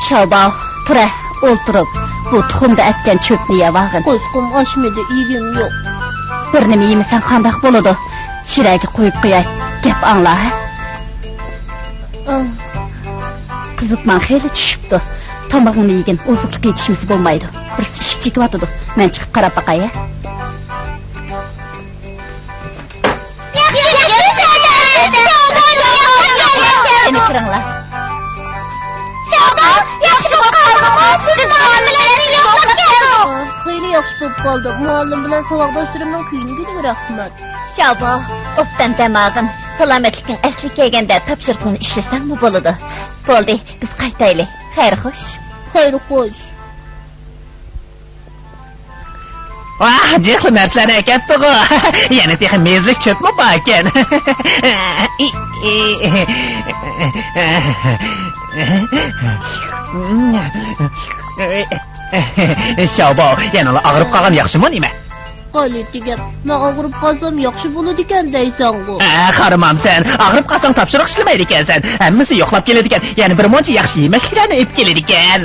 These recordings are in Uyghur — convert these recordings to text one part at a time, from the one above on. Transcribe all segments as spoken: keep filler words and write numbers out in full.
شاۋباۋ، تۇرە، ئولتۇرۇپ، بۇ تۇخۇمدا ئەتكەن چۆپنى يەۋالغىن. قوشقۇم ئاشمىدى، يېگۈم يوق. بىر نېمە يېمىسەڭ قانداق بولىدۇ؟ شىرەگە قويۇپ قوياي، گەپ ئاڭلا، ھە؟ ئاھ. قىزىتماڭ خېلى چۈشۈپتۇ. تامىقىڭنى يېگىن، ئوزۇقلۇق يېتىشمىسە بولمايدۇ. بىرسى ئىشىك چېكىۋاتىدۇ. مەن چىقىپ قاراپ باقاي، ھە؟ قېنى كىرىڭلار. شاۋباۋ، ياخشى بولۇپ قالدىڭمۇ؟ بىز مۇئەللىم بىلەن يوقلاپ كەلدۇق. خېلى ياخشى بولۇپ قالدىم. مۇئەللىم بىلەن ساۋاقداشلىرىمنىڭ كۆيۈنگىنىگە رەھمەت. شاۋباۋ، ئوبدان دەم ئالغىن. سالامەتلىكىڭ ئەسلىگە كەلگەندە تاپشۇرۇقۇڭنى ئىشلىسەڭمۇ بولىدۇ. بولدى، بىز قايتايلى. خەير خوش. خەير خوش. ۋاھ، جىقلا نەرسىلەرنى ئەكەپتىغۇ. يەنە تېخى مېزىلىك چۆپمۇ باركەن. شاۋباۋ، يەنىلا ئاغرىپ قالغان ياخشىمۇ نېمە؟ غەلىتە گەپ. مەن ئاغرىپ قالسام ياخشى بولىدىكەن دەيسەنغۇ. ھە، قارىمامسەن. ئاغرىپ قالساڭ تاپشۇرۇق ئىشلىمەيدىكەنسەن. ھەممىسى يوقلاپ كېلىدىكەن. يەنە بىر مۇنچە ياخشى يېمەكلىكلەرنى ئېلىپ كېلىدىكەن.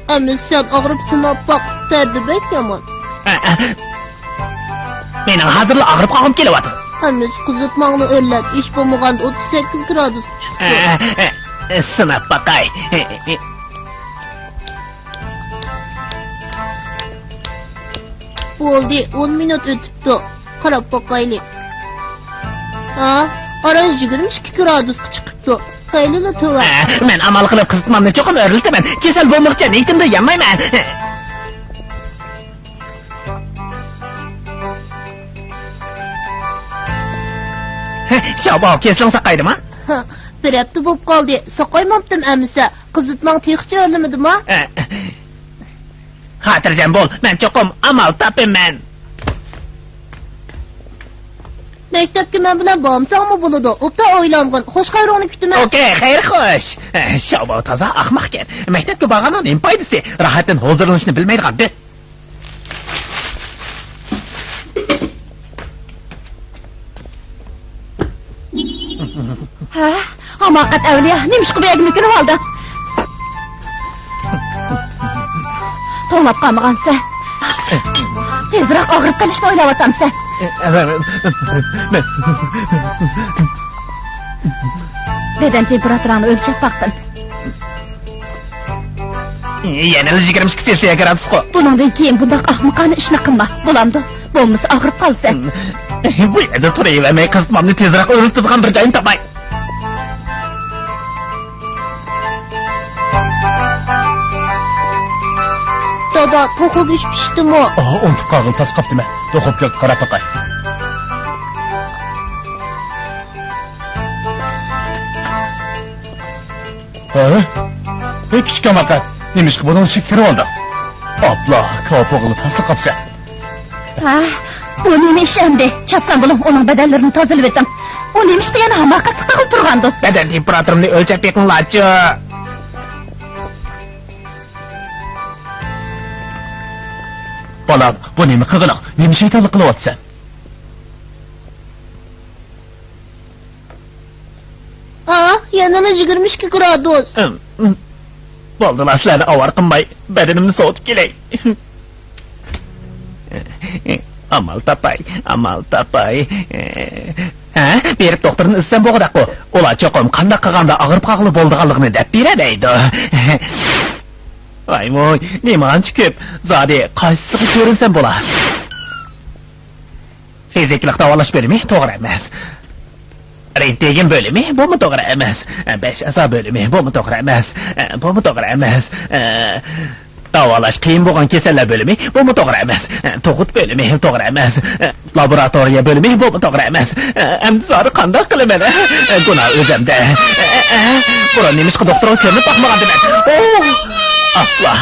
ئەمىسە سەن ئاغرىپ سىناپ باق، دەردى بەك يامان. ئە، ئە. مېنىڭ ھازىرلا ئاغرىپ قالغۇم كېلىۋاتىدۇ. ئەمىسە قىزىتماڭنى ئۆرلەت، ھېچ بولمىغاندا ئوتتۇز سەككىز گرادۇسقا چىقسۇن. ئە، ئە، ئە، سىناپ باقاي. ئە، ئە. بولدى، ئون مىنۇت ئۆتۈپتۇ. قاراپ باقايلى. ھا، ئاران يىگىرمە ئىككى گرادۇسقا چىقىپتۇ. خېلىلا تۆۋەن. ھە، مەن ئامال قىلىپ قىزىتمامنى چوقۇم ئۆرلىتىمەن. كېسەل بولمىغۇچە نىيىتىمدىن يانمايمەن. ھە، شاۋباۋ، كېسىلىڭ ساقايدىما؟ ھە، بىر ھەپتە بولۇپ قالدى. ساقايماپتىم ئەمىسە. قىزىتماڭ تېخىچە ئۆرلىمىدىما؟ ھە. خاتىرجەم بول، مەن چوقۇم ئامال تاپىمەن. مەكتەپكە مەن بىلەن بارمىساڭمۇ بولىدۇ. ئوبدان ئويلانغىن. خوش خەۋىرىڭنى كۈتىمەن. ئوكەي، خەير خوش. شاۋباۋ تازا ئاخماقكەن. مەكتەپكە بارغاننىڭ نېمە پايدىسى؟ راھەتتىن ھۇزۇرلىنىشنى بىلمەيدىغان دۆت. ھە؟ ھاماقەت ئەۋلىيا، نېمىشقا بۇ يەرگە مۆكۈنۈۋالدىڭ؟ توڭلاپ قالمىغانسەن. تېزرەك ئاغرىپ قېلىشنى ئويلاۋاتامسەن؟ بەدەن تېمپېراتۇراڭنى ئۆلچەپ باققىن. يەنىلا يىگىرمە ئىككى سېلسىيە گرادۇسقۇ. بۇنىڭدىن كېيىن بۇنداق ئاخمىقانە ئىشنى قىلما، بولامدۇ؟ بولمىسا ئاغرىپ قالىسەن. بۇ يەردە تۇرۇۋەرمەي، قىزىتمامنى تېزرەك ئۆرلىتىدىغان بىر جاينى تاپاي. دادا، توخۇ گۆشى پىشتىمۇ؟ ئا، ئۇنتۇپ قالغىلى تاس قاپتىمەن. توخۇپ كەلدى، قاراپ باقاي. ھە؟ ھەي، كىچىك ھاماقەت، نېمىشقا بۇنىڭ ئىچىگە كىرىۋالدىڭ؟ ئاپلا، كاۋاپ ئوغلى تاسلا قاپسەن. ھە؟ بۇ نېمە ئىش ئەمدى؟ چاپسان بولۇڭ، ئۇنىڭ بەدەنلىرىنى تازىلىۋېتىڭ. ئۇ نېمىشقا يەنە ھاماقەتلىك قىلىپ تۇرغاندۇ؟ بەدەن تېمپېراتۇرىمنى ئۆلچەپ بېقىڭلارچۇ. بالام، بۇ نېمە قىلغىنىڭ؟ نېمە شەيتانلىق قىلىۋاتىسەن؟ ئا، يەنىلا يىگىرمە ئىككى گرادۇس. ئىم، ئىم. بولدىلا، سىلەرنى ئاۋارە قىلماي، بەدىنىمنى سوۋۇتۇپ كېلەي. ئامال تاپاي، ئامال تاپاي. ھە؟ بېرىپ دوختۇردىن ئىزدىسەم بولغۇدەكقۇ. ئۇلار چوقۇم قانداق قىلغاندا ئاغرىپ قالغىلى بولىدىغانلىقىنى دەپ بېرە دەيدۇ. ۋاي-ۋۇي، نېمانچە كۆپ. زادى قايسىسىغا كۆرۈنسەم بولا؟ فىزىكىلىق داۋالاش بۆلۈمى توغرا ئەمەس. رېنتگېن بۆلۈمى، بۇمۇ توغرا ئەمەس. بەش ئەزا بۆلۈمى، بۇمۇ توغرا ئەمەس. بۇمۇ توغرا ئەمەس. داۋالاش قىيىن بولغان كېسەللەر بۆلۈمى، بۇمۇ توغرا ئەمەس. تۇغۇت بۆلۈمى توغرا ئەمەس. لابوراتورىيە بۆلۈمى، بۇمۇ توغرا ئەمەس. ئەمدى زادى قانداق قىلىمەن؟ گۇناھ ئۆزۈمدە. بۇرۇن نېمىشقا دوختۇرغا كۆرۈنۈپ باقمىغاندىمەن؟ ئوھ! ئاپلا!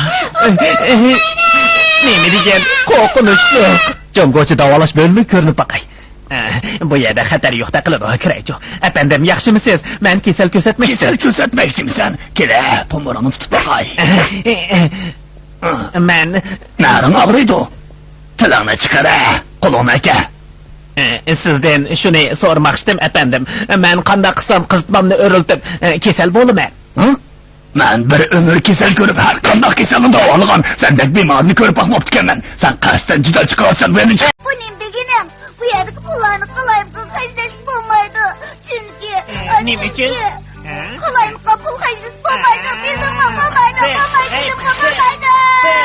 نېمە دېگەن قورقۇنچلۇق! جۇڭگوچە داۋالاش بۆلۈمىگە كۆرۈنۈپ باقاي. ئە، بۇ يەردە خەتەر يوقتەك قىلىدۇ، كىرەيچۇ. ئەپەندىم، ياخشىمۇسىز؟ مەن كېسەل كۆرسەتمەكچى. كېسەل كۆرسەتمەكچىمىسەن؟ كېلە، تومۇرۇڭنى تۇتۇپ باقاي. مەن. نەرىڭ ئاغرىيدۇ؟ تىلىڭنى چىقىرە، قولۇڭنى ئەكە. ئە، سىزدىن شۇنى سورىماقچىدىم، ئەپەندىم. مەن قانداق قىلسام قىزىتمامنى ئۆرۈلتۈپ، ئە، كېسەل بولىمەن؟ ھە؟ مەن بىر ئۆمۈر كېسەل كۆرۈپ، ھەر قانداق كېسەلنى داۋالىغان سەندەك بىمارنى كۆرۈپ باقماپتىكەنمەن. سەن قەستەن جىدەل چىقىۋاتىسەن، مېنىڭچە. بۇ نېمە دېگىنىڭ؟ بۇ يەردىكى پۇللارنى قالايمىقان خەجلەشكە بولمايدۇ. چۈنكى، ئە، نېمە ئۈچۈن؟ ھە؟ قالايمىقان پۇل خەجلىشىپ بولمايدۇ، ھە؟ دېدىمغۇ، بولمايدۇ، ھە؟ بولمايدۇ، ھە؟ دېدىمغۇ، ھە؟ بولمايدۇ. ھە؟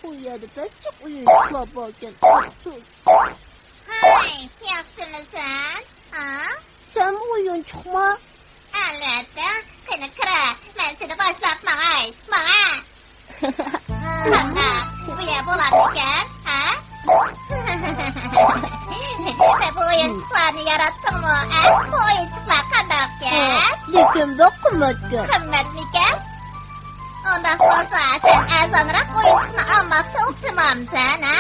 بۇ يەردە بەك جىق ئويۇنچۇقلار باركەن. ئاپسۇس. ھاي، ياخشىمىسەن؟ ھا؟ سەنمۇ ئويۇنچۇقما؟ ئەلۋەتتە. قېنى كىر، مەن سېنى باشلاپ ماڭاي. ماڭا. قانداق؟ بۇ يەر بولامدىكەن، ھە؟ بۇ ئويۇنچۇقلارنى ياراتتىڭمۇ، ھە؟ بۇ ئويۇنچۇقلار قانداقكەن؟ لېكىن بەك قىممەتكەن. قىممەتمىكەن؟ ئۇنداق بولسا، سەن ئەرزانراق ئويۇنچۇقنى ئالماقچى ئوخشىمامسەن، ھە؟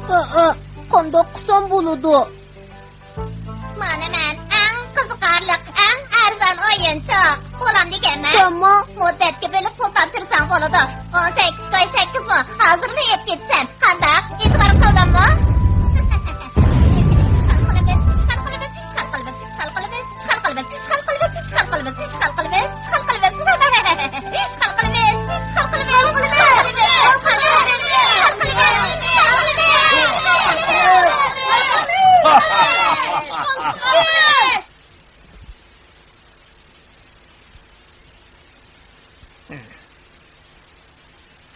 ھە، ھە، قانداق قىلسام بولىدۇ؟ مانا مەن ئەڭ قىزىقارلىق، ئەڭ ئەرزان ئويۇنچۇق. بولامدىكەنمەن؟ تامام. مۇددەتكە بۆلۈپ پۇل تاپشۇرساڭ بولىدۇ. ئون سەككىز كوي سەككىزمۇ؟ ھازىرلا ئېلىپ كېتىسەن. قانداق؟ ئېتىبار قىلدىڭمۇ؟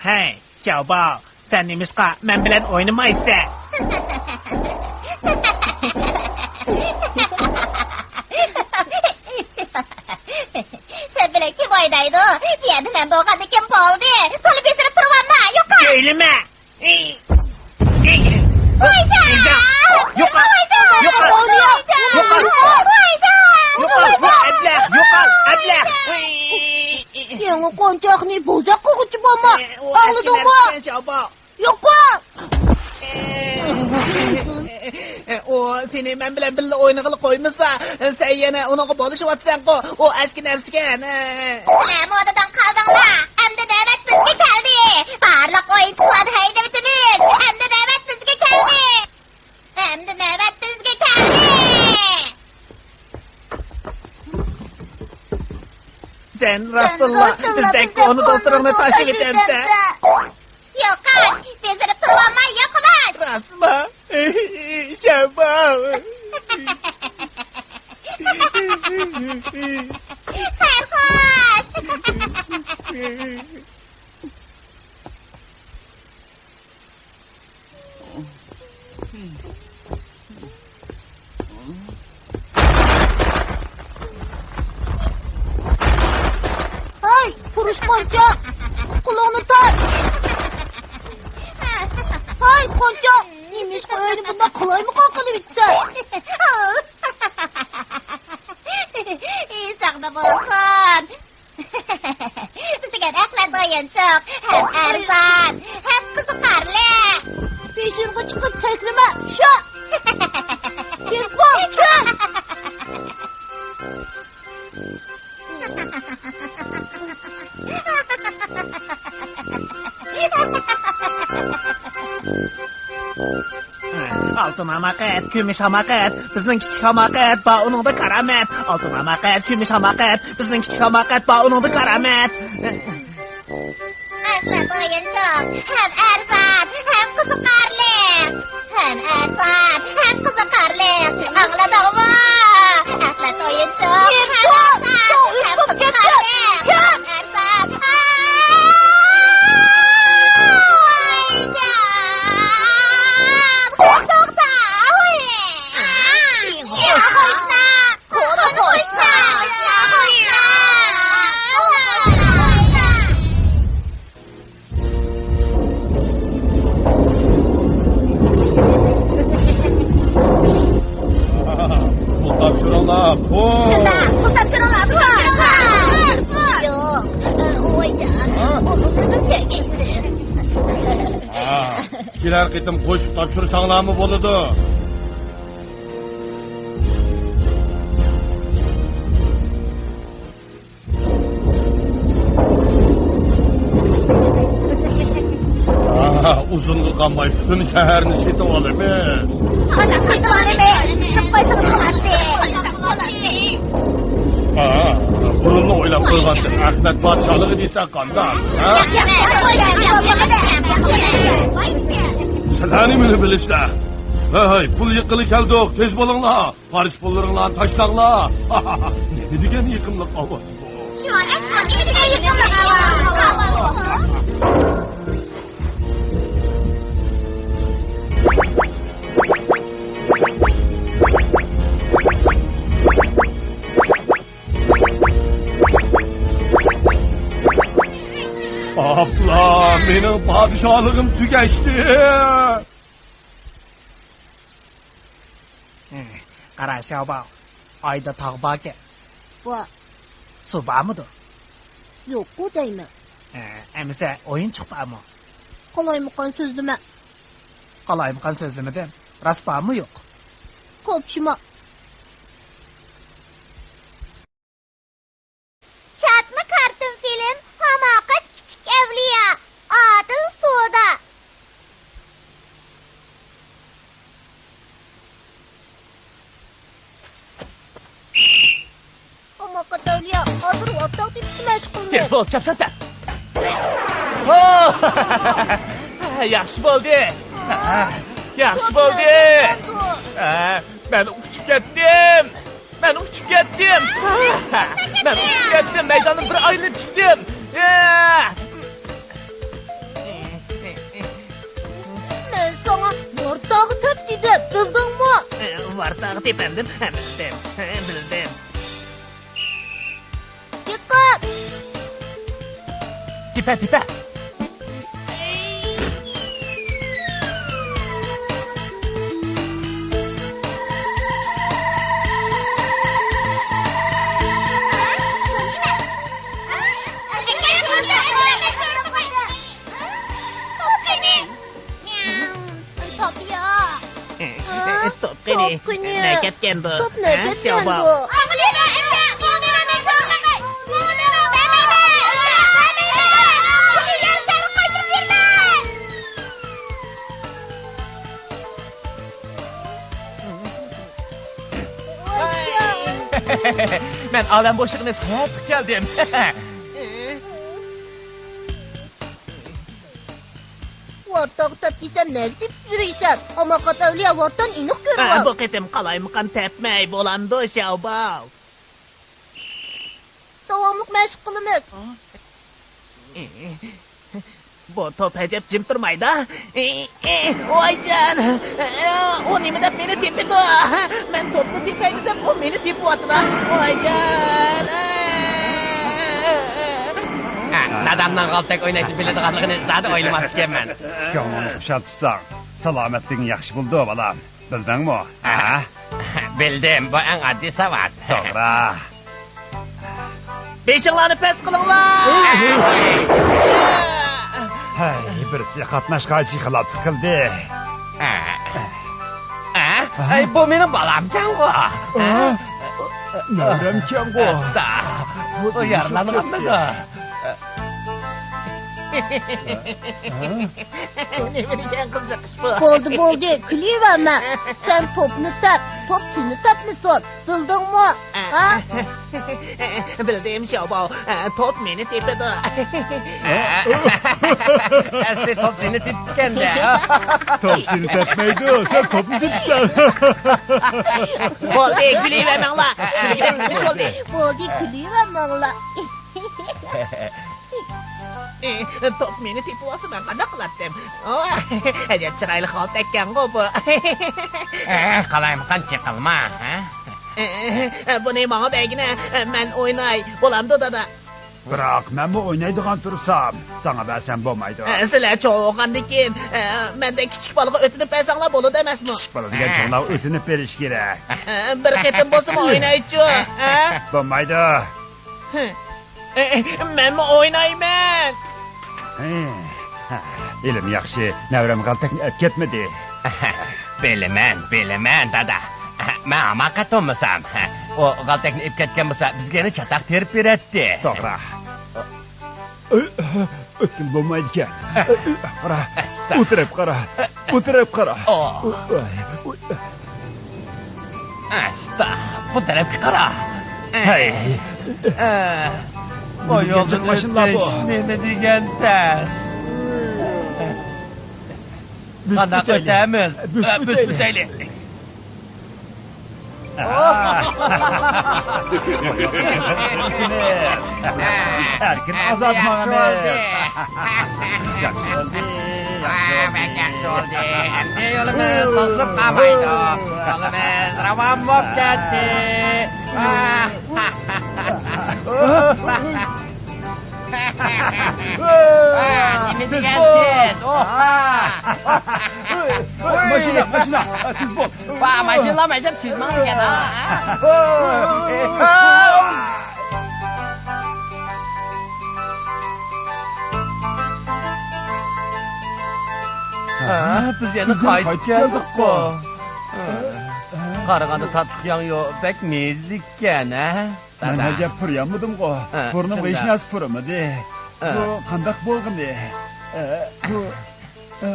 ھەي، شياۋباۋ، سەن نېمىشقا مەن بىلەن ئوينىمايسەن؟ سەن بىلەن كىم ئوينايدۇ؟ بۇ يەردە مەن بولغاندىكىن بولدى. تولا بېسىلىپ تۇرۇۋالما، يوقال! ئۆيلىمە! ۋايجان! يوقال! ۋايجان! يوقال! ۋايجان! يوقال! ۋايجان! يوقال! ۋاي ئەبلەخ! يوقال! ئەبلەخ! يېڭى قونچاقنى بوزەك قىلغۇچى بولما! ئاڭلىدىڭمۇ؟ يوقال! ئۇ سېنى مەن بىلەن بىللە ئوينىغىلى قويمىسا، سەن يەنە ئۇنىڭغا بولۇشۇۋاتىسەنغۇ. ئۇ ئەسكى نەرسىكەن. ھە، مودىدىن قالدىڭلار. ئەمدى نۆۋەت بىزگە كەلدى. بارلىق ئويۇنچۇقلارنى ھەيدىۋېتىمىز. ئەمدى نۆۋەت بىزگە كەلدى. ئەمدى نۆۋەت بىزگە كەلدى. سەن راستتىنلا بىزدەك كونا دوستلىرىڭنى تاشلىۋېتەمسەن؟ يوقال، بېزىرىپ تۇرۇۋالما، يوقىلاش! راستمۇ؟ شاباش! خەير خوش! ھەي، پۇرۇشقانچاق! قولۇڭنى تارت! ھەي، قونچاق! نېمىشقا ئۆينى بۇنداق قالايمىقان قىلىۋېتىسەن؟ ئېسىڭدە بولسۇن! بىزگە رەھمەت ئويۇنچۇق، ھەم ئەرزان، ھەم قىزىقارلىق. بېشىمغا چىقىپ سەكرىمە، شا! يېرىپا، شا! ئالتۇن ھاماقەت، كۈمۈش ھاماقەت، بىزنىڭ كىچىك ھاماقەت، بار ئۇنىڭدا كارامەت. ئالتۇن ھاماقەت، كۈمۈش ھاماقەت، بىزنىڭ كىچىك ھاماقەت، بار ئۇنىڭدا كارامەت. ئەخلەت ئويۇنچۇق، ھەم ئەرزان، ھەم قىزىقارلىق. ھەم ئەرزان، ھەم قىزىقارلىق. ئاڭلىدىڭمۇ؟ ئەخلەت ئويۇنچۇق، ھەم ئەرزان، ھەم قىزىقارلىق. ھەم ئەرزان. بىرەر قېتىم قوشۇپ تاپشۇرساڭلارمۇ بولىدۇ. ئاھ، ئۇزۇنغا قالماي پۈتۈن شەھەرنى سېتىۋالىمىز. قانداق سېتىۋالىمىز؟ سېتىپ قويسىڭىز بولاتتى. ئاھ، بۇرۇنلا ئويلاپ قويغانتىم، ئەخمەت پادىشاھلىقى دېسەك قانداق؟ ھە؟ سىلەرنى مېنى بىلىسىلەر. ھەي، ھەي، پۇل يىغقىلى كەلدۇق، تېز بولۇڭلار. قارشى پۇللىرىڭلارنى تاشلاڭلار. نېمە دېگەن يېقىملىق ئاۋاز بۇ؟ ئاپلا، مېنىڭ پادىشاھلىقىم تۈگەشتى. ھە، قارا، شاۋباۋ، ئايدا تاغ باركەن. بار. سۇ بارمىدۇ؟ يوققۇ دەيمەن. ھە، ئەمىسە ئويۇنچۇق بارمۇ؟ قالايمىقان سۆزلىمە. قالايمىقان سۆزلىمىدىم. راست بارمۇ يوق؟ قوپشىما. شادلىق كارتون فىلىم، ھاماقەت كىچىك ئەۋلىيا، ئادىل سودا. ھاماقەت ئەۋلىيا، ھازىر ۋارتاغ تېپىشقا مەشغۇلمىز. تېز بول، چاپسان تەپ. ياخشى بولدى. ياخشى بولدى. مەن ئۇچۇپ كەتتىم. مەن ئۇچۇپ كەتتىم. مەن ئۇچۇپ كەتتىم. مەيداننى بىر ئايلىنىپ چىقتىم. مەن ساڭا ۋارتاغ تەپ دېدىم، بىلدىڭمۇ؟ ۋارتاغ تېپەلدىم، بىلدىم، بىلدىم. دىققەت! تېپە، تېپە! توپ يوق. توپ قېنى؟ توپ قېنى؟ نەگەتكەندۇ؟ توپ نەگەتكەندۇ؟ مەن ئالەم بوشلۇقىنى ساياھەت قىلىپ كەلدىم. ۋارتاغ تەپ دېسەم، نەگە تېپىپ يۈرىسەن؟ ھاماقەت ئەۋلىيا، ۋارتانى ئېنىق كۆرۈۋال. بۇ قېتىم قالايمىقان تەپمەي بولامدۇ، شاۋباۋ؟ داۋاملىق مەشىق قىلىمىز. بۇ توپ ئەجەب جىم تۇرمايدۇ. ۋايجان! ئۇ نېمە دەپ مېنى تېپىدۇ؟ مەن توپنى تېپەي دېسەم، ئۇ مېنى تېپىۋاتىدۇ. ۋايجان! ھە، دادامنىڭ غالتەك ئويناشنى بىلىدىغانلىقىنى زادى ئويلىماپتىكەنمەن. كۆڭلۈڭنى خۇشال تۇتساڭ، سالامەتلىكىڭ ياخشى بولىدۇ، بالام. بىلدىڭمۇ؟ ھە؟ بىلدىم، بۇ ئەڭ ئاددىي ساۋات. توغرا. بېشىڭلارنى پەس قىلىڭلار! ھەي، بىرسى قاتناشقا خىلاپلىق قىلدى. ھە؟ ھە؟ ئەي، بۇ مېنىڭ بالامكەنغۇ. ھە؟ نەۋرەمكەنغۇ. ئاستا. بۇ يارىلانغانمىدۇ؟ نېمە دېگەن قىزىق ئىش بۇ؟ بولدى، بولدى، كۈلۈۋەرمە. سەن توپنى تەپ، توپ سېنى تەپمىسۇن. بىلدىڭمۇ؟ ھە؟ بىلدىم، شاۋباۋ. توپ مېنى تېپىدۇ. ئەسلى توپ سېنى تېپىپتىكەن-دە. توپ سېنى تەپمەيدۇ، سەن توپنى تېپىسەن. بولدى، كۈلۈۋەرمەڭلار. بولدى، كۈلۈۋەرمەڭلار. توپ مېنى تېپىۋالسا، مەن قانداق قىلاتتىم؟ ئەجەب چىرايلىق غالتەككەنغۇ بۇ. قالايمىقان، چېقىلما، ھە؟ بۇنى ماڭا بەرگىنە، مەن ئويناي. بولامدۇ، دادا؟ بىراق مەنمۇ ئوينايدىغان تۇرسام، ساڭا بەرسەم بولمايدۇ. سىلەر چوڭ بولغاندىن كېيىن، مەندەك كىچىك بالىغا ئۆتۈنۈپ بەرسەڭلار بولىدۇ ئەمەسمۇ؟ كىچىك بالا دېگەن چوڭلارغا ئۆتۈنۈپ بېرىش كېرەك. بىر قېتىم بولسىمۇ ئوينايچۇ. بولمايدۇ. مەنمۇ ئوينايمەن. ھېلىمۇ ياخشى، نەۋرەم غالتەكنى ئەپ كەتمىدى. بىلىمەن، بىلىمەن، دادا. مەن ھاماقەت بولمىسام، ئۇ غالتەكنى ئېپ كەتكەن بولسا، بىزگە يەنە چاتاق تېرىپ بېرەتتى. توغرا. ئۆتكىلى بولمايدىكەن. قارا، ئەستا. بۇ تەرەپ قارا، بۇ تەرەپ قارا. ئو. ئۇي، ئۇي. ئەستا، بۇ تەرەپكە قارا. ھەي. ئە، بۇ يولدىن ئۆتۈش نېمە دېگەن تەس. قانداق ئۆتەيلى؟ ئۆتەمىز؟ بۆسۈپ ئۆتەيلى. ئەركىن ئازاد ماڭىمىز. ياخشى بولدى، ياخشى بولدى. بەك ياخشى بولدى. ئەمدى يولىمىز توسۇلۇپ قالمايدۇ. يولىمىز راۋان بولۇپ كەتتى. نېمە دېگەنسىز؟ ماشىنا، ماشىنا، تېز بول. ۋا، ماشىنىلار مەيدەپ تېز ماڭىدىكەن ھا. ھا، بىز يەنە قايتىپ كەلدۇققۇ. قارىغاندا تاتلىق ياڭيۇ بەك مېزىلىككەن ھە. مەن ئەجەب پۇرىيالمىدىمغۇ. ھە، بۇرنۇمغا ھېچ نەرسە پۇرىمىدى. ھە. بۇ قانداق بولغىنى؟ ئە، بۇ، ئە،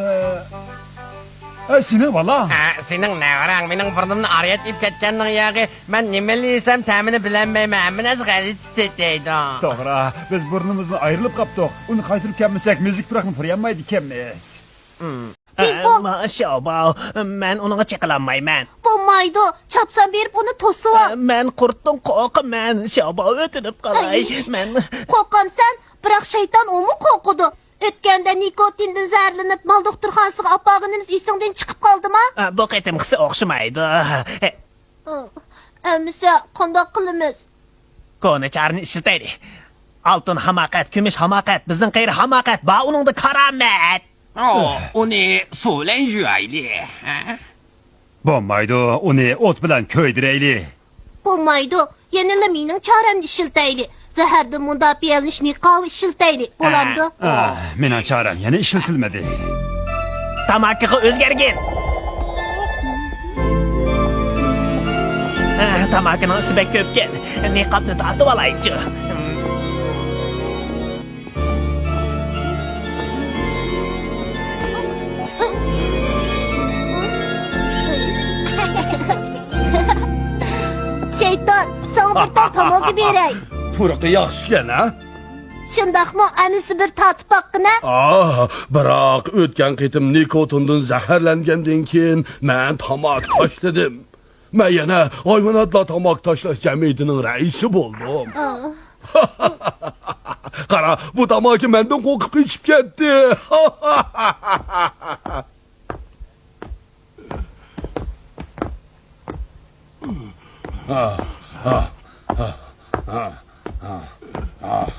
ئە، سېنىڭ بالاڭ. ھە، سېنىڭ نەۋرەڭ مېنىڭ بۇرنۇمنى ئارىيەت ئېپ كەتكەننىڭ ياغى. مەن نېمىلا يېسەم تەمىنى بىلەلمەيمەن. ھەممە نەرسە غەلىتە تېتەيدۇ. توغرا، بىز بۇرنىمىزدىن ئايرىلىپ قاپتۇق. ئۇنى قايتۇرۇپ كەلمىسەك مېزىلىك پۇراقنى پۇرىيالمايدىكەنمىز. تېز بول! ئەمما شياۋباۋ، مەن ئۇنىڭغا چېقىلالمايمەن. بولمايدۇ، چاپسان بېرىپ ئۇنى توسۇۋال. مەن قۇرتتىن قورقىمەن، شياۋباۋ ئۆتۈنۈپ قالاي. ئەي، مەن قورقامسەن؟ بىراق شەيتان ئۇمۇ قورقىدۇ. ئۆتكەندە نىكوتىندىن زەھەرلىنىپ مال دوختۇرخانىسىغا ئاپارغىنىمىز ئېسىڭدىن چىقىپ قالدىما؟ بۇ قېتىمقىسى ئوخشىمايدۇ. ئەمىسە قانداق قىلىمىز؟ كونا چارىنى ئىشلىتەيلى. ئالتۇن ھاماقەت، كۈمۈش ھاماقەت، بىزنىڭ قېرى ھاماقەت، بار ئۇنىڭدا كارامەت. ئۇنى سۇ بىلەن يۇيايلى. بولمايدۇ، ئۇنى ئوت بىلەن كۆيدۈرەيلى. بولمايدۇ، يەنىلا مېنىڭ چارەمنى ئىشلىتەيلى. زەھەردىن مۇداپىئەلىنىش نىقابى ئىشلىتەيلى. بولامدۇ؟ ئا، مېنىڭ چارەم يەنە ئىشلىتىلمىدى. تاماكىغا ئۆزگەرگىن. ئا، تاماكىنىڭ ئىسى بەك كۆپكەن. نىقابنى تارتىۋالايچۇ. شەيتان، ساڭا بىر تال تاماكا بېرەي. پۇرىقى ياخشىكەن ھە؟ شۇنداقمۇ؟ ئەمىسە بىر تارتىپ باققىنە. ئا، بىراق ئۆتكەن قېتىم نىكوتىندىن زەھەرلەنگەندىن كېيىن مەن تاماكا تاشلىدىم. مەن يەنە ھايۋاناتلار تاماكا تاشلاش جەمئىيىتىنىڭ رەئىسى بولدۇم. قارا، بۇ تاماكا مەندىن قورقۇپ قېچىپ كەتتى.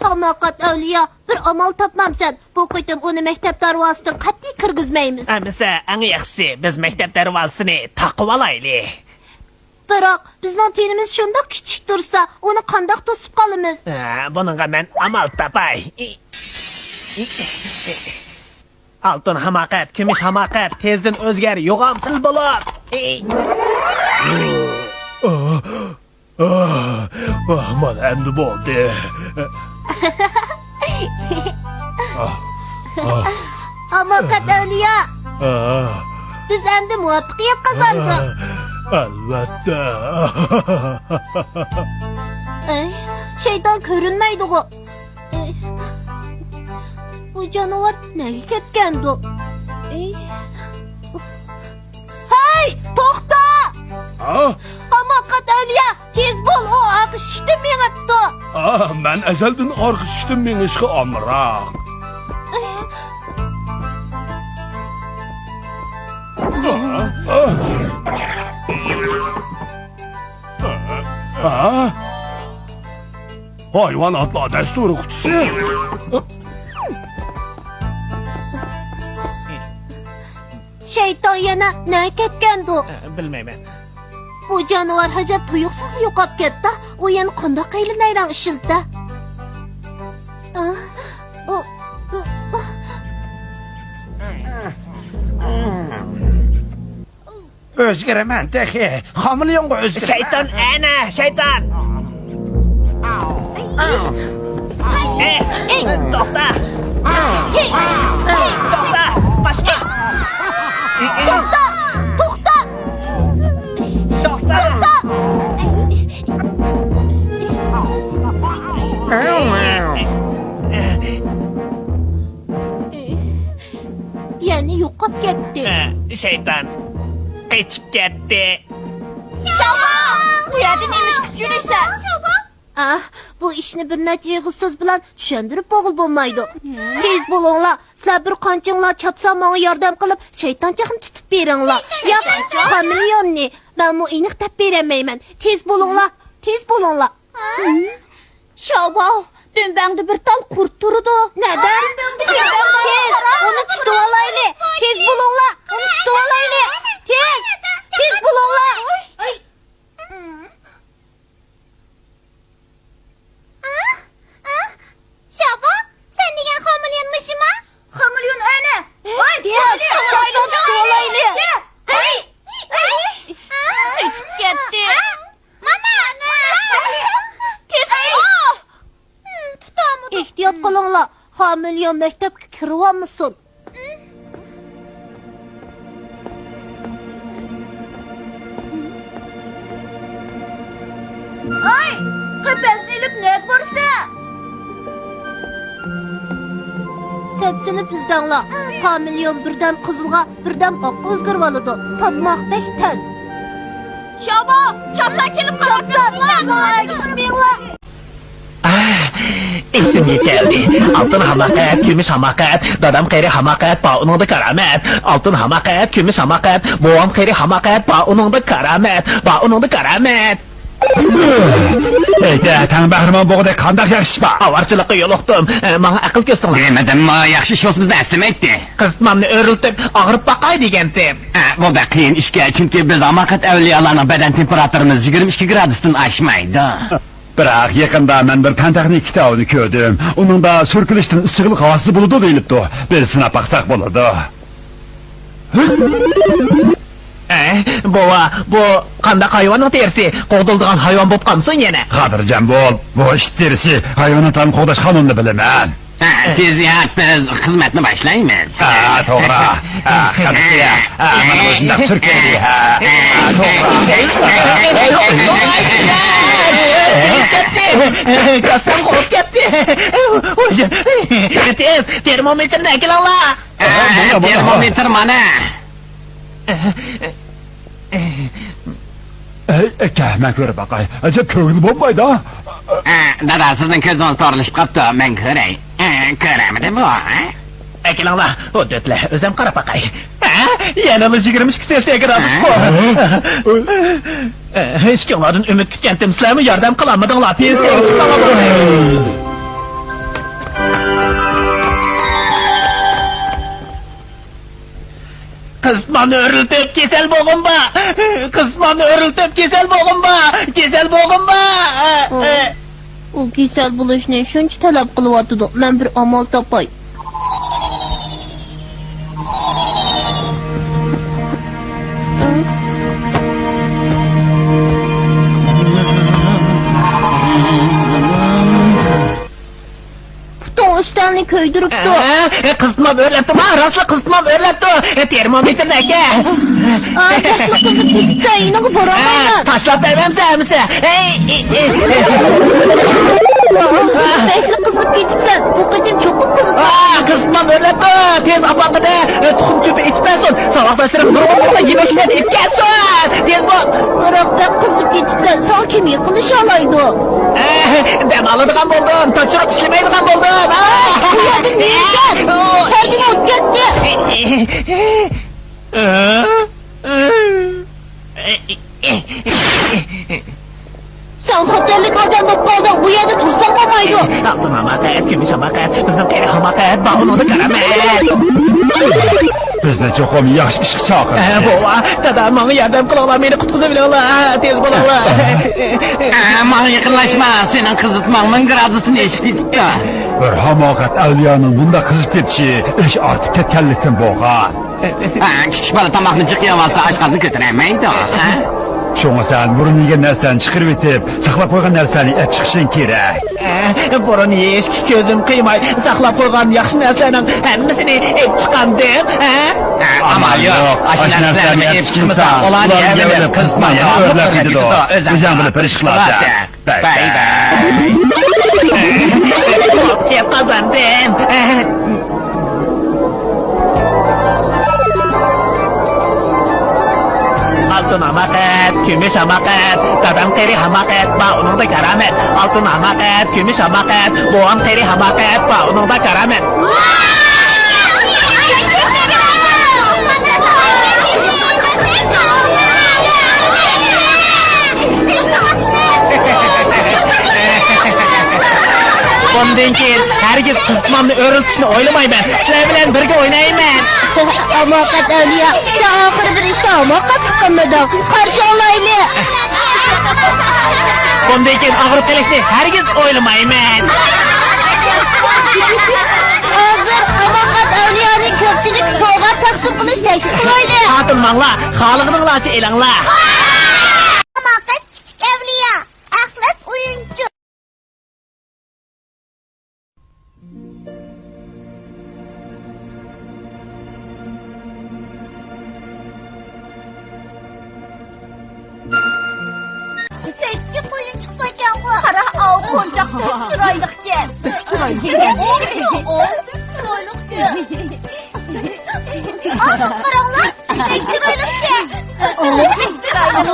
ھاماقەت ئەۋلىيا، بىر ئامال تاپمامسەن؟ بۇ قېتىم ئۇنى مەكتەپ دەرۋازىسىدىن قەتئىي كىرگۈزمەيمىز. ئەمىسە، ئەڭ ياخشىسى، بىز مەكتەپ دەرۋازىسىنى تاقىۋالايلى. بىراق، بىزنىڭ تېنىمىز شۇنداق كىچىك تۇرسا، ئۇنى قانداق توسۇپ قالىمىز؟ ھە، بۇنىڭغا مەن ئامال تاپاي. ئالتۇن ھاماقەت، كۈمۈش ھاماقەت، تېزدىن ئۆزگەر، يوغان پىل بولۇپ. ئاھ، ئاھ، مانا ئەمدى بولدى. ھاماقەت ئەۋلىيا! بىز ئەمدى مۇۋەپپەقىيەت قازاندۇق. ئەلۋەتتە. ئەي، شەيتان كۆرۈنمەيدىغۇ. ئەي، بۇ جانىۋار نەگە كەتكەندۇ؟ ئەي. ھەي، توختا! ھا؟ ھاماقەت ئەۋلىيا، تېز بول، ئۇ ئارقا ئىشىكتىن مېڭىپتۇ. ئا، مەن ئەزەلدىن ئارقا ئىشىكتىن مېڭىشقا ئامراق. ھا؟ ھايۋاناتلار دەستۇرى قۇتىسى. شەيتان يەنە نەگە كەتكەندۇ؟ ئە، بىلمەيمەن. بۇ جانىۋار ھەجەپ تۇيۇقسىزلا يوقاپ كەتتى. ئۇ يەنە قانداق ھىيلە-نەيرەڭ ئىشلىتە؟ ئا، ئۇ، ئۇ، ئۇ. ئۆزگىرىمەن تېخى. خامېلېئونغا ئۆزگىرىمەن. شەيتان، ئەنە، شەيتان! ئەي، ئەي، توختا! ئەي، توختا! قاچما! توختا! توختا! توختا! يەنە يوقاپ كەتتى. ئە، شەيتان قېچىپ كەتتى. شاۋا! بۇ يەردە نېمە ئىش قىلىپ يۈرىسەن؟ ئاھ، بۇ ئىشنى بىر نەچچە ئېغىز سۆز بىلەن چۈشەندۈرۈپ بولغىلى بولمايدۇ. تېز بولۇڭلار، سىلەر بىر قانچىڭلار چاپسان ماڭا ياردەم قىلىپ، شەيتانچاقنى تۇتۇپ بېرىڭلار. ياق، خامېلېئوننى مەنمۇ ئېنىق دەپ بېرەلمەيمەن. تېز بولۇڭلار، تېز بولۇڭلار. شاۋا، دۈمبەڭدە بىر تال قۇرت تۇرىدۇ. نەدە؟ تېز، ئۇنى تۇتۇۋالايلى. تېز بولۇڭلار، ئۇنى تۇتۇۋالايلى. تېز، تېز بولۇڭلار. شاۋا، سەن دېگەن خامېلېئون مۇشۇما؟ خامېلېئون ئەنە. ۋاي، تېز، تېز، تېز، تېز. قېچىپ كەتتى. مانا، مانا. تېز. تۇتامدۇ؟ ئېھتىيات قىلىڭلار، خامېلېئون مەكتەپكە كىرىۋالمىسۇن. ھاي، قەپەسنى ئېلىپ نەگە بارسا؟ سەپسېلىپ ئىزدەڭلار. خامېلېئون بىردەم قىزىلغا، بىردەم ئاققا ئۆزگىرىۋالىدۇ. تاپماق بەك تەس. شاۋا، چاپسان كېلىپ قاپسەن. چاپسان، ماڭا ئەگىشىپ مېڭىڭلار. ئاھ، ئېسىمگە كەلدى. ئالتۇن ھاماقەت، كۈمۈش ھاماقەت، دادام قېرى ھاماقەت، بار ئۇنىڭدا كارامەت. ئالتۇن ھاماقەت، كۈمۈش ھاماقەت، بوۋام قېرى ھاماقەت، بار ئۇنىڭدا كارامەت، بار ئۇنىڭدا كارامەت. ئەيدە، تەڭ بەھرىمەن بولغۇدەك قانداق ياخشى ئىش بار؟ ئاۋارىچىلىققا يولۇقتۇم. ئە، ماڭا ئەقىل كۆرسىتىڭلار. دېمىدىممۇ، ياخشى ئىش بولسا بىزنى ئەسلىمەيتتى. قىزىتمامنى ئۆرۈلتۈپ، ئاغرىپ باقاي دېگەنتىم. ئە، بۇ بەك قىيىن ئىشكەن، چۈنكى بىز ھاماقەت ئەۋلىيالارنىڭ بەدەن تېمپېراتۇرىمىز يىگىرمە ئىككى گرادۇستىن ئاشمايدۇ. بىراق يېقىندا مەن بىر پەن تېخنىكا كىتابىنى كۆردۈم. ئۇنىڭدا سۈركىلىشتىن ئىسسىقلىق ھاسىل بولىدۇ دېيىلىپتۇ. بىر سىناپ باقساق بولىدۇ. ئە، بوۋا، بۇ قانداق ھايۋاننىڭ تېرىسى؟ قوغدىلىدىغان ھايۋان بولۇپ قالمىسۇن يەنە؟ خاتىرجەم بول، بۇ ئىت تېرىسى. ھايۋاناتلارنى قوغداش قانۇنىنى بىلىمەن. ھە، تېزرەك بىز خىزمەتنى باشلايمىز. ھە، توغرا. ھە، قەدىسى، ھە، مانا مۇشۇنداق سۈركەيلى، ھە. ھە، توغرا. كاسسام قوپۇپ كەتتى. تېز، تېرمومېتىرنى ئەكېلىڭلار. ھە، بولدى، بولدى. تېرمومېتىر مانا. ئەي، ئەكە، مەن كۆرۈپ باقاي. ئەجەب كۆرگىلى بولمايدۇ. ھە، دادا، سىزنىڭ كۆزىڭىز تورلىشىپ قاپتۇ، مەن كۆرەي. ھە، كۆرەمدىم بۇ، ھە؟ ئەكېلىڭلار، ھۆددەتلەر، ئۆزۈم قاراپ باقاي. ھە، يەنىلا يىگىرمە ئىككى سېلسىيە گرادۇس بۇ. ھە؟ ھە، ئىككىڭلاردىن ئۈمىد كۈتكەنتىم، سىلەرمۇ ياردەم قىلالمىدىڭلار، پېنسىيەگە چىقساڭلار بولدى. قىزىتمامنى ئۆرلىتىپ كېسەل بولغۇم بار. قىزىتمامنى ئۆرلىتىپ كېسەل بولغۇم بار. كېسەل بولغۇم بار. ئۇ، ئۇ كېسەل بولۇشنى شۇنچە تەلەپ قىلىۋاتىدۇ. مەن بىر ئامال تاپاي. پۇتۇڭ ئۈستەلنى كۆيدۈرۈپتۇ. ئە، قىزىتمام ئۆرلەپتۇ، ما، راستلا قىزىتمام ئۆرلەپتۇ. تېرمومېتىرنى ئەكە. ئاي، بەكلا قىزىپ كېتىپسەن، يېنىڭغا بارالمايمەن. تاشلاپ بەرمەمسەن ھەممىسى. ھەي، ئى، ئى. بەكلا قىزىپ كېتىپسەن، بۇ قېتىم چوقۇم قىزىتما. ئا، قىزىتمام ئۆرلەپتۇ، تېز ئاپاڭغىدە، تۇخۇم چۆپى ئېتىپ بەرسۇن. ساۋاقداشلىرىم نۇرغۇن بولسا يېمەكلىكلەرنى ئېلىپ كەلسۇن. تېز بول. بىراق بەك قىزىپ كېتىپسەن، ساڭا كىم يېقىنلىشالايدۇ؟ ئە، دەم ئالىدىغان بولدۇم، تاپشۇرۇق ئىشلىمەيدىغان بولدۇم. ئا! بۇ يەردىن نېرىگە؟ ئۇ، ھەردىن ئۆتكەتتى. ئە، ئە. سەن خەتەرلىك ئادەم بولۇپ قالدىڭ، بۇ يەردە تۇرساڭ بولمايدۇ. ئالتۇن ھاماقەت، كۈمۈش ھاماقەت، بىزنىڭ قېرى ھاماقەت، بار ئۇنىڭدا كارامەت. بىزنى چوقۇم ياخشى ئىشقا چاقىرىدۇ. ئە، بوۋا، دادا، ماڭا ياردەم قىلىڭلار، مېنى قۇتقۇزۇۋېلىڭلار، تېز بولۇڭلار. ئە، ماڭا يېقىنلاشما، سېنىڭ قىزىتماڭ مىڭ گرادۇستىن ئېشىپ كېتىپتۇ. بىر ھاماقەت ئەۋلىيانىڭ مۇنداق قىزىپ كېتىشى ئىش ئارتىپ كەتكەنلىكتىن بولغان. ھە، كىچىك بالا تاماقنى جىق يەۋالسا، ئاشقازىنى كۆتۈرەلمەيدۇ، ھە؟ شۇڭا سەن بۇرۇن يېگەن نەرسەنى چىقىرىۋېتىپ، ساقلاپ قويغان نەرسەنى ئېلىپ چىقىشىڭ كېرەك. ھە، بۇرۇن يېيىشكە كۆزۈم قىيماي، ساقلاپ قويغان ياخشى نەرسىلەرنىڭ ھەممىسىنى ئېلىپ چىقامدىم، ھە؟ ھە، ئامال يوق. ئاشۇ نەرسىلەرنى ئېلىپ چىقمىساڭ، ئۇلارنى يەۋېلىپ، قىزىقماي يەنە ئۆرلەپ كېتىدۇ. ئۆزۈڭ بىلىپ بېرىشكە لازىم. باي باي. دەپ قازاندىم. ئالتۇن ھاماقەت، كۈمۈش ھاماقەت، دادام قېرى ھاماقەت، بار ئۇنىڭدا كارامەت. ئالتۇن ھاماقەت، كۈمۈش ھاماقەت، بوۋام قېرى ھاماقەت، بار ئۇنىڭدا كارامەت. بۇندىن كېيىن ھەرگىز قىزىتمامنى ئۆرلىتىشنى ئويلىمايمەن. سىلەر بىلەن بىرگە ئوينايمەن. ھاماقەت ئەۋلىيا، سەن ئاخىرى بىر ئىشتا ھاماقەتلىك قىلمىدىڭ. قارشى ئالايلى. بۇندىن كېيىن ئاغرىپ قېلىشنى ھەرگىز ئويلىمايمەن. ھازىر ھاماقەت ئەۋلىيانى كۆپچىلىك سوۋغات تەقسىم قىلىش تەكلىپ قىلايلى. تارتىنماڭلار، خالىغىنىڭلارچە ئېلىڭلار. ھاماقەت كىچىك ئەۋلىيا، ئەخلەت ئويۇنچۇق. سەككىز قويۇن چىقسىكەنغۇ. قارا، ئاۋۇ قونچاق بەك چىرايلىقكەن. بەك چىرايلىق. ئوي، ئوي، بەك چىرايلىقكەن. ئاۋۇ قاراڭلار، بەك چىرايلىقكەن. بەك چىرايلىق.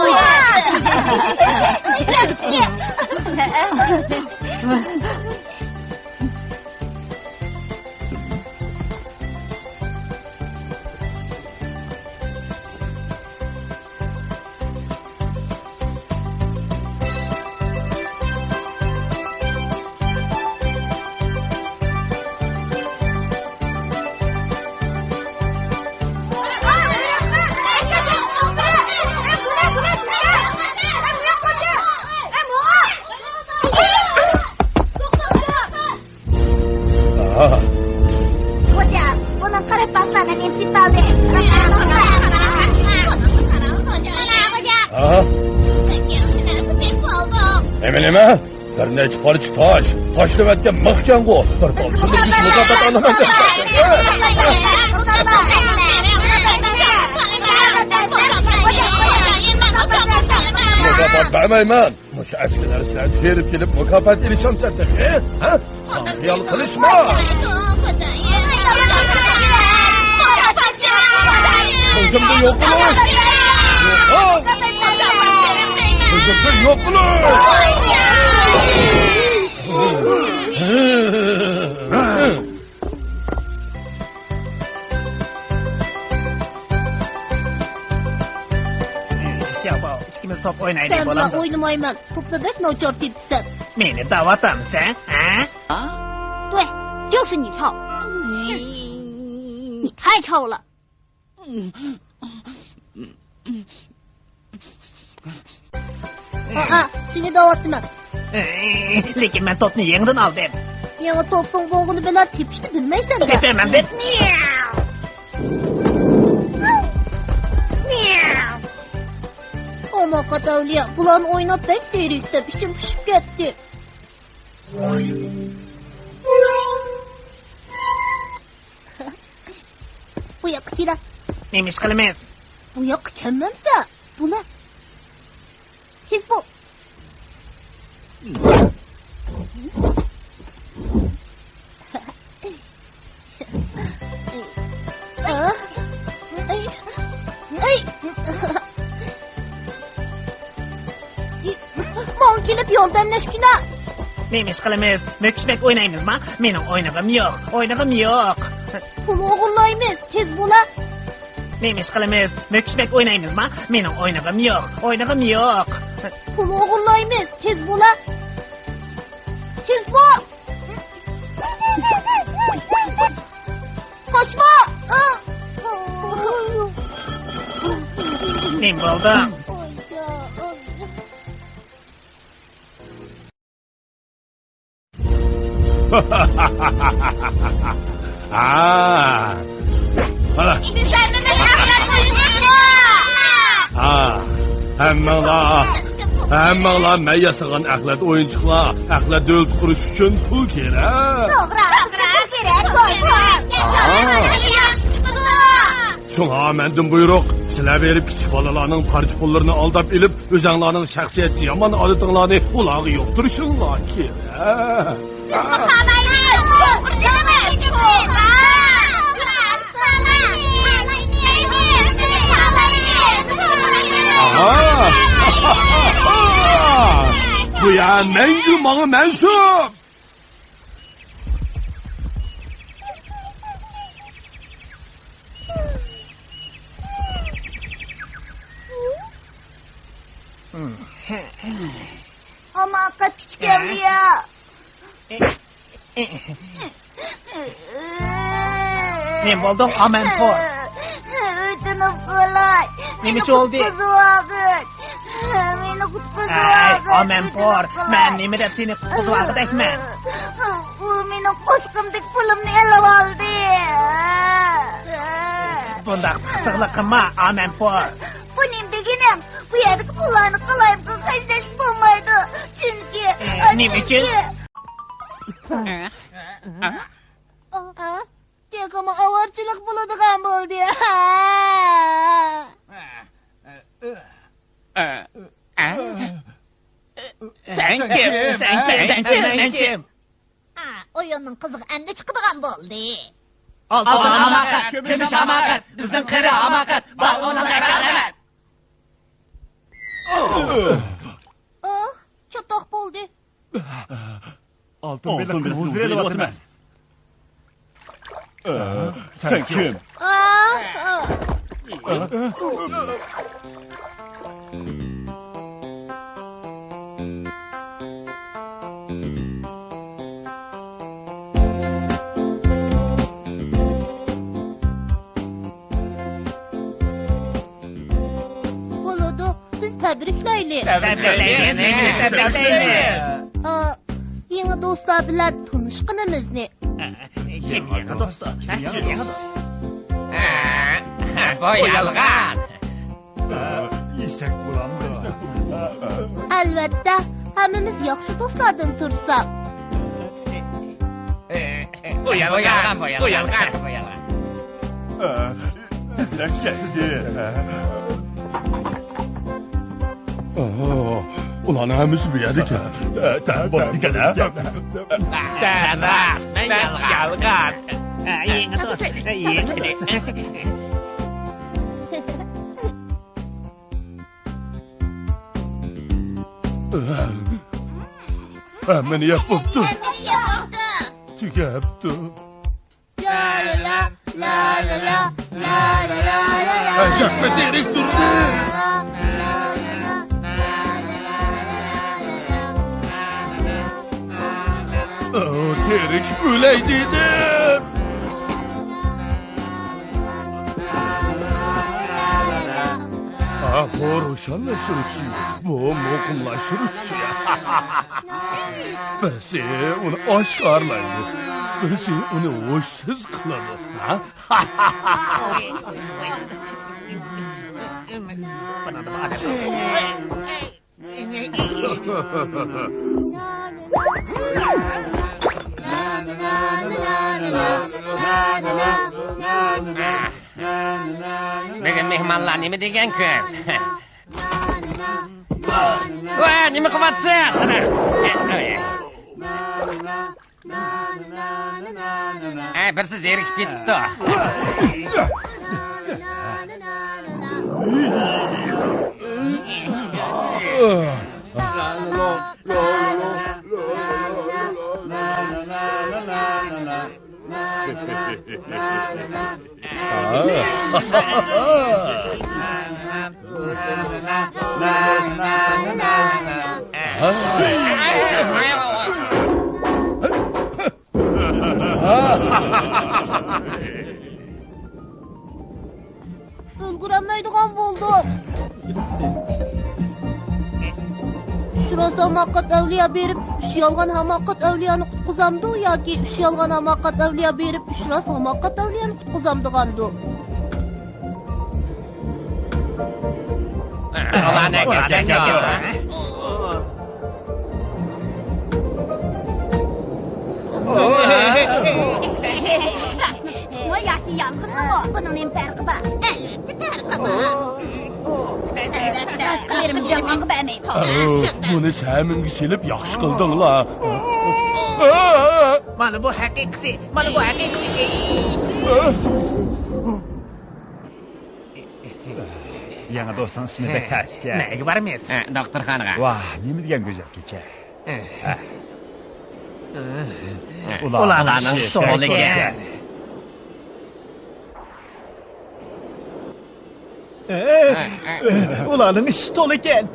ئاھا. خوجا، بۇنىڭ قارا پاقلارنى مەن تېپىپ ئالدىم. ئاھا. نېمە، نېمە؟ بىر نەچچە پارچە تاش، تاشلىۋەتكەن مىخكەنغۇ. بىر پالچىنى بېرىش مۇكاپات ئالىمەن دەپ. مۇكاپات بەرمەيمەن. مۇشۇ ئەسكى نەرسىلەرنى تېرىپ كېلىپ مۇكاپات ئېلىشامسەن تېخى، ھە؟ ساڭا خىيال قىلىشما! كۆزۈمدىن يوق بولۇش! يوقال! كۆزۈمدىن يوق بولۇش! ياپاۋ، ئىككىمىز توپ ئوينايلى، سەن بىلەن بولامدۇ؟ ئوينىمايمەن. توپنى بەك ناچار تېپىپسەن. مېنى دەۋاتامسەن، ھە؟ 对，就是你臭。你太臭了。 ئا، سېنى دەۋاتىمەن. لېكىن مەن توپنى يېڭىدىن ئالدىم. يېڭى توپنىڭ بولغىنى بىلەن تېپىشنى بىلمەيسەن-دە. تېپىمەن دەپ. مياۋ. مياۋ. ئاما قاتاۋلىيا، بۇلارنى ئويناپ بەك زېرىكتىم، ئىچىم پۇشۇپ كەتتى. بۇ ياققا كېلە. نېمە ئىش قىلىمىز؟ بۇ ياققا كەلمەمسە، بۇلار. تېز بول. ماڭا كېلىپ ياردەملەشكىنە. نېمە ئىش قىلىمىز؟ مۆكۈشمەك ئوينايمىزما؟ مېنىڭ ئوينىغۇم يوق، ئوينىغۇم يوق. پۇل ئوغرىلايمىز، تېز بولا. نېمە ئىش قىلىمىز؟ مۆكۈشمەك ئوينايمىزما؟ مېنىڭ ئوينىغۇم يوق، ئوينىغۇم يوق. پۇل ئوغرىلايمىز، تېز بولا. تېز بول. قاچما! نېمە بولدى؟ ھا. ھا. ھا. ھەممىڭلار، ھەممىڭلار مەن ياسىغان ئەخلەت ئويۇنچۇقلار، ئەخلەت دۆلىتى قۇرۇش ئۈچۈن پۇل كېرەك. توغرا، پۇل كېرەك، پۇل، پۇل. ھا. شۇڭا مەندىن بۇيرۇق، سىلەر بېرىپ كىچىك بالىلارنىڭ پارچە پۇللىرىنى ئالداپ ئېلىپ، ئۆزەڭلارنىڭ شەخسىيەتچە يامان ئادىتىڭلارنى ئۇلارغا يۇقتۇرۇشۇڭلار كېرەك. بىزمۇ قالايلى، چوڭقۇر جېنىمىز. ئاھا. بۇ يەر مەڭگۈ ماڭا مەنسۇپ. ھاماقەت كىچىك ئەۋلىيا. نېمە بولدۇڭ، ئامەنپۇر؟ ئۆتۈنۈپ قالاي. نېمە ئىش بولدى؟ قۇتقۇزۇۋالغىن. مېنى قۇتقۇزۇۋالغىن. ئەي، ئامەنپۇر، مەن نېمە دەپ سېنى قۇتقۇزۇۋالغۇدەكمەن؟ ئۇ مېنىڭ قوسىقىمدىكى پۇلۇمنى ئېلىۋالدى. بۇنداق سىقسىقلىق قىلما، ئامەنپۇر. بۇ نېمە دېگىنىڭ؟ بۇ يەردىكى پۇللارنى قالايمىقان خەجلەشكە بولمايدۇ. چۈنكى، ئە، نېمە ئۈچۈن؟ ئە؟ ئە؟ تېخىمۇ ئاۋارىچىلىق بولىدىغان بولدى. سەن كىم؟ سەن كىم؟ سەن كىم؟ مەن كىم؟ ئا، ئويۇننىڭ قىزىقى ئەمدى چىقىدىغان بولدى. ئالتۇن ھاماقەت، كۈمۈش ھاماقەت، بىزنىڭ قېرى ھاماقەت، بار ئۇنىڭ ئەكەلەمەت. ئوھ، چاتاق بولدى. ئالتۇن بېلىقنى ھۇزۇر ئېلىۋاتىمەن. ئە، سەن كىم؟ ئا، ئا. بولىدۇ، بىز تەبرىكلەيلى. تەبرىكلەيلى، تەبرىكلەيلى. ئا، يېڭى دوستلار بىلەن تونۇشقىنىمىزنى. كىم يېڭى دوست؟ كىم يېڭى دوست؟ ھە، بۇ يالغان. يېسەك بولامدۇ؟ ئەلۋەتتە، ھەممىمىز ياخشى دوستلاردىن تۇرساق. بۇ يالغان، بۇ يالغان، بۇ يالغان. بىزلەر كەتتى. ئوھو، ئۇلارنىڭ ھەممىسى بۇ يەردىكەن. بولىدىكەن، ھە؟ سەن راست، مەن يالغان. يېڭى دوست، يېڭى دوست. ھەممىنى يەپ بوپتۇ. تۈگەپتۇ. ھە، ياقما تېرىك تۇردى. ئۇ تېرىك ئۆلەي دېدىم. ھا، بۇ روشەنلەشتۈرۈش، بۇ مۇقىملاشتۇرۇش. بىرسى ئۇنى ئاشكارىلايدۇ، بىرسى ئۇنى ھوشسىز قىلىدۇ. ھا؟ بۈگۈن مېھمانلار نېمە دېگەن كۈن؟ ۋە، نېمە قىلىۋاتىسىز؟ ئەي، بىرسى زېرىكىپ كېتىپتۇ. ئۈلگۈرەلمەيدىغان بولدۇق. شىرازا ماقات ئەۋلىيا بېرىپ، ئىش ئۈچ يالغان ھاماقەت ئەۋلىيانى قۇتقۇزامدۇ ياكى ئۈچ يالغان ھاماقەت ئەۋلىيا بېرىپ، ئۈچ راست ھاماقەت ئەۋلىيانى قۇتقۇزامدىغاندۇ؟ راستمۇ ياكى يالغانمۇ؟ بۇنىڭ نېمە پەرقى بار؟ ئەلۋەتتە پەرقى بار. ئەلۋەتتە. باشقىلىرىم يالغانغا بەرمەيدۇ. ئاۋۇ، بۇنى سەمىڭگە سېلىپ ياخشى قىلدىڭلار. مانا بۇ ھەقىقىسى، مانا بۇ ھەقىقىسى. يېڭى دوستنىڭ ئىسمى بەك تەس ئىكەن. نەگە بارىمىز؟ ھە، دوختۇرخانىغا. ۋاھ، نېمە دېگەن گۈزەل كېچە. ھە. ئۇلارنىڭ سولى ئىكەن. ئۇلارنىڭ ئىشى تولا ئىكەن.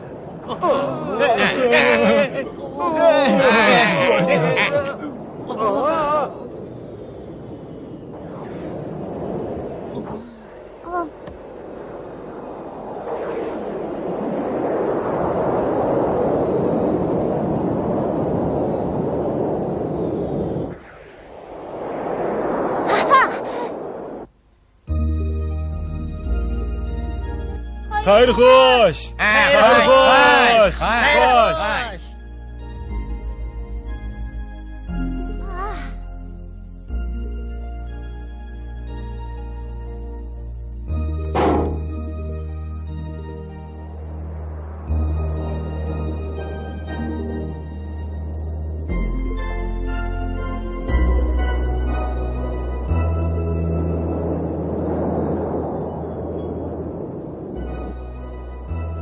خەير خوش! خەير خوش! خەير خوش!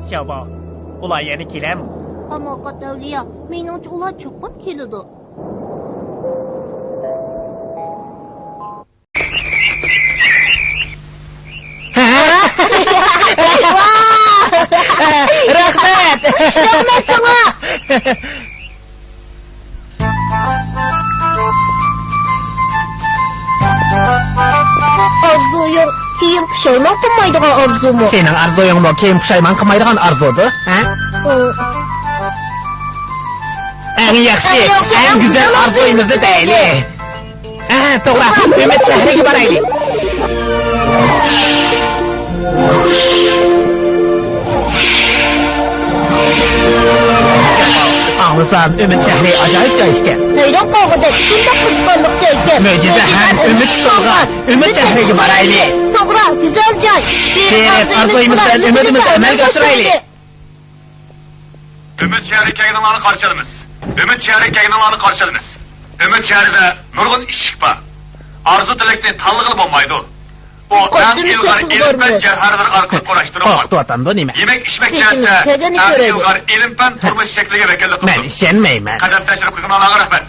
شياۋباۋ، ئۇلار يەنە كېلەرمۇ؟ ھاماقەت ئەۋلىيا، مېنىڭچە ئۇلار چوقۇم كېلىدۇ. رەھمەت! رەھمەت ساڭا! ئارزۇيۇڭ كېيىن پۇشايمان قىلمايدىغان ئارزۇمۇ؟ سېنىڭ ئارزۇيۇڭمۇ كېيىن پۇشايمان قىلمايدىغان ئارزۇدۇ، ھە؟ ئۇ. ئەڭ ياخشى، ئەڭ گۈزەل ئارزۇيىمىزنى دەيلى. ھە، توغرا، ئۈمىد شەھىرىگە بارايلى. ئاڭلىسام، ئۈمىد شەھىرى ئاجايىپ جاي ئىكەن. ھەيران قالغۇدەك، شۇنداق قىزىقارلىق جاي ئىكەن. مۆجىزە ھەم ئۈمىد تۇتۇلغان ئۈمىد شەھىرىگە بارايلى. توغرا، گۈزەل جاي. سېرىق ئارزۇيىمىز بىلەن ئۈمىدىمىزنى ئەمەلگە ئاشۇرايلى. ئۈمىد شەھىرىگە كەلگىنىڭلارنى قارشى ئالىمىز. ئۈمىد شەھىرىگە كەلگىنىڭلارنى قارشى ئالىمىز. ئۈمىد شەھىرىدە نۇرغۇن ئىشىك بار. ئارزۇ تىلەكنى تانلىغىلى بولمايدۇ. ئۇ ئەڭ ئىلغار ئېلىپەن جەۋھەرلىرى ئارقىلىق قۇراشتۇرۇلغان. قورقۇتۇۋاتامدۇ نېمە؟ يېمەك ئىچمەك جەھەتتە ئەڭ ئىلغار ئېلىپەن تۇرمۇش شەكلىگە ۋەكىللىك قىلىدۇ. مەن ئىشەنمەيمەن. قەدەم تەشرىپ قىلغىنىڭلارغا رەھمەت.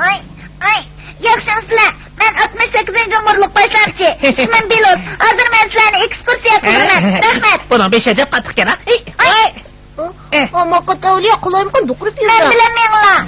ئاي، ئاي، ياخشىمۇسىلەر؟ مەن ئاتمىش سەككىزىنچى نومۇرلۇق باشلامچى، ئىسمىم بېلوس. ھازىر مەن سىلەرنى ئېكسكۇرسىيە قىلدۇرىمەن. رەھمەت. بۇنىڭ بېشى ئەجەب قاتتىق ئىكەن، ھە؟ ئاي. ئاي. ئاماقەت ئەۋلىيا قالايمىقان دوقۇرۇپ يۈرمە. مەن بىلەن مېڭىڭلار.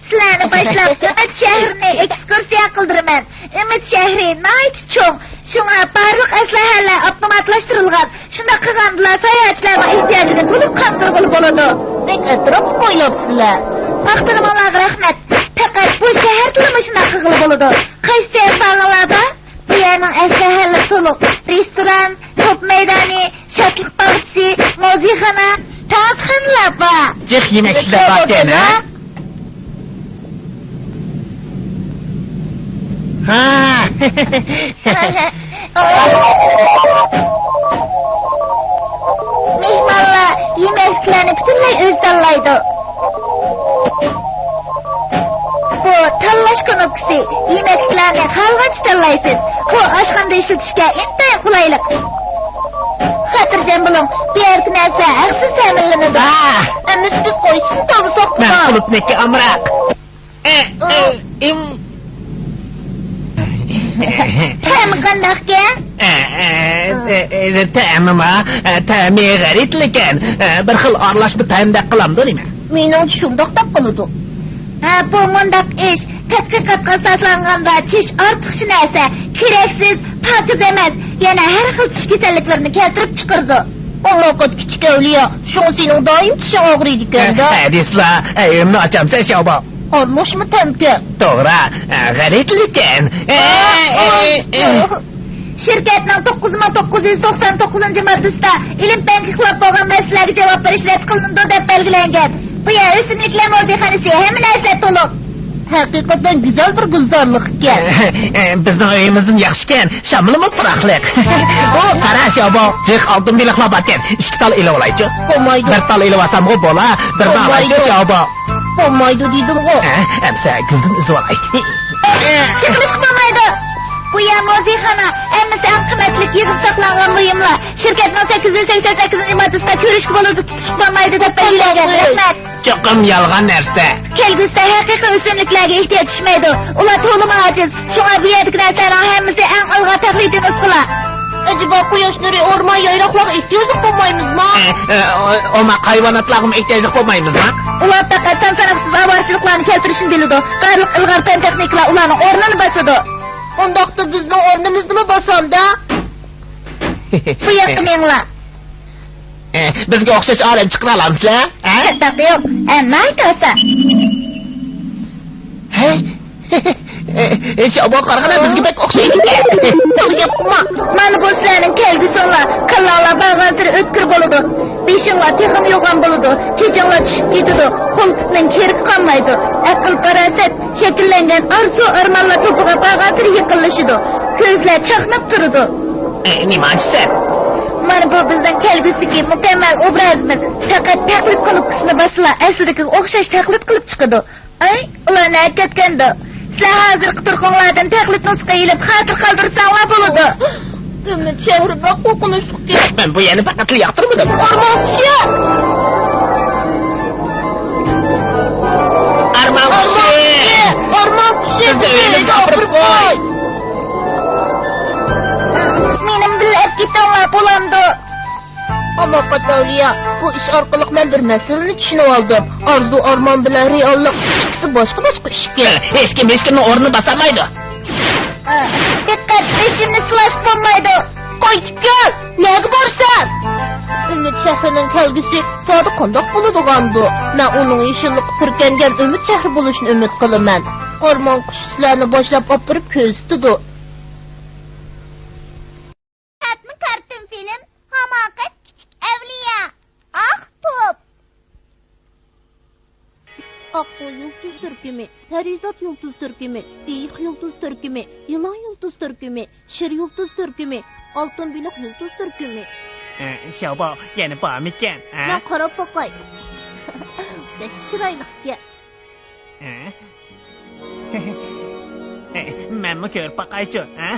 سىلەرنى باشلاپ ئۈمىد شەھىرىنى ئېكسكۇرسىيە قىلدۇرىمەن. ئۈمىد شەھىرى ناھايىتى چوڭ، شۇڭا بارلىق ئەسلىھەلەر ئاپتوماتلاشتۇرۇلغان. شۇنداق قىلغاندىلا ساياھەتچىلەرنىڭ ئېھتىياجىنى تولۇق قاندۇرغىلى بولىدۇ. بەك ئەتراپلىق ئويلاپسىلەر. ماختىغىنىڭلارغا رەھمەت. پەقەت بۇ شەھەردىلا مۇشۇنداق قىلغىلى بولىدۇ. قايسىچە بارغانلار بار؟ بۇ يەرنىڭ ئەسلىھەلىرى تولۇق. رېستوران، توپ مەيدانى، شادلىق باغچىسى، مۇزېيخانا، تانسىخانىلار بار. جىق يېمەكلىكلەر باركەن، ھە؟ ھا. مېھمانلار يېمەكلىكلەرنى پۈتۈنلەي ئۆزى تاللايدۇ. بۇ تاللاش كۇنۇپكىسى. يېمەكلىكلەرنى خالىغانچە تاللايسىز. بۇ ئاشخانىدا ئىشلىتىشكە ئىنتايىن قولايلىق. خاتىرجەم بولۇڭ، بۇ يەردىكى نەرسە ھەقسىز تەمىنلىنىدۇ. ئەمىسە بىز قايسىسىنى تاللىساق بولار؟ مەن قۇلۇپنىكى ئامراق. ئە، ئە، ئىم. تەمى قانداقكەن؟ ئە، ئە، ئە، ئە، تەمىما، ئە، تەمى غەرىبلىكەن. ئە، بىر خىل ئارىلاشما تەمدەك قىلامدۇ نېمە؟ مېنىڭچە شۇنداق دەپ قىلىدۇ. ھە، بۇ مۇنداق ئىش. تەتقىقاتقا ئاساسلانغاندا، چىش ئارتۇقچە نەرسە، كېرەكسىز، پاكىز ئەمەس، يەنە ھەر خىل چىش كېسەللىكلىرىنى كەلتۈرۈپ چىقىرىدۇ. ئۇ ۋاقىت كىچىك ئەۋلىيا، شۇڭا سېنىڭ دائىم چىشىڭ ئاغرىيدىكەن-دە. ھە، دېسىلا، ئەيىبىمنى ئاچامسەن، شياۋباۋ. ئارىلاشما تەمكە. توغرا، غەلىتىلىككەن. شىركەتنىڭ توققۇز مىڭ توققۇز يۈز توقسان توققۇزىنچى ماددىسىدا ئىلىم-پەنگە خىلاپ بولغان مەسىلىلەرگە جاۋاب بېرىش رەت قىلىنىدۇ دەپ بەلگىلەنگەن. بۇ يەر ئۆسۈملۈكلەر مۇزېيخانىسى، ھەممە نەرسە تولۇق. ھەقىقەتەن گۈزەل بىر گۈلزارلىق ئىكەن. بىزنىڭ ئۆيىمىزدىن ياخشىكەن، شامىلىمۇ پۇراقلىق. ئۇ، قارا، شياۋباۋ، جىق ئالتۇن بېلىقلار باركەن. ئىككى تال ئېلىۋالايچۇ. بولمايدۇ. بىر تال ئېلىۋالسامغۇ بولا، بىرنى ئالايچۇ، بولمايدۇ. شياۋباۋ. بولمايدۇ دېدىمغۇ. ھە، ئەمسە گۈلدىن ئۈزۈۋالاي. چېقىلىشقا بولمايدۇ. بۇ يەر مۇزېيخانا، ھەممىسى ئەڭ قىممەتلىك يىغىپ ساقلانغان بۇيۇملار. شىركەتنىڭ سەككىز يۈز سەكسەن سەككىزىنچى ماددىسىدا كۆرۈشكە بولىدۇ، تۇتۇشقا بولمايدۇ دەپ بەلگىلەنگەن. رەھمەت. چوقۇم يالغان نەرسە. كەلگۈسىدە ھەقىقىي ئۆسۈملۈكلەرگە ئېھتىياج چۈشمەيدۇ. ئۇلار تولىمۇ ئاجىز. شۇڭا بۇ يەردىكى نەرسىلەرنىڭ ھەممىسى ئەڭ ئىلغار تەقلىدىي نۇسخىلار. ئەجەبا، قۇياش نۇرى، ئورمان، يايلاقلارغا ئېھتىياجلىق بولمايمىزما؟ ئە، ئە، ئوماق ھايۋاناتلارغىمۇ ئېھتىياجلىق بولمايمىزما؟ ئۇلار پەقەت سان-ساناقسىز ئاۋارىچىلىكلارنى كەلتۈرۈشنى بىلىدۇ. بارلىق ئىلغار پەن-تېخنىكىلار ئۇلارنىڭ ئورنىنى باسىدۇ. ئۇنداقتا بىزنىڭ ئورنىمىزنىمۇ باسامدا؟ بۇ ياققا مېڭىڭلار. ئە، بىزگە ئوخشاش ئالەم چىقىرالامسىلەر؟ ھە؟ ئەلۋەتتە يوق. ئە، ناھايىتى ئاسان. ھەي؟ ئە، شياۋباۋغا قارىغاندا بىزگە بەك ئوخشايدىكەن. تولا گەپ قىلما. مانا بۇ سىلەرنىڭ كەلگۈسىڭلار. كاللاڭلار بارغانسېرى ئۆتكۈر بولىدۇ. بېشىڭلار تېخىمۇ يوغان بولىدۇ. چېچىڭلار چۈشۈپ كېتىدۇ. قول-پۇتنىڭ كېرىكى قالمايدۇ. ئەقىل-پاراسەت شەكىللەنگەن ئارزۇ-ئارمانلار توپىغا بارغانسېرى يېقىنلىشىدۇ. كۆزلەر چاقناپ تۇرىدۇ. ئە، نېمانچە سەت؟ مانا بۇ بىزنىڭ كەلگۈسىدىكى مۇكەممەل ئوبرازىمىز. پەقەت تەقلىد كۇنۇپكىسىنى باسسىلا، ئەسلىدىكىگە ئوخشاش تەقلىد قىلىپ چىقىدۇ. ئاي، ئۇلار نەگە كەتكەندۇ؟ سىلەر ھازىرقى تۇرقۇڭلاردىن تەقلىد نۇسخا ئېلىپ، خاتىرە قالدۇرساڭلار بولىدۇ. ئۈمىد شەھىرى بەك قورقۇنچلۇق. مەن بۇ يەرنى پەقەتلا ياقتۇرمىدىم. ئارمان كۈچى! ئارمان كۈچى! ئارمان كۈچى! بىزنى ئۆيىمىزگە ئاپىرىپ قوي! مېنىمۇ بىللە ئەپ كېتىڭلار بولامدۇ؟ ئاماقەت ئەۋلىيا، بۇ ئىش ئارقىلىق مەن بىر مەسىلىنى چۈشىنىۋالدىم. ئارزۇ-ئارمان بىلەن رېئاللىق ئىككىسى باشقا-باشقا ئىشكەن. ھېچكىم ھېچكىمنىڭ ئورنىنى باسالمايدۇ. دىققەت، بېشىمنى سىلاشقا بولمايدۇ. قايتىپ كەل! نەگە بارىسەن؟ ئۈمىد شەھىرىنىڭ كەلگۈسى زادى قانداق بولىدىغاندۇ؟ مەن ئۇنىڭ يېشىللىققا پۈركەنگەن ئۈمىد شەھىرى بولۇشىنى ئۈمىد قىلىمەن. ئارمان قۇشى سىلەرنى باشلاپ ئاپىرىپ كۆزىتىدۇ. ئاتمۇ كارتون فىلىم، ھاماقەت كىچىك ئەۋلىيا، ئاق توپ. ئاققۇ يۇلتۇز تۈركۈمى، پەرىزات يۇلتۇز تۈركۈمى، ئېيىق يۇلتۇز تۈركۈمى، يىلان يۇلتۇز تۈركۈمى، شىر يۇلتۇز تۈركۈمى، ئالتۇن بېلىق يۇلتۇز تۈركۈمى. ئە، شياۋباۋ، يەنە بارمىكەن، ئە؟ مەن قاراپ باقاي. بەك چىرايلىقكەن. ئە؟ مەنمۇ كۆرۈپ باقايچۇ، ھە؟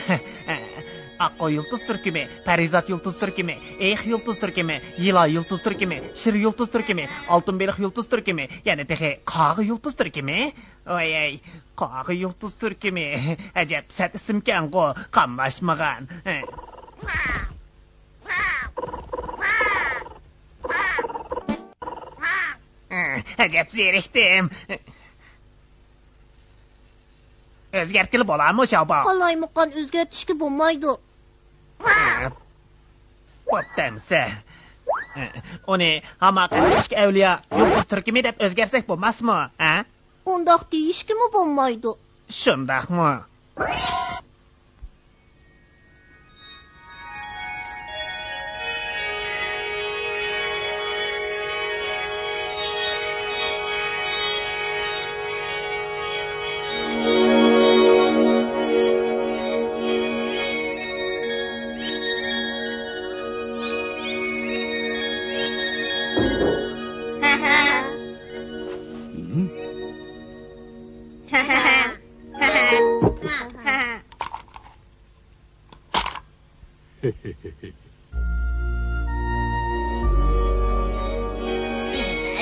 ئاققۇ يۇلتۇز تۈركۈمى، پەرىزات يۇلتۇز تۈركۈمى، ئېيىق يۇلتۇز تۈركۈمى، يىلان يۇلتۇز تۈركۈمى، شىر يۇلتۇز تۈركۈمى، ئالتۇن بېلىق يۇلتۇز تۈركۈمى، يەنە تېخى قاغا يۇلتۇز تۈركۈمى. ۋاي، قاغا يۇلتۇز تۈركۈمى. ئەجەب سەت ئىسىمكەنغۇ، قاملاشمىغان. ئەجەب زېرىكتىم. ئۆزگەرتكىلى بولامۇ، شياۋباۋ؟ قالايمىقان ئۆزگەرتىشكە بولمايدۇ. بوپتۇ ئەمسە. ئۇنى ھاماقەت كىچىك ئەۋلىيا يۇلتۇز تۈركۈمى دەپ ئۆزگەرتسەك بولماسمۇ، ھە؟ ئۇنداق دېيىشكىمۇ بولمايدۇ. شۇنداقمۇ؟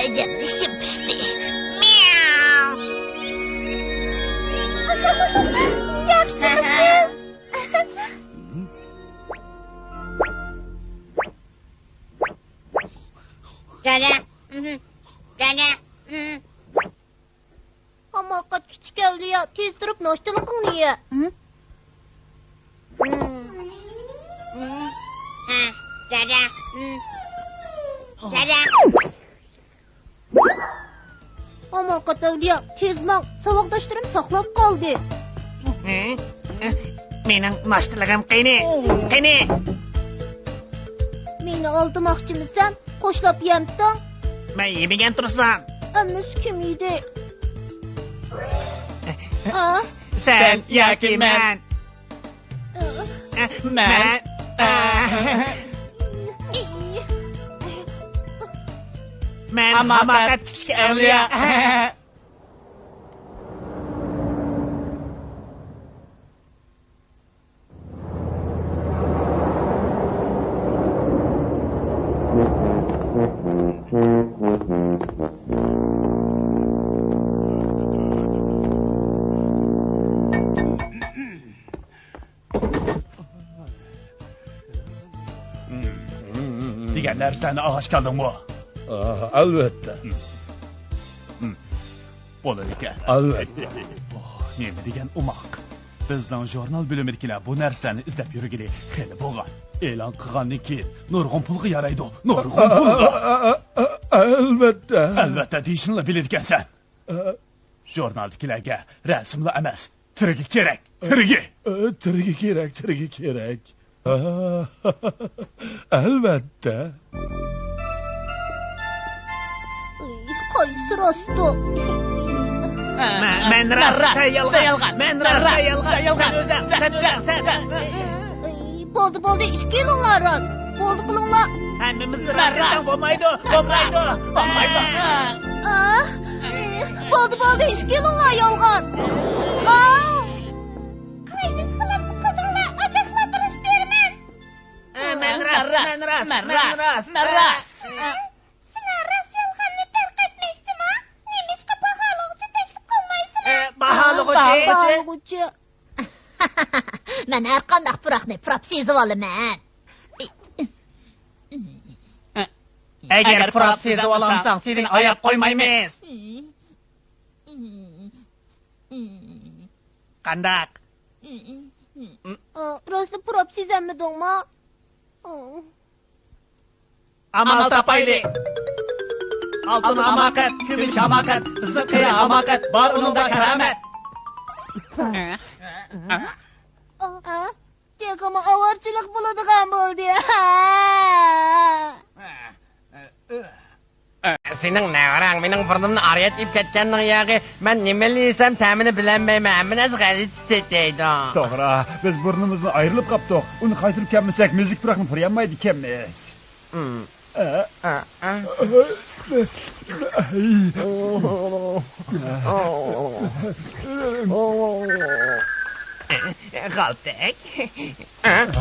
ئەجەب ئىچىم پۇشتى. مياۋ. ياخشىمۇسىز؟ دادە. دادە. ھاماقەت كىچىك ئەۋلىيا، تېز تۇرۇپ ناشتىلىقىڭنى يە. ھە؟ دادا. دادا. ھاماقەت ئەۋلىيا، تېز ماڭ، ساۋاقداشلىرىم ساقلاپ قالدى. مېنىڭ ناشتىلىقىم قېنى؟ قېنى؟ مېنى ئالدىماقچىمىسەن؟ خوشلاپ يەمتىڭ؟ مەن يېمىگەن تۇرسام. ئەمىسە كىم يېدى؟ ئا؟ سەن ياكى مەن؟ مەن. مەن ھاماقەت كىچىك ئەۋلىيا. دېگەن نەرسىلەرنى ئاڭلاش كەلدىڭمۇ؟ ئا، ئەلۋەتتە. بولىدىكەن. ئەلۋەتتە. ئوھ، نېمە دېگەن ئوماق. بىزنىڭ ژۇرنال بۆلۈمىدىكىلەر بۇ نەرسىلەرنى ئىزدەپ يۈرگىلى خېلى بولغان. ئېلان قىلغاندىن كېيىن نۇرغۇن پۇلغا يارايدۇ، نۇرغۇن پۇلغا. ئە، ئە، ئە، ئە، ئەلۋەتتە. ئەلۋەتتە دېيىشنىلا بىلىدىكەنسەن. ئە. ژۇرنالدىكىلەرگە رەسىملا ئەمەس، تىرىكى كېرەك، تىرىكى. ئە، تىرىكى كېرەك، تىرىكى كېرەك. ئەلۋەتتە. ئۇي، قايسى راستۇ؟ مەن راست، سەن يالغان. مەن راست، سەن يالغان. سەن ئۆزۈڭ، سەن، سەن. ئۇي، بولدى، بولدى، ئىككىلىڭلار راست. بولدى قىلىڭلار. ھەممىمىز راست دېسەڭ بولمايدۇ، بولمايدۇ، بولمايدۇ. ئا، بولدى، بولدى، ئىككىلىڭلار يالغان. ئا! قايسى خىلىپ قىلدىڭلار، ئازاقلاندۇرۇش بېرىمەن. ئە، مەن راست، مەن راست، مەن راست، مەن راست. سىلەر راست يالغاننى پەرق ئەتمەكچىما؟ نېمىشقا باھالىغۇچى تەكلىپ قىلمايسىلەر؟ ئە، باھالىغۇچى؟ باھالىغۇچى. مەن ھەرقانداق پۇراقنى پۇراپ سېزىۋالىمەن. ئەگەر پۇراپ سېزىۋالالمىساڭ، سېنى ئاياپ قويمايمىز. قانداق؟ ئا، راستلا پۇراپ سېزەلمىدىڭما؟ ئا. ئامال تاپايلى. ئالتۇن ھاماقەت، كۈمۈش ھاماقەت، بىزنىڭ قېرى ھاماقەت، بار ئۇنىڭدا كارامەت. ئا، تېخىمۇ ئاۋارىچىلىك بولىدىغان بولدى. سېنىڭ نەۋرەڭ مېنىڭ بۇرنۇمنى ئارىيەت ئېلىپ كەتكەننىڭ ياغى. مەن نېمىلا يېسەم تەمىنى بىلەلمەيمەن. ھەممە نەرسە غەلىتە تېتەيدۇ. توغرا، بىز بۇرنىمىزنى ئايرىلىپ قاپتۇق. ئۇنى قايتۇرۇپ كەلمىسەك، مۈزۈك پۇراقنى پۇرىيالمايدىكەنمىز. غالتەك.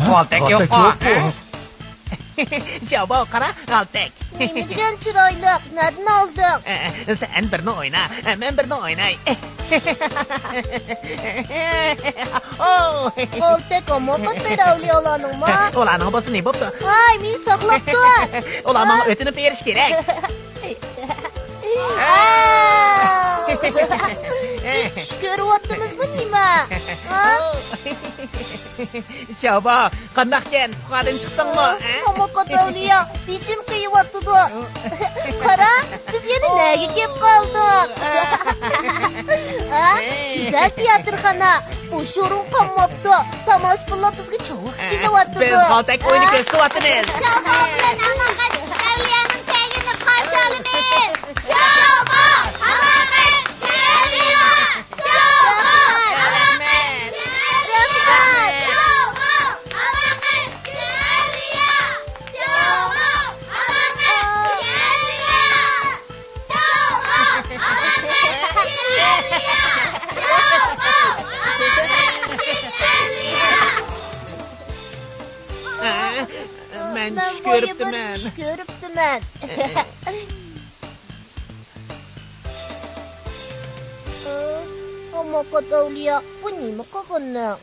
غالتەك يوققۇ. شاۋباۋ، قارا، غالتەك. نېمە دېگەن چىرايلىق، نەدىن ئالدىڭ؟ سەن بىرنى ئوينا، مەن بىرنى ئويناي. غالتەك ئامما قاتنايدۇ ئەۋلىيالارنىڭما؟ ئۇلارنىڭ بولسا نېمە بوپتۇ؟ ۋاي، مېنى ساقلاپ تۇر. ئۇلار ماڭا ئۆتۈنۈپ بېرىشى كېرەك. چۈش كۆرۈۋاتىمىزمۇ نېمە؟ ھە؟ شاۋباۋ، قانداقكەن؟ ئۇخلاشتىن چىقتىڭمۇ؟ ھە؟ ھاماقەت ئەۋلىيا، بېشىم قېيىۋاتىدۇ. قارا، بىز يەنە نەگە كېلىپ قالدۇق؟ ھە؟ گۈزەل تىياتىرخانا، بوش ئورۇن قالماپتۇ. تاماشىبىنلار بىزگە چاۋاك چېلىۋاتىدۇ. بىز غالتەك ئويۇنى كۆرسىتىۋاتىمىز. شاۋباۋ بىلەن ھاماقەت ئەۋلىيانىڭ كەلگىنىنى قارشى ئالىمىز. شاۋباۋ، ھاماقەت ئەۋلىيا! مەن چۈش كۆرۈپتىمەن. چۈش كۆرۈپتىمەن. ھاماقەت ئەۋلىيا، بۇ نېمە قىلغىنىڭ؟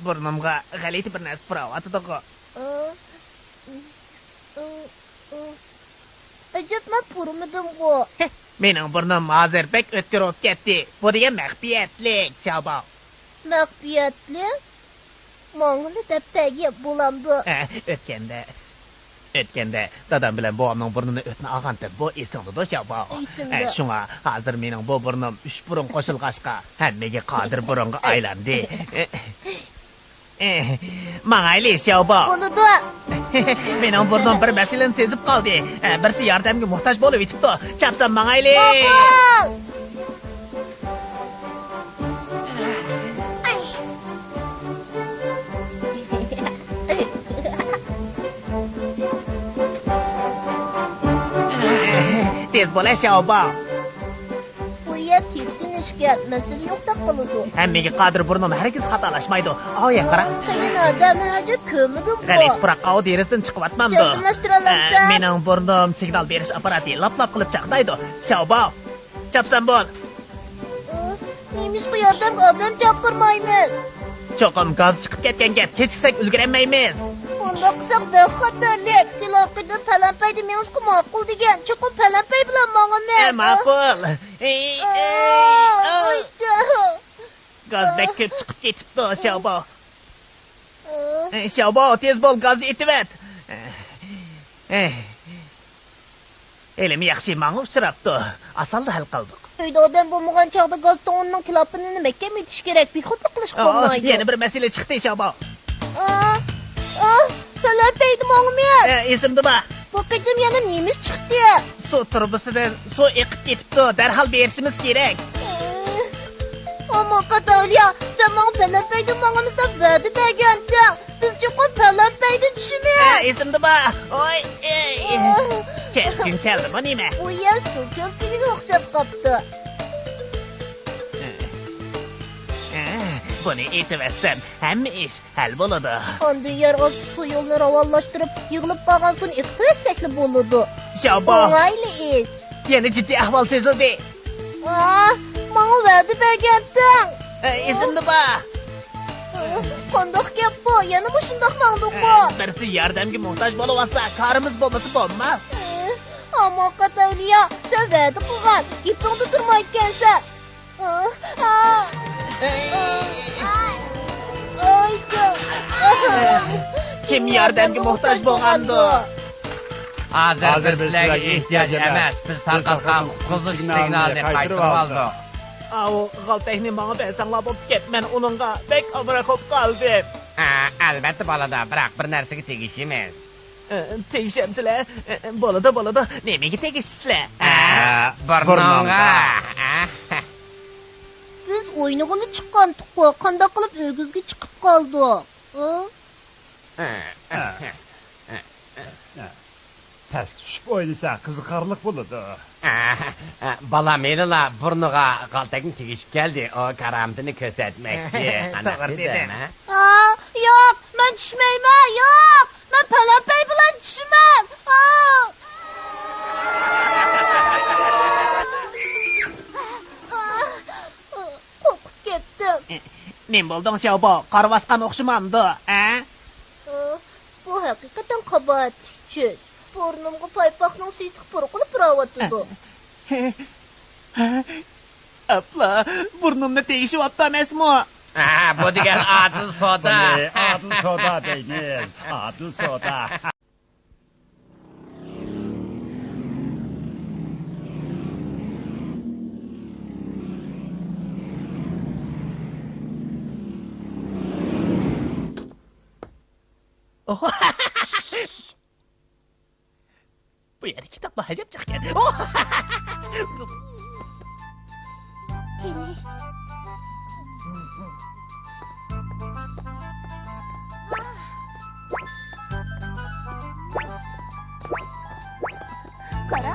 بۇرنۇمغا غەلىتە بىر نەرسە پۇراۋاتىدىغۇ. ئەجەبمۇ مەن پۇرىمىدىمغۇ؟ مېنىڭ بۇرنۇم ھازىر بەك ئۆتكۈر بولۇپ كەتتى. بۇ دېگەن مەخپىيەتلىك، شياۋباۋ. مەخپىيەتلىك؟ ماڭىلا دەپ بەرگەن بولامدۇ؟ ھە، ئۆتكەندە، ئۆتكەندە دادام بىلەن بوۋامنىڭ بۇرنىنى ئۆتنە ئالغانتىم، بۇ ئېسىڭدىدۇ، شياۋباۋ؟ ئېسىمدە. ھە، شۇڭا ھازىر مېنىڭ بۇ بۇرنۇم ئۈچ بۇرۇن قوشۇلغاچقا، ھەممىگە قادىر بۇرۇنغا ئايلاندى. ماڭايلى، شياۋباۋ. بولىدۇ. مېنىڭ بۇرنۇم بىر مەسىلىنى سېزىپ قالدى. بىرسى ياردەمگە موھتاج بولۇۋېتىپتۇ. چاپسان ماڭايلى. ماقۇل. تېز بول، شياۋباۋ. بۇ يەر كېسكىن ئىشكەن، مەسىلە يوقتەك قىلىدۇ. ھەممىگە قادىر بۇرنۇم ھەرگىز خاتالاشمايدۇ. ئاۋۇ ياققىراق. قېنى ئادەم ھاجەت كۆرمىدىمغۇ؟ غەلىتە پۇراق ئاۋۇ دېرىزىدىن چىقىۋاتمامدۇ؟ جەزملەشتۈرەلەمسەن؟ ئە، مېنىڭ بۇرنۇم سىگنال بېرىش ئاپپاراتى لاپ-لاپ قىلىپ چاقنايدۇ. شياۋباۋ، چاپسان بول. ئە، نېمىشقا ياردەمگە ئادەم چاقىرمايمىز؟ چوقۇم گاز چىقىپ كەتكەن گەپ، كېچىكسەك ئۈلگۈرەلمەيمىز. بۇنداق قىلساق بەك خەتەرلىك. كېلەركىدىن پەلەمپەيدە مېڭىشقا ماقۇل دېگەن. چوقۇم پەلەمپەي بىلەن ماڭىمىز. ئە، ماقۇل. ئېي، ئا، ئېي، ئا. ئايدا. گاز بەك كۆپ چىقىپ كېتىپتۇ، شياۋباۋ. ئا. ئە، شياۋباۋ، تېز بول، گازنى ئېتىۋەت. ئە، ئە. ھېلىمۇ ياخشى ماڭا ئۇچراپتۇ. ئاسانلا ھەل قىلدۇق. ئۆيدە ئادەم بولمىغان چاغدا گاز تونىنىڭ كىلاپىنىنى مەھكەم ئېتىش كېرەك. بىخۇدلۇق قىلىشقا بولمايدۇ. يەنە بىر مەسىلە چىقتى، شياۋباۋ. ئا، ئا، پەلەمپەيدە ماڭىمىز. ئە، ئېسىمدە بار. بۇ قېتىم يەنە نېمە ئىش چىقتى؟ سۇ تۇرۇبىسىدىن سۇ ئېقىپ كېتىپتۇ. دەرھال بېرىشىمىز كېرەك. ئە، ئامما قاتاۋلىيا، سەن ماڭا پەلەمپەيدە ماڭىمىز دەپ ۋەدە بەرگەنتىڭ. بىز چوقۇم پەلەمپەيدە چۈشىمىز. ھە، ئېسىمدە بار. ئوي، ئېي. ئاھ. كەسكىن كەلدىمۇ نېمە؟ بۇ يەر سۇ كۆلچىكىگە ئوخشاپ قاپتۇ. ھە، بۇنى ئېتىۋەتسەم، ھەممە ئىش ھەل بولىدۇ. ئاندىن يەر ئاستى سۇ يولىنى راۋانلاشتۇرۇپ، يىغىلىپ قالغان سۇنى ئېقىتىۋەتسەكلا بولىدۇ. شياۋباۋ. ئوڭايلىق ئىش. يەنە جىددىي ئەھۋال سېزىلدى. ئا، ماڭا ۋەدە بەرگەنتىڭ. ئە، ئېسىمدە بار. ئا، قانداق گەپ بۇ؟ يەنە مۇشۇنداق ماڭدۇقمۇ؟ ئە، بىرسى ياردەمگە موھتاج بولۇۋاتسا، كارىمىز بولمىسا بولماس. ئە، ئامما قاتاۋلىيا، سەن ۋەدە قىلغان، گېپىڭدە تۇرمايدىكەنسەن. ئا، ئا. ئاي. ئاي. كىم ياردەمگە موھتاج بولغاندۇ؟ ھازىر بىز سىلەرگە ئېھتىياج ئەمەس، بىز تارقاتقان قۇتقۇزۇش سىگنالىنى قايتۇرۇۋالدۇق. ئاۋۇ غالتەكنى ماڭا بەرسەڭلار بوپتىكەن، مەن ئۇنىڭغا بەك ئامراق بولۇپ قالدىم. ھە، ئەلۋەتتە بولىدۇ، بىراق بىر نەرسىگە تېگىشىمىز. ئە، تېگىشەمسىلەر؟ ئە، بولىدۇ، بولىدۇ. نېمىگە تېگىشىسىلەر؟ ئە، بۇرنۇڭغا. بۇرنۇڭغا. بىز ئوينىغىلى چىققانتۇققۇ، قانداق قىلىپ ئۆگزىگە چىقىپ قالدۇق؟ ھە؟ ئە، ئە، ئە. پەسكە چۈشۈپ ئوينىسا قىزىقارلىق بولىدۇ. ئە، ئە، بالام ھېلىلا بۇرنىغا غالتەكنى تېگىشىپ كەلدى. ئۇ كارامىتىنى كۆرسەتمەكچى. قانداق توغرا دېدىم، دېدىم. ھە؟ ئا، ياق، مەن چۈشمەيمەن، ياق! مەن پەلەمپەي بىلەن چۈشىمەن! ئا! قورقۇپ كەتتىم. نېمە بولدۇڭ، شياۋباۋ؟ قارىۋاتقان ئوخشىمامدۇ، ھە؟ ئا، بۇ ھەقىقەتەن قاباھەتلىك چۈش. بۇرنۇمغا پايپاقنىڭ سېسىق پۇرىقىلا پۇراۋاتىدۇ. ئەپلا، بۇرنۇمنى تېگىشىۋاپتۇ ئەمەسمۇ؟ ھە، بۇ دېگەن ئادىل سودا. بۇنى ئادىل سودا دەيمىز، ئادىل سودا. بۇ يەردە كىتابلار ئەجەب جىق ئىكەن. قارا،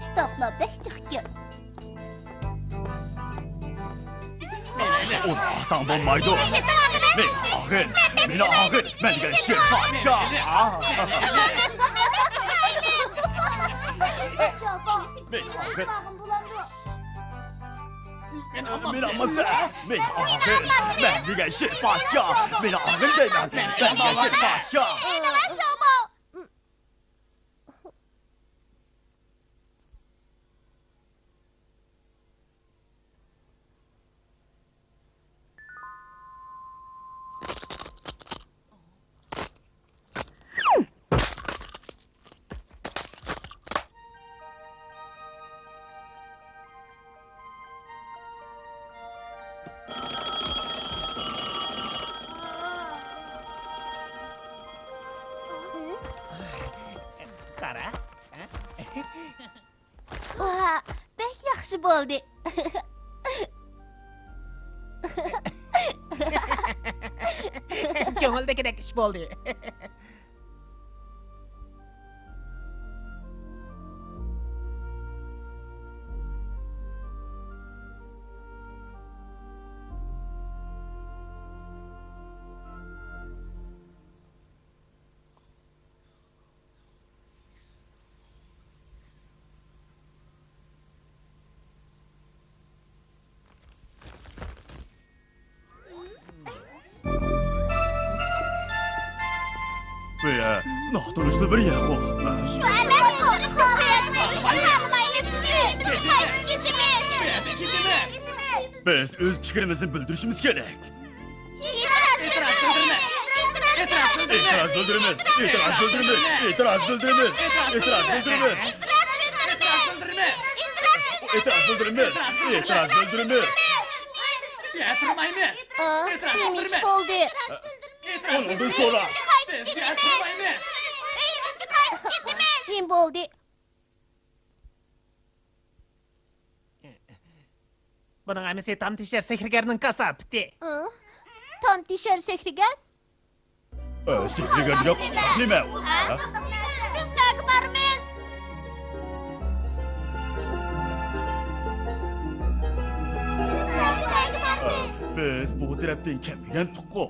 كىتابلار بەك جىق ئىكەن. ئۇنى ئالساڭ بولمايدۇ. مېنى ئالغىن، مېنى ئالغىن، مەن دېگەن شېرىن پادىشاھ. مېنى ئالغىن. مېنى ئالغىن، مەن دېگەن شېرىن پادىشاھ. مېنى ئالغىن دەيمەن، مەن دېگەن شېرىن پادىشاھ. قارا. ۋاھ، بەك ياخشى بولدى. كۆڭۈلدىكىدەك ئىش بولدى. بۇ يەر ناتونۇشلۇق بىر يەرغۇ. شۇ ئەمەسقۇ؟ بىز ئۆز پىكرىمىزنى بىلدۈرۈشىمىز كېرەك. ئېتىراز بىلدۈرىمىز! ئېتىراز بىلدۈرىمىز! ئېتىراز بىلدۈرىمىز! ئېتىراز بىلدۈرىمىز! ئېتىراز بىلدۈرىمىز! ئېتىراز بىلدۈرىمىز! ئېتىراز بىلدۈرىمىز! ئاھ، نېمە ئىش بولدى؟ ئۇنىڭدىن سورا. ئۆيىمىزگە قايتىپ كېتىمىز! نېمە بولدى؟ بۇنىڭ ھەممىسى تام تېشەر سېھىرگەرنىڭ كاساپىتى. ئى، تام تېشەر سېھىرگەر؟ ئە، سېھىرگەر دېگەن قانداق نېمە ئۇ؟ ھە؟ بىز نەگە بارىمىز؟ بىز نەگە بارىمىز؟ ئە، بىز بۇ تەرەپتىن كەلمىگەنتۇققۇ.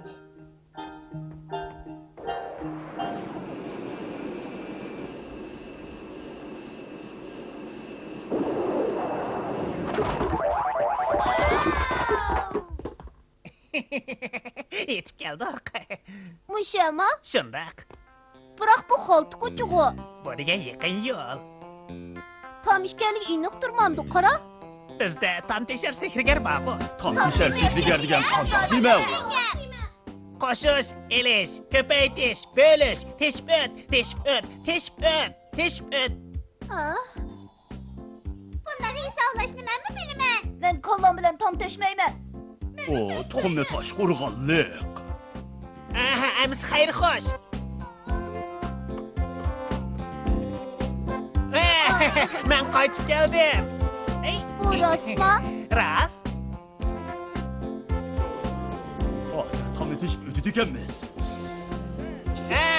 يېتىپ كەلدۇق. مۇشۇمۇ؟ شۇنداق. بىراق بۇ خالتا كوچىغۇ. بۇ دېگەن يېقىن يول. تام ئىكەنلىكى ئېنىق تۇرمامدۇ، قارا. بىزدە تام تېشەر سېھىرگەر بارغۇ. تام تېشەر سېھىرگەر دېگەن قانداق نېمە ئۇ؟ قوشۇش، ئېلىش، كۆپەيتىش، بۆلۈش، تېشىپ ئۆت، تېشىپ ئۆت، تېشىپ ئۆت، تېشىپ ئۆت. ئاھ. بۇنداق ھېسابلاشنى مەنمۇ بىلىمەن. مەن كاللام بىلەن تام تەشمەيمەن. ئۇ تۇخۇمنى تاشقا ئۇرغانلىق. ئەمىسە خەير خوش. مەن قايتىپ كەلدىم. ئەي. بۇ راستما؟ راست. ھازىر تامنى تېشىپ ئۆتىدىكەنمىز. ھە.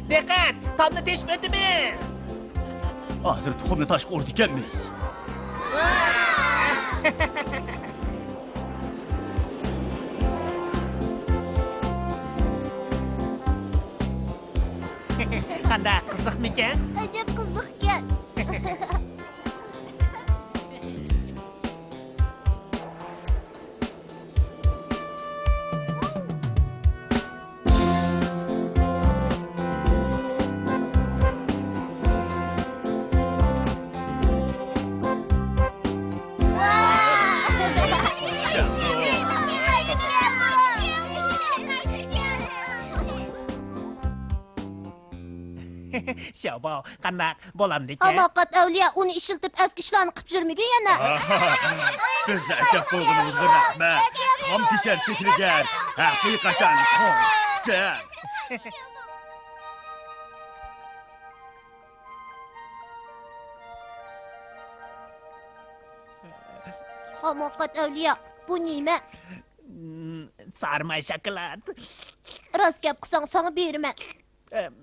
دىققەت! تامنى تېشىپ ئۆتىمىز. ھازىر تۇخۇمنى تاشقا ئۇرىدىكەنمىز. قانداق قىزىقمىكەن؟ ئەجەب قىزىقكەن. شياۋباۋ، قانداق، بولامدىكەن؟ ھاماقەت ئەۋلىيا، ئۇنى ئىشلىتىپ ئەسكى ئىشلارنى قىلىپ يۈرمىگىن يەنە. بىزنى ئەكەپ قويغىنىڭىزغا رەھمەت. تام تېشەر سېھىرگەر، ھەقىقەتەن خوش. ھاماقەت ئەۋلىيا، بۇ نېمە؟ سارىماي شاكىلات. راست گەپ قىلساڭ، ساڭا بېرىمەن. ئەم،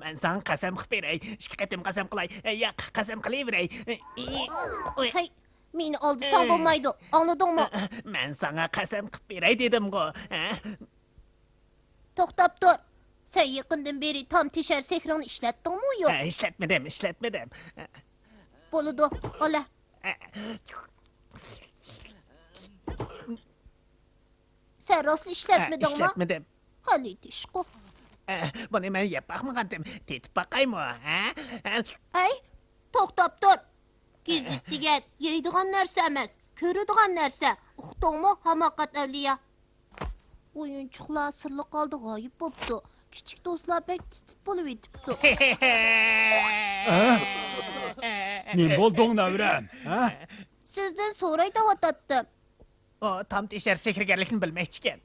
مەن ساڭا قەسەم قىلىپ بېرەي. ئىككى قېتىم قەسەم قىلاي. ئە، ياق، قەسەم قىلىۋېرەي. ئۇي. ھەي، مېنى ئالدىساڭ ئەي. بولمايدۇ. ئاڭلىدىڭمۇ؟ ئە، مەن ساڭا قەسەم قىلىپ بېرەي دېدىمغۇ. ھە؟ توختاپ تۇر. سەن يېقىندىن بېرى تام تېشەر سېھرىڭنى ئىشلەتتىڭمۇ يوق؟ ھە، ئىشلەتمىدىم، ئىشلەتمىدىم. بولىدۇ، ئالا. ھە. سەن راستلا ئىشلەتمىدىڭمۇ؟ ئىشلەتمىدىم. غەلىتە ئىشقۇ. ئە، بۇنى مەن يەپ باقمىغانتىم. تېتىپ باقايمۇ، ھە؟ ئەي، توختاپ تۇر. گېزىت دېگەن يەيدىغان نەرسە ئەمەس، كۆرىدىغان نەرسە. ئۇقتۇڭمۇ، ھاماقەت ئەۋلىيا؟ ئويۇنچۇقلار سىرلىق ھالدا غايىب بوپتۇ. كىچىك دوستلار بەك تىت-تىت بولۇۋېتىپتۇ. ھە؟ نېمە بولدۇڭ، نەۋرەم؟ ھە؟ سىزدىن سوراي دەۋاتاتتىم. ئۇ تام تېشەر سېھىرگەرلىكنى بىلمەكچىكەن.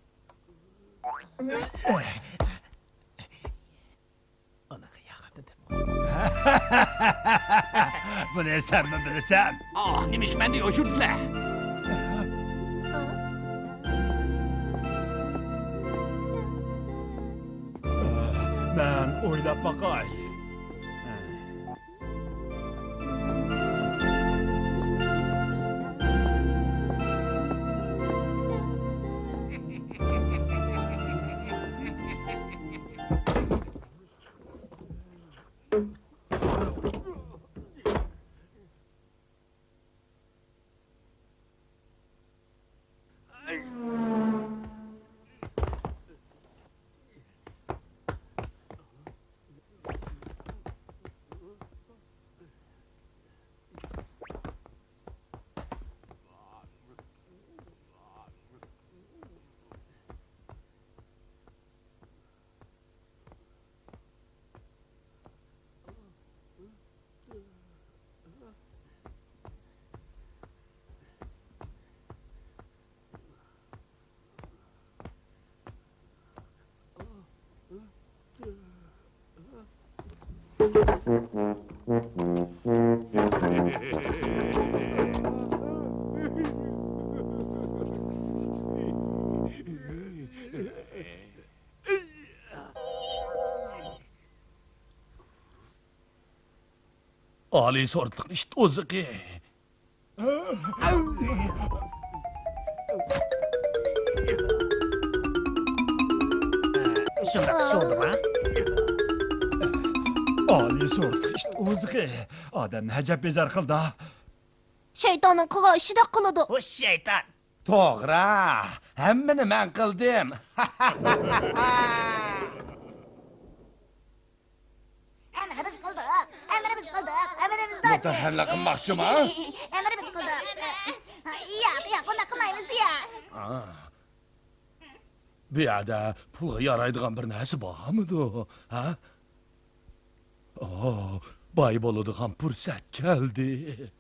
ئۇنىڭغا ياغىنى دەپ. بۇنى سەنمۇ بىلىسەن؟ ئاھ، نېمىشقا مەندىن يوشۇرىسىلەر؟ مەن ئويلاپ باقاي. ئالىي سورتلۇق ئىت ئوزۇقى. شۇنداق ئىش بولدىما؟ ئالىي سورتلۇق ئىت ئوزۇقى. ئادەمنى ئەجەب بىزار قىلدى. شەيتاننىڭ قىلغان ئىشىدەك قىلىدۇ. ئۇ شەيتان. توغرا، ھەممىنى مەن قىلدىم. ئەمرىمىز قىلدۇق، ئەمرىمىز قىلدۇق، ئەمرىمىز قىلدۇق. مۇتەھەررىر قىلماقچىما؟ ئەمرىمىز قىلدۇق. ياق، ياق، ئۇنداق قىلمايمىز، ياق. بۇ يەردە پۇلغا يارايدىغان بىر نەرسە بارمىدۇ؟ ھە؟ ئو، باي بولىدىغان پۇرسەت كەلدى.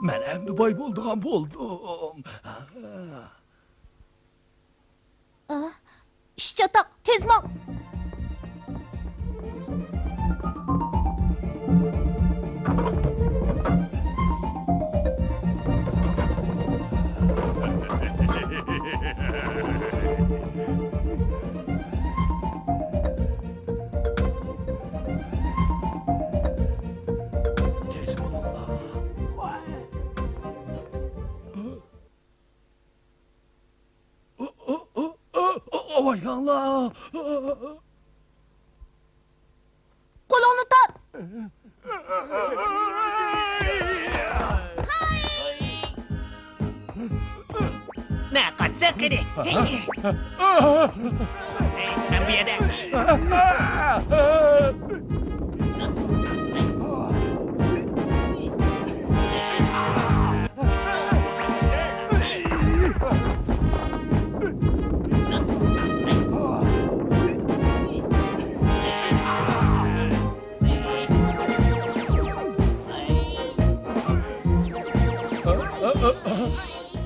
مەن ئەمدى باي بولىدىغان بولدۇم. ئىش چاتاق، تېز ماڭ! تېز بولۇڭلار. ئاۋايلاڭلار! قولۇڭنى تارت! نە قاچسا قېنى! مەن بۇ يەردە.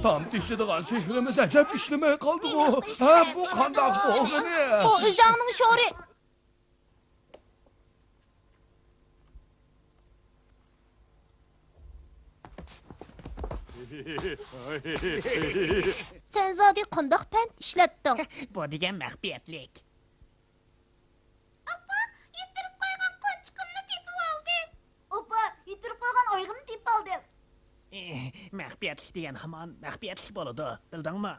تام تېشىدىغان سېھرىمىز ئەجەب ئىشلىمەي قالدىغۇ. ھە، بۇ قانداق بولغىنى؟ بۇ ئۆزۈڭنىڭ شورى. سەن زادى قانداق پەند ئىشلەتتىڭ؟ بۇ دېگەن مەخپىيەتلىك. ئاپا، يىتتۈرۈپ قويغان قونچىقىمنى تېپىۋالدىم. ئاپا، يىتتۈرۈپ قويغان ئايىغىمنى تېپىۋالدىم. ئېھ، مەخپىيەتلىك دېگەن ھامان مەخپىيەتلىك بولىدۇ، بىلدىڭمۇ؟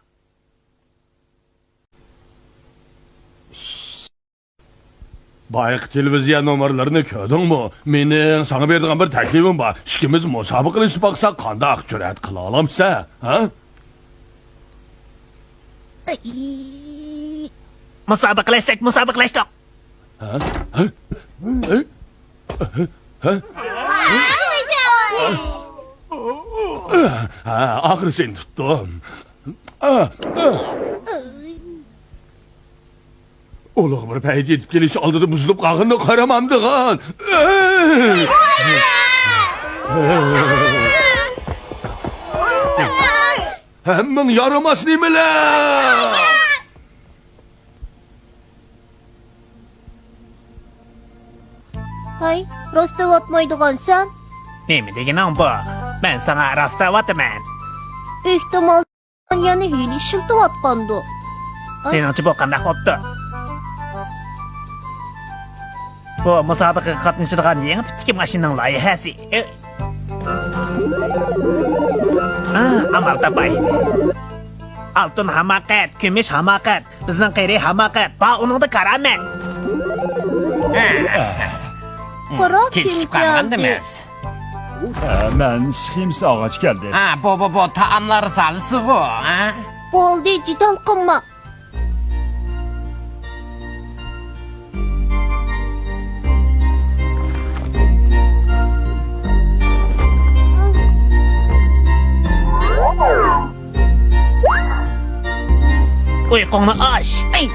بايىقى تېلېۋىزىيە نومۇرلىرىنى كۆردۈڭمۇ؟ مېنىڭ ساڭا بېرىدىغان بىر تەكلىپىم بار. ئىككىمىز مۇسابىقىلىشىپ باقساق، قانداق؟ جۈرئەت قىلالامسەن، ھە؟ مۇسابىقىلەشسەك، مۇسابىقىلەشتۇق. ھە؟ ھە؟ ھە؟ ھە، ئاخىرى سېنى تۇتتۇم. ئۇلۇغ بىر پەيت يېتىپ كېلىش ئالدىدا بۇزۇلۇپ قالغىنىنى قارىمامدىغان. ھەممىڭ يارىماس نېمىلەر! ھەي، راست دەۋاتمايدىغانسەن. نېمە دېگىنىڭ بۇ؟ مەن ساڭا راست دەۋاتىمەن. ئېھتىمال، يەنە ھىيلە ئىشلىتىۋاتقاندۇ. ئا؟ سېنىڭچە بۇ قانداق بوپتۇ؟ بۇ مۇسابىقىگە قاتنىشىدىغان يېڭى تىپتىكى ماشىنىنىڭ لايىھەسى. ئە، ئا، ئامال تاپاي. ئالتۇن ھاماقەت، كۈمۈش ھاماقەت، بىزنىڭ قېرى ھاماقەت، بار ئۇنىڭدا كارامەت. قارا، كېلىشىپ كىم قالغان كەلدى؟ ئەمەس. ھە، مەن سخېمىسى ئاغاچ كەلدى. ھە، بۇ، بۇ، بۇ تائاملار رىسالىسى بۇ، ھە؟ بولدى، جېدەل قىلما. ئۇيقۇڭنى ئاچ. ئەي!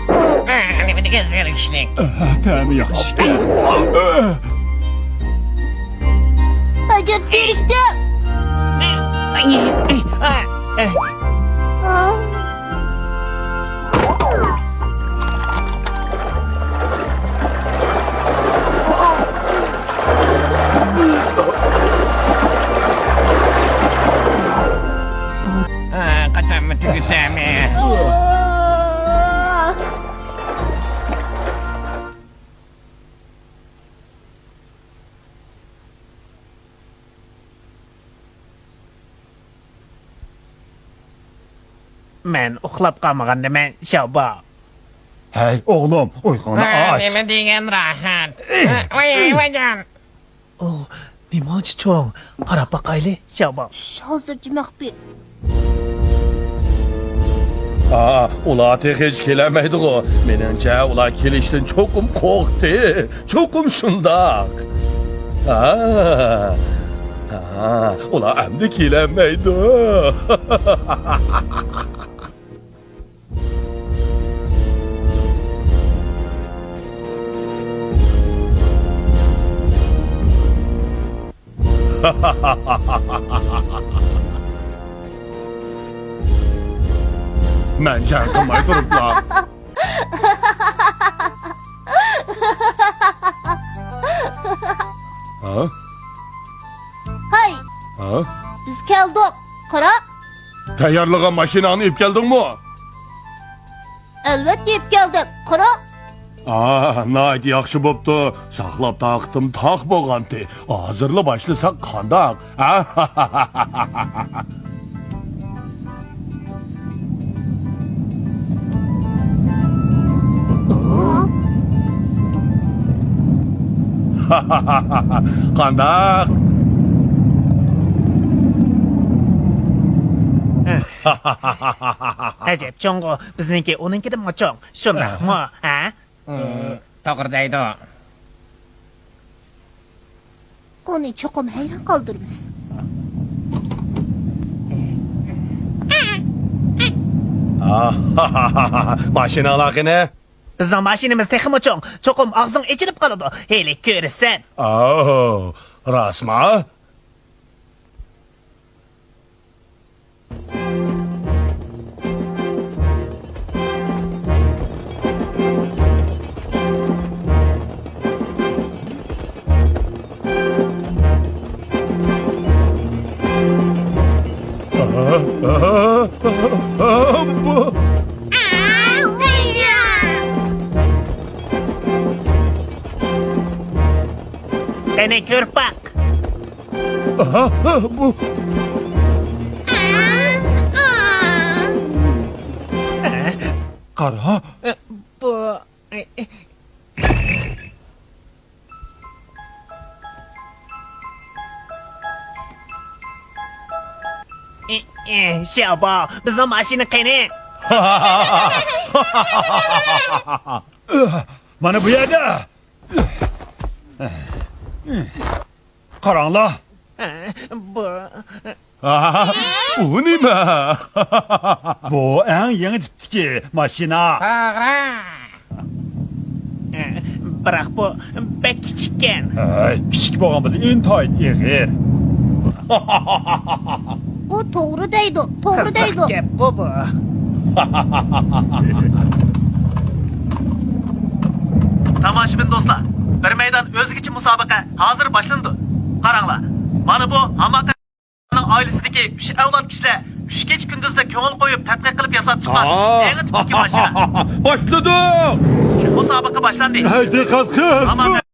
ئە، نېمە دېگەن زېرىكىشلىك. ئە، تەمى ياخشىكەن. ئە. ئەجەب زېرىكتىم. ئە، ئە، ئە، ئە. ھە، قاچانمۇ تۈگىتەمىز؟ مەن ئۇخلاپ قالمىغاندىمەن، شاۋبا. ھەي، ئوغلۇم، ئۇيقۇڭنى ھە، ئاچ. نېمە دېگەن راھەت. ھە، ۋاي، ۋايجان. ئۇ نېمانچە چوڭ؟ قاراپ باقايلى، شاۋبا. ھازىرچە مەخپىي. ئا، ئۇلار تېخىچە كېلەلمەيدىغۇ. مېنىڭچە، ئۇلار كېلىشتىن چوقۇم قورقتى. چوقۇم شۇنداق. ھا، ھا، ئۇلار ئەمدى كېلەلمەيدۇ. مەن جەڭ قىلماي تۇرۇپلا. ھە؟ ھەي! ھە؟ بىز كەلدۇق. قارا! تەييارلىغان ماشىناڭنى ئېلىپ كەلدىڭمۇ؟ ئەلۋەتتە ئېلىپ كەلدىم. قارا! ئا، ناھايىتى ياخشى بوپتۇ. ساقلاپ تاقىتىم تاق بولغانتى. ھازىرلا باشلىساق قانداق؟ قانداق؟ ئەجەب چوڭغۇ، بىزنىڭكى ئۇنىڭكىدىنمۇ چوڭ، شۇنداقمۇ، ھە؟ توغرا دەيدۇ. ئۇنى چوقۇم ھەيران قالدۇرىمىز. ماشىناڭلار قېنى؟ بىزنىڭ ماشىنىمىز تېخىمۇ چوڭ. چوقۇم ئاغزىڭ ئېچىلىپ قالىدۇ. ھېلى كۆرىسەن. ئاۋۇ، راستمۇ؟ قېنى، كۆرۈپ باق. ئاھا، بۇ. قارا. بۇ. شياۋباۋ، بىزنىڭ ماشىنا قېنى؟ مانا بۇ يەردە. قاراڭلار. ھە، بۇ. ئاھا، ئۇ نېمە؟ بۇ ئەڭ يېڭى تىپتىكى ماشىنا. توغرا. بىراق بۇ بەك كىچىككەن. ھەي، كىچىك بولغان بىلەن ئىنتايىن ئېغىر. ئۇ توغرا دەيدۇ، توغرا دەيدۇ. قىزىق گەپقۇ بۇ. تاماشىبىن دوستلار، بىر مەيدان ئۆزگىچە مۇسابىقە ھازىر باشلىنىدۇ. قاراڭلار، مانا بۇ ھاماقەتنىڭ ئائىلىسىدىكى ئۈچ ئەۋلاد كىشىلەر ئۈچ كېچە كۈندۈزدە كۆڭۈل قويۇپ تەتقىق قىلىپ ياساپ چىققان ھا. يېڭى تىپتىكى ماشىنا. باشلىدۇق! مۇسابىقە باشلاندى. ھەي، دىققەت قىل! ھاماقەت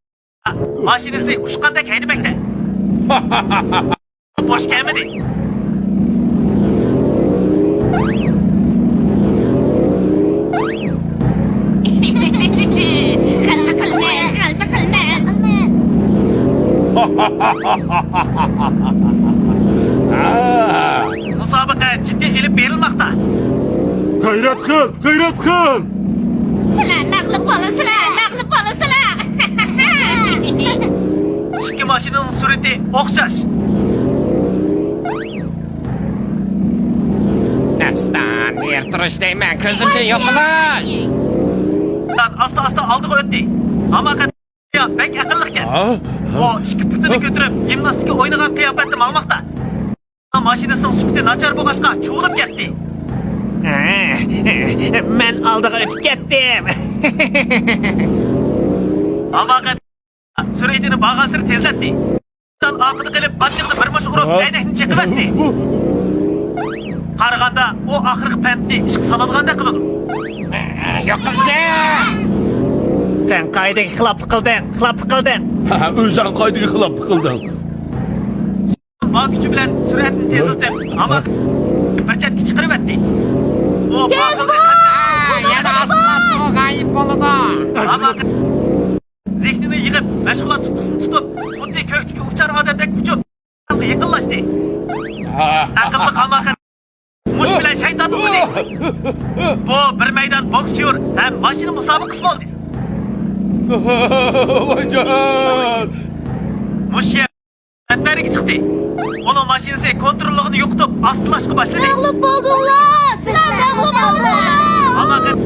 ماشىنىسى ئۇچقاندەك ھەيدىمەكتە. بوش كەلمىدى. غەلىبە قىلىمىز، غەلىبە قىلىمىز. مۇسابىقە جىددىي ئېلىپ بېرىلماقتا. غەيرەت قىل، غەيرەت قىل! سىلەر مەغلۇپ بولىسىلەر، مەغلۇپ بولىسىلەر! ئىككى ماشىنىنىڭ سۈرئىتى ئوخشاش. ئاستا، نېرى تۇرۇش دەيمەن، كۆزۈمدىن يوقىلاي! ئاستا-ئاستا ئالدىغا ئۆتتى. ھاماقەت يا بەك ئەقىللىقكەن. ھا؟ ئۇ ئىككى پۇتىنى كۆتۈرۈپ، گىمناستىكا ئوينىغان قىياپەتتە ماڭماقتا. ماشىنىسىنىڭ سۈپىتى ناچار بولغاچقا چۇۋۇلۇپ كەتتى. مەن ئالدىغا ئۆتۈپ كەتتىم. ھاماقەت سۈرئىتىنى بارغانسېرى تېزلەتتى. ئارقىدا قېلىپ، قاچىقىدا بىر مۇش ئۇرۇپ، ھە؟ ئەينەكنى چېقىۋەتتى. قارىغاندا، ئۇ ئاخىرقى پەنتنى ئىشقا سالىدىغاندەك قىلىدۇ. يوقىمىسەن! سەن قائىدىگە خىلاپلىق قىلدىڭ، خىلاپلىق قىلدىڭ. ھە، ئۆزۈڭ قائىدىگە خىلاپلىق قىلدىڭ. بار كۈچى بىلەن سۈرئەتنى تېزلىتىپ، ھامان بىر چەتكە چىقىرىۋەتتى. ئۇ تېز بول! ھە، يەنە ئاسمانغا غايىب بولىدۇ. ھامان زېھنىنى يىغىپ، مەشغۇلات تۇتقىسىنى تۇتۇپ، خۇددى كۆكتىكى ئۇچار ئادەمدەك ئۇچۇپ، يېقىنلاشتى. ھا. ئەقىللىق ھاماقەت مۇشۇ بىلەن شەيتاننى ئۇردى. بۇ بىر مەيدان بوكسيور ھەم ماشىنا مۇسابىقىسى بولدى. ۋايجان! مۇشۇ يەر ئەتۋەرگە چىقتى. ئۇنىڭ ماشىنىسى كونتروللۇقىنى يوقىتىپ، ئاستىلاشقا باشلىدى. مەغلۇپ بولدۇڭلار! سىلەر مەغلۇپ بولدۇڭلار! ھاماقەت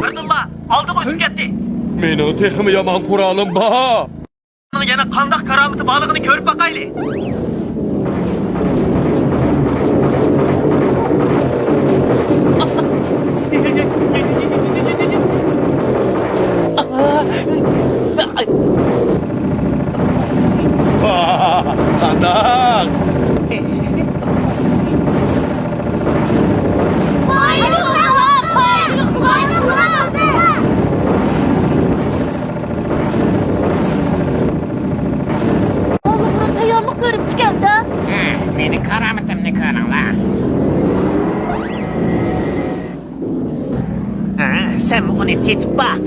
بىردىنلا ئالدىغا ئۆتۈپ كەتتى. مېنىڭ تېخىمۇ يامان قورالىم بار. ئۇنىڭ يەنە قانداق كارامىتى بارلىقىنى كۆرۈپ باقايلى. قانداق؟ ئاللىبۇرۇن تەييارلىق كۆرۈپتىكەن-دە. ھە، مېنىڭ كارامىتىمنى كۆرۈڭلار. ھە، سەن ئۇنى تېتىپ باق.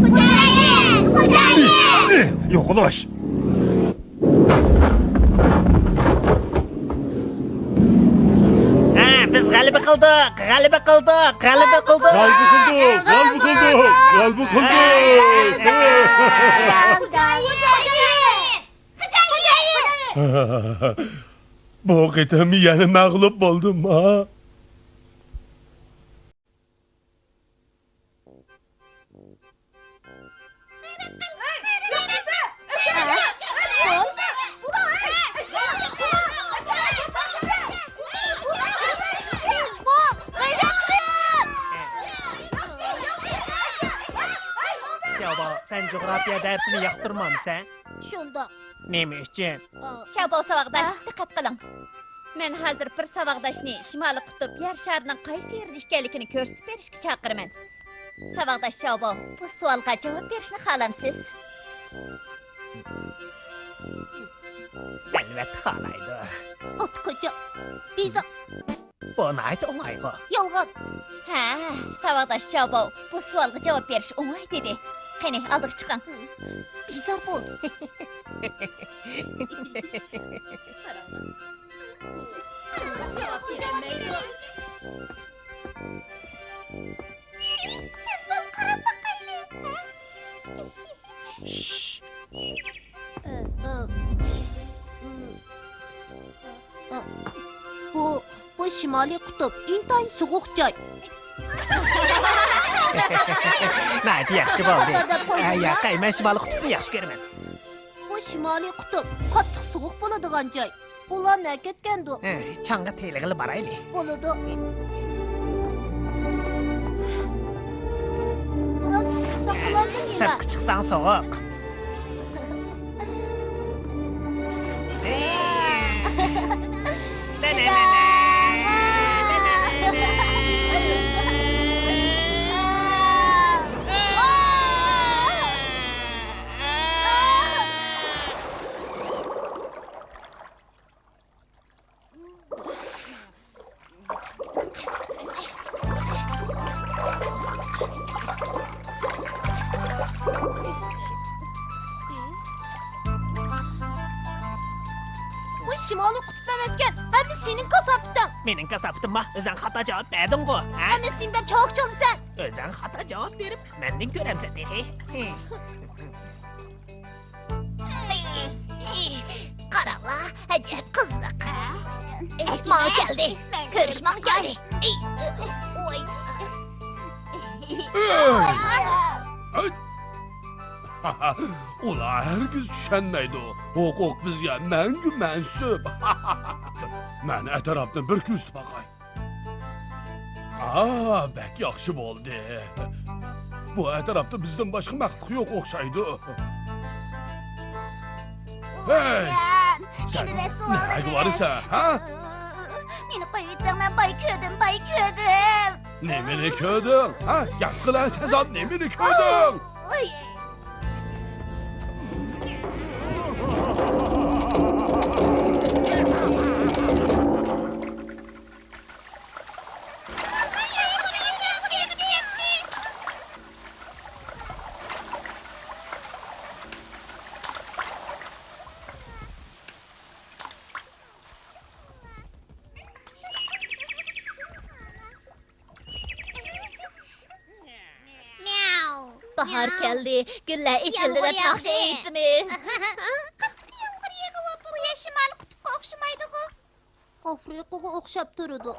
خوجايىن! خوجايىن! يوقىلاش! ھە، بىز غەلىبە قىلدۇق، غەلىبە قىلدۇق، غەلىبە قىلدۇق! غەلىبە قىلدۇق، غەلىبە قىلدۇق، غەلىبە قىلدۇق! خوجايىن! خوجايىن! بۇ قېتىم يەنە مەغلۇپ بولدۇم ھا. شياۋباۋ، سەن جۇغراپىيە دەرسىنى ياقتۇرمامسەن؟ شۇنداق. نېمە ئۈچۈن؟ شياۋباۋ ساۋاقداش، ھە؟ دىققەت قىلىڭ. مەن ھازىر بىر ساۋاقداشنى شىمالىي قۇتۇپ يەر شارىنىڭ قايسى يېرىدە ئىكەنلىكىنى كۆرسىتىپ بېرىشكە چاقىرىمەن. ساۋاقداش شياۋباۋ، بۇ سوئالغا جاۋاب بېرىشنى خالامسىز؟ ئەلۋەتتە خالايدۇ. ئوتكوچۇ، بىزا. بۇ ناھايىتى ئوڭايغۇ. يالغان. ھە، ساۋاقداش چاۋباۋ بۇ سوئالغا جاۋاب بېرىش ئوڭاي دېدى. قېنى، ئالدىغا چىقىڭ. بىزار بول. جاۋاب بېرەلمەيدۇ. تېز بول، قاراپ باقايلى. شش. بۇ، بۇ شىمالىي قۇتۇپ، ئىنتايىن سوغۇق جاي. ناھايىتى ياخشى بولدى. ھە، ياقەي، مەن شىمالىي قۇتۇپنى ياخشى كۆرىمەن. بۇ شىمالىي قۇتۇپ، قاتتىق سوغۇق بولىدىغان جاي. ئۇلار نەگە كەتكەندۇ؟ ھە، چاڭغا تېيىلغىلى بارايلى. بولىدۇ. بىراز ئىسسىقتا قالامدۇ نېمە؟ سىرتقا چىقساڭ سوغۇق. بۇ شىمالىي قۇتۇپ ئەمەسكەن، ھەممىسى سېنىڭ كاساپىتىڭ. مېنىڭ كاساپىتىمما؟ ئۆزۈڭ خاتا جاۋاب بەردىڭغۇ، ھە؟ ھەممىسى سېنىڭ دەپ چاۋاك چالىسەن. ئۆزۈڭ خاتا جاۋاب بېرىپ، مەندىن كۆرەمسەن تېخى. قاراڭلار، ئەجەب قىزىق. ماڭا كەلدى. كۆرۈش ماڭا كەلدى. ۋاي. ئۇلار ھەرگىز چۈشەنمەيدۇ. ھوقۇق بىزگە مەڭگۈ مەنسۇپ. مەن ئەتراپنى بىر كۆزىتىپ باقاي. ئا، بەك ياخشى بولدى. بۇ ئەتراپتا بىزدىن باشقا مەخلۇق يوق ئوخشايدۇ. ھەي! سەن نەگە بارىسەن، ھە؟ مېنى قويۇۋېتىڭ، مەن باي كۆردۈم، باي كۆردۈم. نېمىنى كۆردۈڭ، ھە؟ گەپ قىلە، سەزان، نېمىنى كۆردۈڭ؟ باھار كەلدى، گۈللەر ئېچىلدى دەپ ناخشا ئېيتىمىز. قاپتى يامغۇر يېغىۋاتىدۇ. بۇ يەر شىمالىي قۇتۇپقا ئوخشىمايدىغۇ. ئافرىقىغا ئوخشاپ تۇرىدۇ.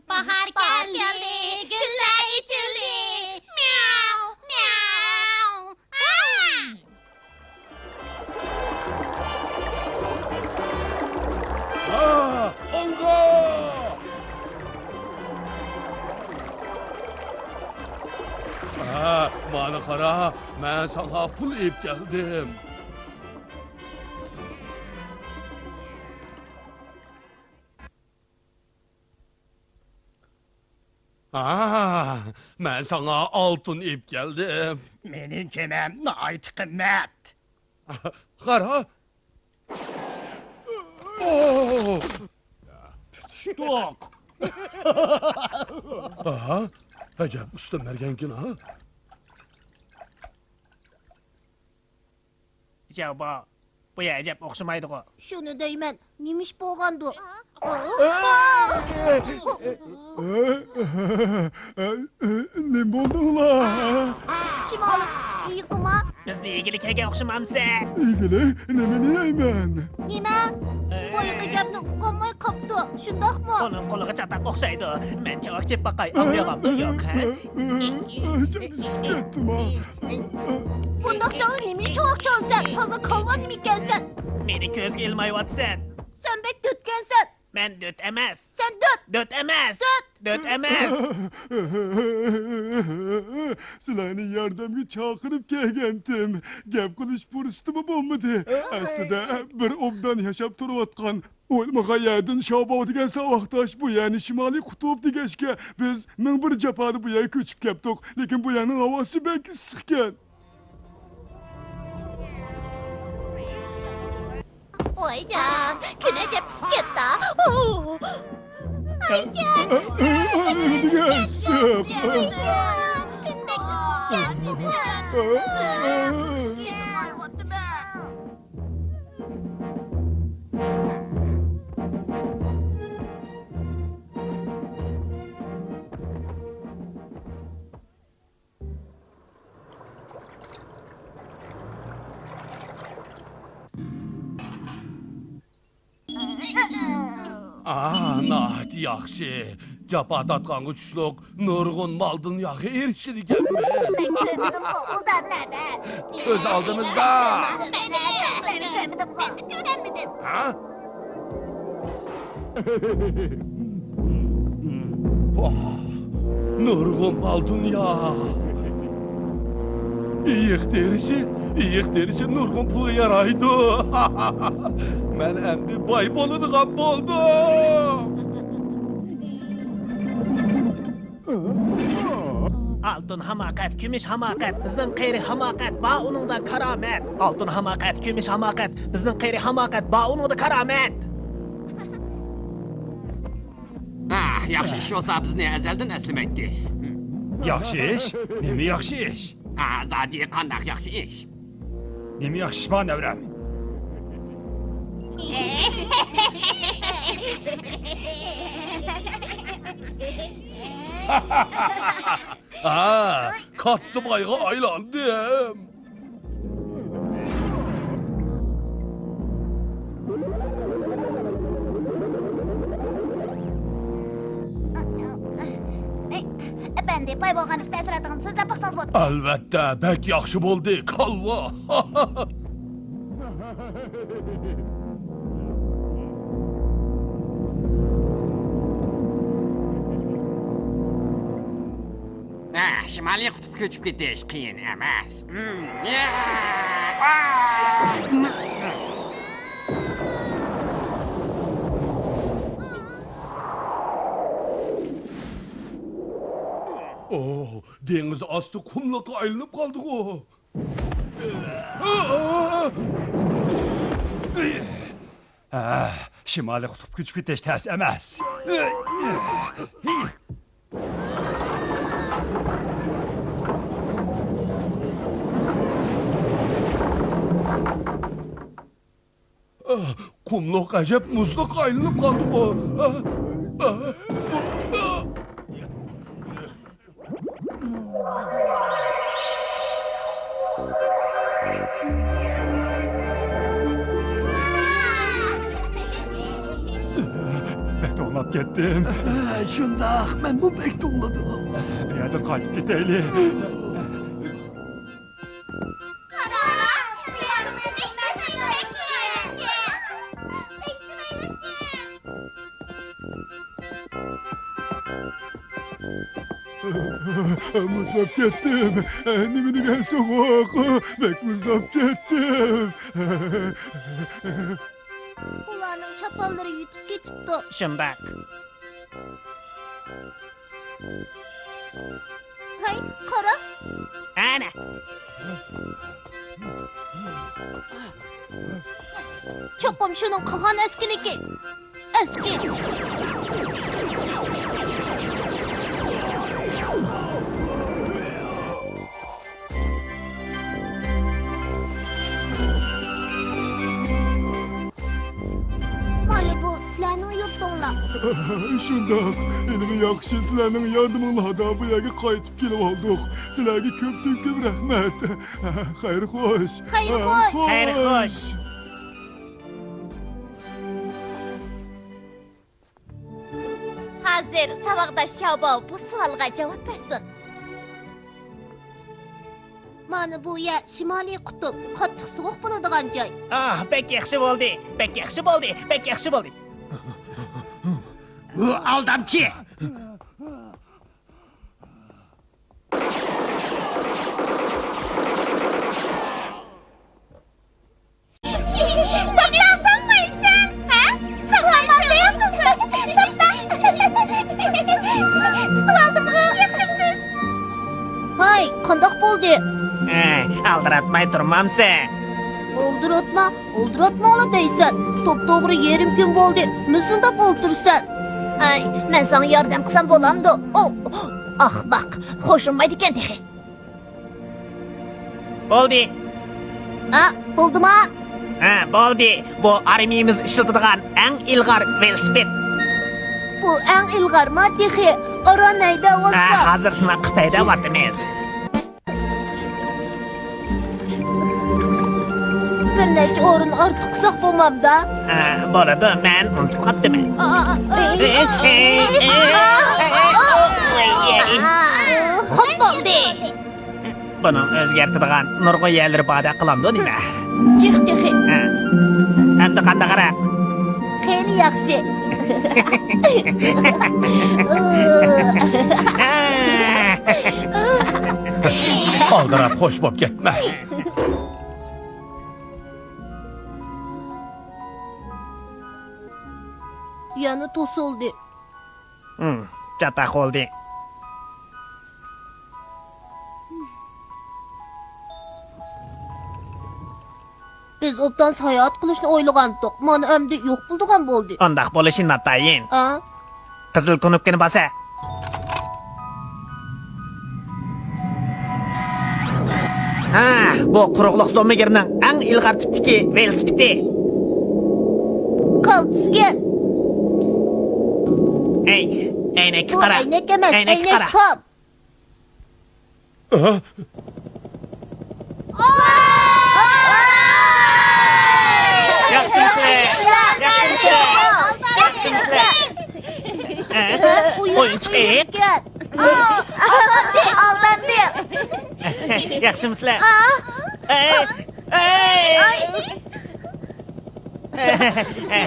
باھار كەلدى، گۈللەر ئېچىلدى. مياۋ، مياۋ. ھا، ئالغا! ھا، مانا قارا، مەن ساڭا پۇل ئېلىپ كەلدىم. ھا، مەن ساڭا ئالتۇن ئېلىپ كەلدىم. مېنىڭ كېمەم ناھايىتى قىممەت. قارا. ئوو! پۈتۈشتۇق. ئاھا، ئەجەب ئۇستا مەرگەنكىن ھا. جاۋبا، بۇ ئەجەب ئوخشىمايدىغۇ. شۇنى دەيمەن، نېمە ئىش بولغاندۇ؟ نېمە بولدۇڭلار؟ شىمالىي قۇتۇپ ئېيىقىما؟ بىزنى ئىگىلىك كەلگەن ئوخشىمامسەن؟ ئىگىلىك؟ نېمىنى يەيمەن؟ نېمە؟ بۇ ئېغىر گەپنى ئۇقالماي قاپتۇ، شۇنداقمۇ؟ ئۇنىڭ قولىغا چاتاق ئوخشايدۇ. مەن چاۋاك چېپىپ باقاي، ئاغرىيالامدۇ يوق، ھە؟ ئىچىم ئىسسىپ كەتتىما. بۇنداق چاغدا نېمە چاۋاك چالىسەن؟ تازا كالۋا نېمە ئىكەنسەن؟ مېنى كۆزگە ئىلمايۋاتىسەن. سەن بەك دۆتكەنسەن. مەن دۆت ئەمەس. سەن دۆت! دۆت ئەمەس! دۆت! دۆت ئەمەس! سىلەرنى ياردەمگە چاقىرىپ كەلگەنتىم. گەپ قىلىش پۇرسىتىمۇ بولمىدى. ئەسلىدە بىر ئوبدان ياشاپ تۇرۇۋاتقان، ئويلىمىغان يەردىن شاۋباۋ دېگەن ساۋاقداش بۇ يەرنى شىمالىي قۇتۇپ دېگەچكە، بىز مىڭ بىر جاپادا بۇ يەرگە كۆچۈپ كەپتۇق. لېكىن بۇ يەرنىڭ ھاۋاسى بەك ئىسسىقكەن. ۋايجان، كۈن ئەجەب ئىسسىپ كەتتى. ۋايجان، نېمە ئىسسىق؟ ۋايجان، كۈن بەك ئىسسىپ كەتتى. ئا، ناھايىتى ياخشى. جاپا تارتقانغا چۈشلۈك نۇرغۇن مال-دۇنياغا ئېرىشىدىكەنمىز. مەن كۆرمىدىمغۇ، ئۇ زادنى نەدە؟ كۆز ئالدىمىزدا. مەن كۆرمىدىمغۇ. ھە؟ ۋاھ، نۇرغۇن مال-دۇنيا. ئېيىق تېرىشى، ئېيىق تېرىشى نۇرغۇن پۇلغا يارايدۇ. مەن ئەمدى باي بولىدىغان بولدۇم. ئالتۇن ھاماقەت، كۈمۈش ھاماقەت، بىزنىڭ قېرى ھاماقەت، بار ئۇنىڭدا كارامەت. ئالتۇن ھاماقەت، كۈمۈش ھاماقەت، بىزنىڭ قېرى ھاماقەت، بار ئۇنىڭدا كارامەت. ئاھ، ياخشى ئىش بولسا بىزنى ئەزەلدىن ئەسلىمەيتتى. ياخشى ئىش؟ نېمە ياخشى ئىش؟ ئا، زادى قانداق ياخشى ئىش؟ نېمە ياخشى ئىش بار، نەۋرەم؟ ھا، كاتتا بايغا ئايلاندىم. ئەپەندى، باي بولغاندىكى تەسىراتىڭىزنى سۆزلەپ باقسىڭىز بولىدۇ. ئەلۋەتتە، بەك ياخشى بولدى، كالۋا. ھە، شىمالىي قۇتۇپ كۆچۈپ كېتىش قىيىن ئەمەس. ئوھ، دېڭىز ئاستى قۇملۇققا ئايلىنىپ قالدىغۇ. ھە، شىمالىي قۇتۇپ كۆچۈپ كېتىش تەس ئەمەس. قۇملۇق ئەجەب مۇزلۇققا ئايلىنىپ قالدىغۇ. بەك توڭلاپ كەتتىم. شۇنداق، مەنمۇ بەك توڭلىدىم. بۇ يەردىن قايتىپ كېتەيلى. قاراڭلار، بۇ يەرنىڭ ئۆزى بەك چىرايلىقكەن. بەك چىرايلىقكەن. مۇزلاپ كەتتىم. نېمە دېگەن سوغۇق. بەك مۇزلاپ كەتتىم. ئۇلارنىڭ چاپانلىرى يىتىپ كېتىپتۇ. شۇنداق. ھەي، قارا! ئەنە! چوقۇم شۇنىڭ قىلغان ئەسكىلىكى. ئەسكى! مانا بۇ سىلەرنىڭ يۇرتۇڭلار. شۇنداق، ھېلىمۇ ياخشى، سىلەرنىڭ ياردىمىڭلاردا بۇ يەرگە قايتىپ كېلىۋالدۇق. سىلەرگە كۆپتىن كۆپ رەھمەت. خەير خوش. خەير خوش. خەير خوش. ھازىر ساۋاقداش شياۋباۋ بۇ سوئالغا جاۋاب بەرسۇن. مانا بۇ يەر شىمالىي قۇتۇپ، قاتتىق سوغۇق بولىدىغان جاي. ئاھ، بەك ياخشى بولدى، بەك ياخشى بولدى، بەك ياخشى بولدى. ئۇ ئالدامچى! توختاڭ، توڭمايسەن! ھە؟ توختاڭ! توختا! تۇتۇۋالدىمغۇ، ياخشىمسىز؟ ھاي، قانداق بولدى؟ ئەي، ئالدىراتماي تۇرمامسەن؟ ئالدىراتما، ئالدىراتماڭلا دەيسەن. توپتوغرا يېرىم كۈن بولدى، مۇزۇنداپ ئولتۇرىسەن. ھەي، مەن ساڭا ياردەم قىلسام بولامدۇ؟ ئو، ئاخماق، خۇشۇم ئۇنىمايدىكەن تېخى. بولدى. ئا، بولدىما؟ ھە، بولدى. بۇ ئارمىيىمىز ئىشلىتىدىغان ئەڭ ئىلغار ۋېلىسىپىت. بۇ ئەڭ ئىلغارما تېخى؟ ئاران ھەيدەۋاتسا. ھە، ھازىر سىناققا پەيدەۋاتىمىز. بىر نەچچە ئورۇن ئارتۇق قىلساق بولمامدا؟ ھە، بولىدۇ، مەن ئۇنتۇپ قاپتىمەن. ئا، ئا، ئا، ئا. ئېي، ئېي، ئېي، ئېي، ئېي. ئا، خوپ بولدى. بۇنىڭ ئۆزگەرتىدىغان نۇرغۇن يەرلىرى باردەك قىلامدۇ نېمە؟ جىق تېخى. ھە. ئەمدى قانداقراق؟ خېلى ياخشى. ئالدىراپ خوش بوپ كەتمە. يەنە توسۇلدى. ھىم، چاتاق بولدى. بىز ئوبدان ساياھەت قىلىشنى ئويلىغانتۇق، مانا ئەمدى يوق بولىدىغان بولدى. ئانداق بولۇشى ناتايىن. ئا؟ قىزىل كۇنۇپكىنى باسە. ھە، بۇ قۇرۇقلۇق زومىگېرنىڭ ئەڭ ئىلغار تىپتىكى ۋېلىسىپىتى. قالتىسكەن. ئەي، ئەينەككە بۇ قارا. ئەينەك ئەمەس، ئەينەككە ئەينەك قارا. تاپ. ئە؟ ياخشىمسىلەر؟ ياخشىمسىلەر؟ ياخشىمسىلەر؟ ئە؟ ئويۇنچۇق ئېيىق؟ ئالداندى. ياخشىمسىلەر؟ ئەي، ئەي.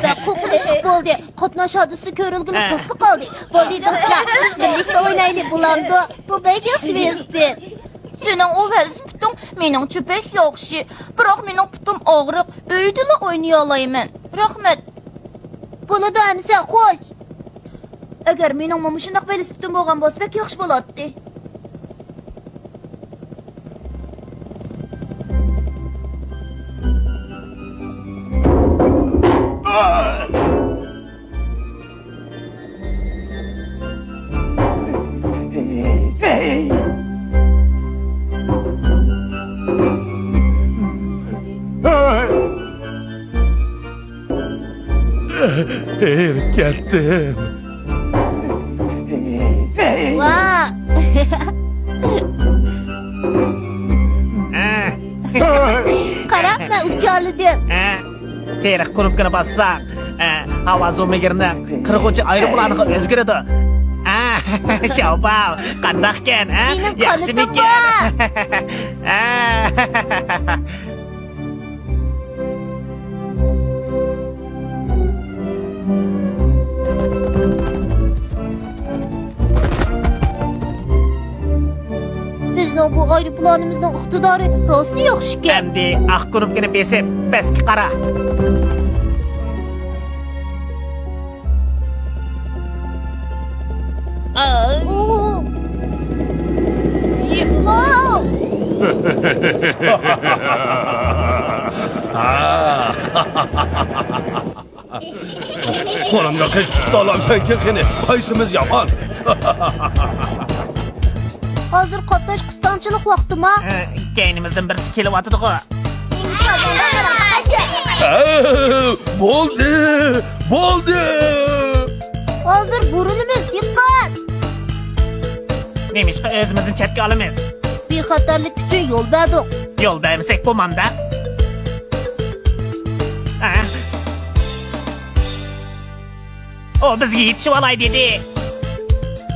بەك قورقۇنچلۇق بولدى. قاتناش ھادىسىسى كۆرۈلگىلى ھە. تاسلا قالدى. بولدى دوستلار، بىز بىرلىكتە ئوينايلى، بولامدۇ؟ بۇ بەك ياخشى ۋېلىسىپىت. سېنىڭ ئۇ ۋېلىسىپىتىڭ مېنىڭچە بەك ياخشى. بىراق مېنىڭ پۇتۇم ئاغرىق، ئۆيدىلا ئوينىيالايمەن. رەھمەت. بولىدۇ ئەمىسە، خوش. ئەگەر مېنىڭمۇ مۇشۇنداق ۋېلىسىپىتىم بولغان بولسا بەك ياخشى بولاتتى. ھېرىپ كەتتىم. ۋا! قارا، مەن ئۇچالىدىم. سېرىق كۇنۇپكىنى باسساڭ، ھاۋا زومىگېرنىڭ قىرغۇچى ئايروپىلانىغا ئۆزگىرىدۇ. شاۋباۋ، قانداقكەن، ھە؟ مېنىڭ قانىتىم بار. ياخشىمىكەن؟ بىزنىڭ بۇ ئايروپىلانىمىزنىڭ ئىقتىدارى راستلا ياخشىكەن. ئەمدى ئاق كۇنۇپكىنى بېسىپ، پەسكە قارا. قولۇمدا قېچىپ قۇتۇلالامسەنكىن قېنى؟ قايسىمىز يامان؟ ھازىر قاتناش قىستاڭچىلىق ۋاقتىما؟ كەينىمىزدىن بىرسى كېلىۋاتىدىغۇ. ھە، بولدى، بولدى. ھازىر بۇرۇلىمىز، دىققەت! نېمىشقا ئۆزىمىزنى چەتكە ئالىمىز؟ بىخەتەرلىك ئۈچۈن يول بەردۇق. يول بەرمىسەك بولمامدا؟ ھە؟ ئۇ بىزگە يېتىشىۋالاي دېدى.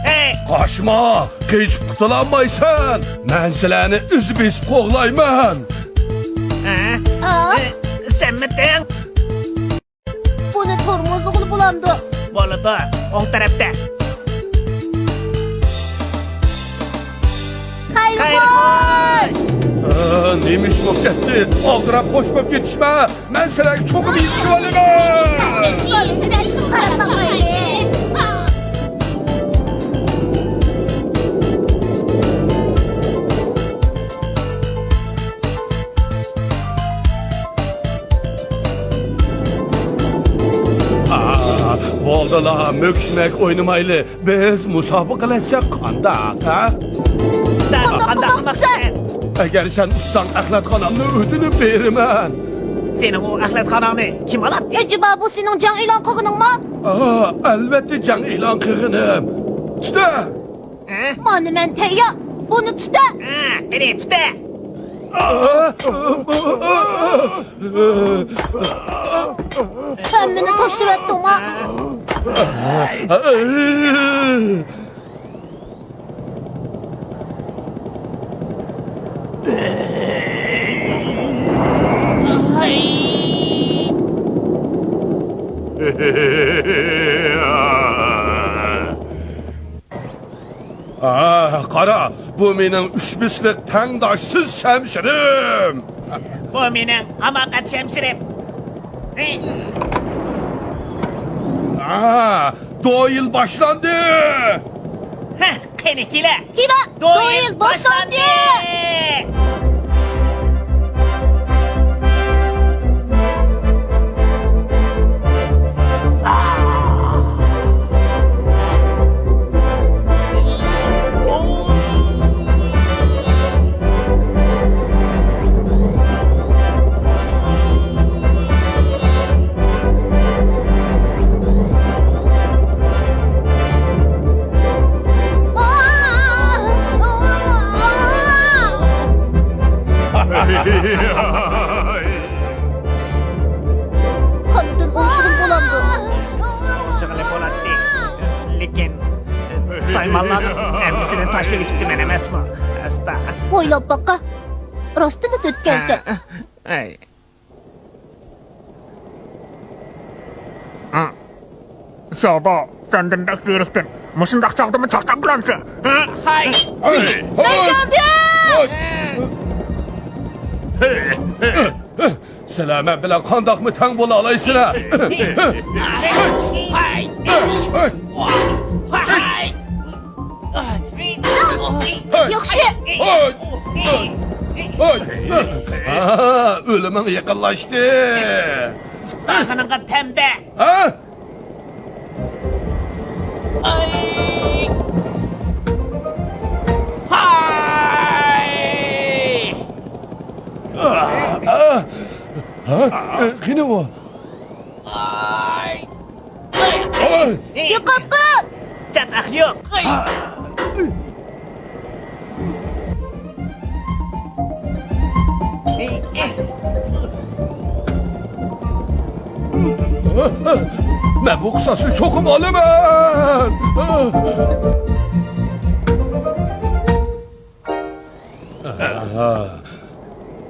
ھەي! قاچما، قېچىپ قۇتۇلالمايسەن. مەن سىلەرنى ئۆزى بېسىپ قوغلايمەن. ھە؟ ئا؟ سەنمىتىڭ؟ بۇنى تورمۇزلىغىلى بولامدۇ؟ بولىدۇ، ئوڭ تەرەپتە. خەير خوش! ئا، نېمە ئىش بولۇپ كەتتى؟ ئالدىراپ خوش بولۇپ كېتىشمە! مەن سىلەرگە چوقۇم يېتىشىۋالىمەن! ئا، بولدىلا، مۆكۈشمەك ئوينىمايلى. بىز مۇسابىقىلەشسەك قانداق، ھە؟ سەن قانداق قىلماقچىسەن؟ ئەگەر سەن ئۇتساڭ، ئەخلەتخانامنى ئۆتۈنۈپ بېرىمەن. سېنىڭ ئۇ ئەخلەتخاناڭنى كىم ئالاتتى؟ ئەجەبا، بۇ سېنىڭ جەڭ ئېلان قىلغىنىڭمۇ؟ ئا، ئەلۋەتتە جەڭ ئېلان قىلغىنىم. تۇتە! ھە؟ مانا مەن تەييار. بۇنى تۇتە. ھە، قېنى، تۇتە. ھەممىنى تاشلىۋەتتىڭما؟ ھە، قارا، بۇ مېنىڭ ئۈچ مىسلىق تەڭداشسىز شەمشىرىم. بۇ مېنىڭ ھاماقەت شەمشىرىم. ھە، دويىل باشلاندى. ھە، قېنى كېلە. كېلە، دويىل باشلاندى. قاندىن ئوڭشىغىلى بولامدۇ؟ ئوڭشىغىلى بولاتتى. لېكىن سايمانلارنىڭ ھەممىسىنى تاشلىۋېتىپتىمەن ئەمەسمۇ؟ ئاستا. ئويلاپ باققا. راستىنلا ئۆتكەنسەن. ھە. ئەي. شاۋباۋ، سەندىن بەك زېرىكتىم. مۇشۇنداق چاغدىمۇ چاقچاق قىلامسەن؟ ھە؟ ھاي! ھاي! ھاي! سىلەر مەن بىلەن قانداقمۇ تەڭ بولالايسىلەر؟ ھاي! ھاي! ياخشى. ھاي! ھاي! ھاي! ھا، ئۆلۈمۈڭ يېقىنلاشتى. ئۇستاخانىڭغا تەمبە. ھا؟ ھاي! ھاي! ھا؟ ھا؟ قېنى ئۇ؟ ھاي! دىققەت قىل! چاتاق يوق! مەن بۇ قىساسنى چوقۇم ئالىمەن!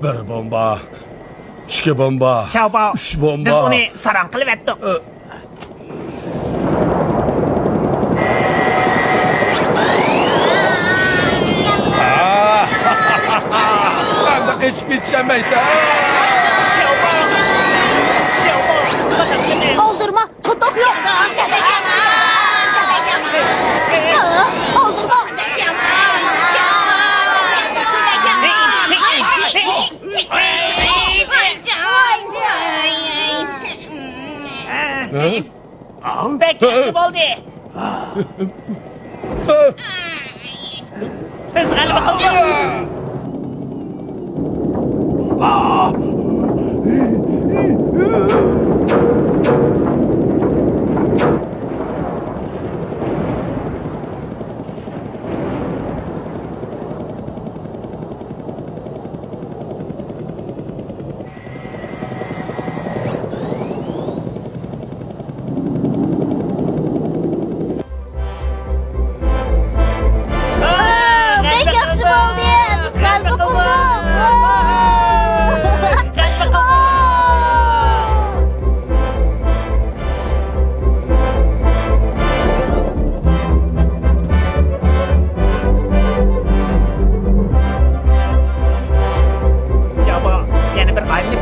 بىر بومبا، ئىككى بومبا، شاۋباۋ، ئۈچ بومبا. بىز ئۇنى ساراڭ قىلىۋەتتۇق. ئەمدى قېچىپ كېتىشەلمەيسەن. شاۋباۋ! شاۋباۋ! ئالدىرىما! چاتاق يوق! ئالدىرىما! بەك ياخشى بولدى! بىز غەلىبە قىلدۇق! بەك ياخشى بولدى. بىز غەلىبە قىلدۇق.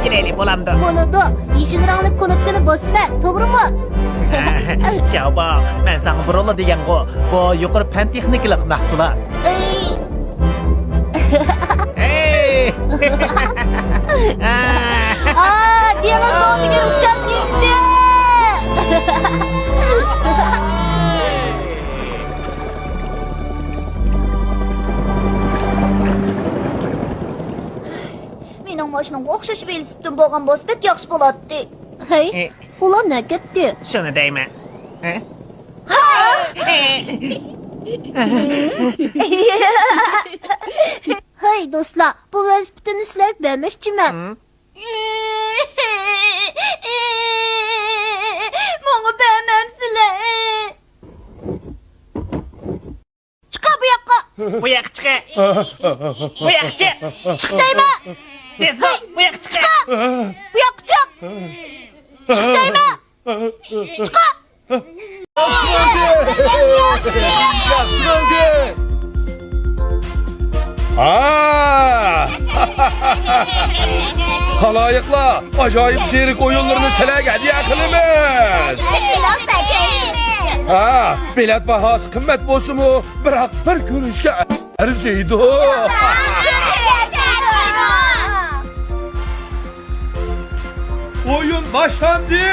كېلەيلى، بولامدۇ؟ بولىدۇ. يېشىل رەڭلىك كۇنۇپكىنى باسىمەن، توغرىمۇ؟ شياۋباۋ، مەن ساڭا بۇرۇنلا دېگەنغۇ، بۇ يۇقىرى پەن تېخنىكىلىق مەھسۇلات. ئەي. ھەي! ئا، دېڭىز دوپپىگىر ئۇچار نېمىسى! مېنىڭ ماشىنامغا ئوخشاش ۋېلىسىپىتىم بولغان بولسا بەك ياخشى بولاتتى. ھەي، ئۇلار نەگەتتى؟ شۇنى دەيمەن. ھە؟ ھەي، دوستلار، بۇ ۋېلىسىپىتىمنى سىلەرگە بەرمەكچىمەن. ھە؟ ماڭا بەرمەمسىلەر؟ چىقە بۇ ياققا! بۇ ياققا چىقە! بۇ ياققا چىق! چىق دەيمەن! تېز بول! بۇ ياققا چىقە! بۇ ياققا چىق! چىق دەيمەن! چىقە! ياخشى بولدى! ياخشى بولدى! ھا! خالايىقلار، ئاجايىپ سېرك ئويۇنلىرىنى سىلەرگە ھەدىيە قىلىمىز! ھا، بېلەت باھاسى قىممەت بولسىمۇ، بىراق بىر كۆرۈشكە ئەرزىيدۇ. ئويۇن باشلاندى!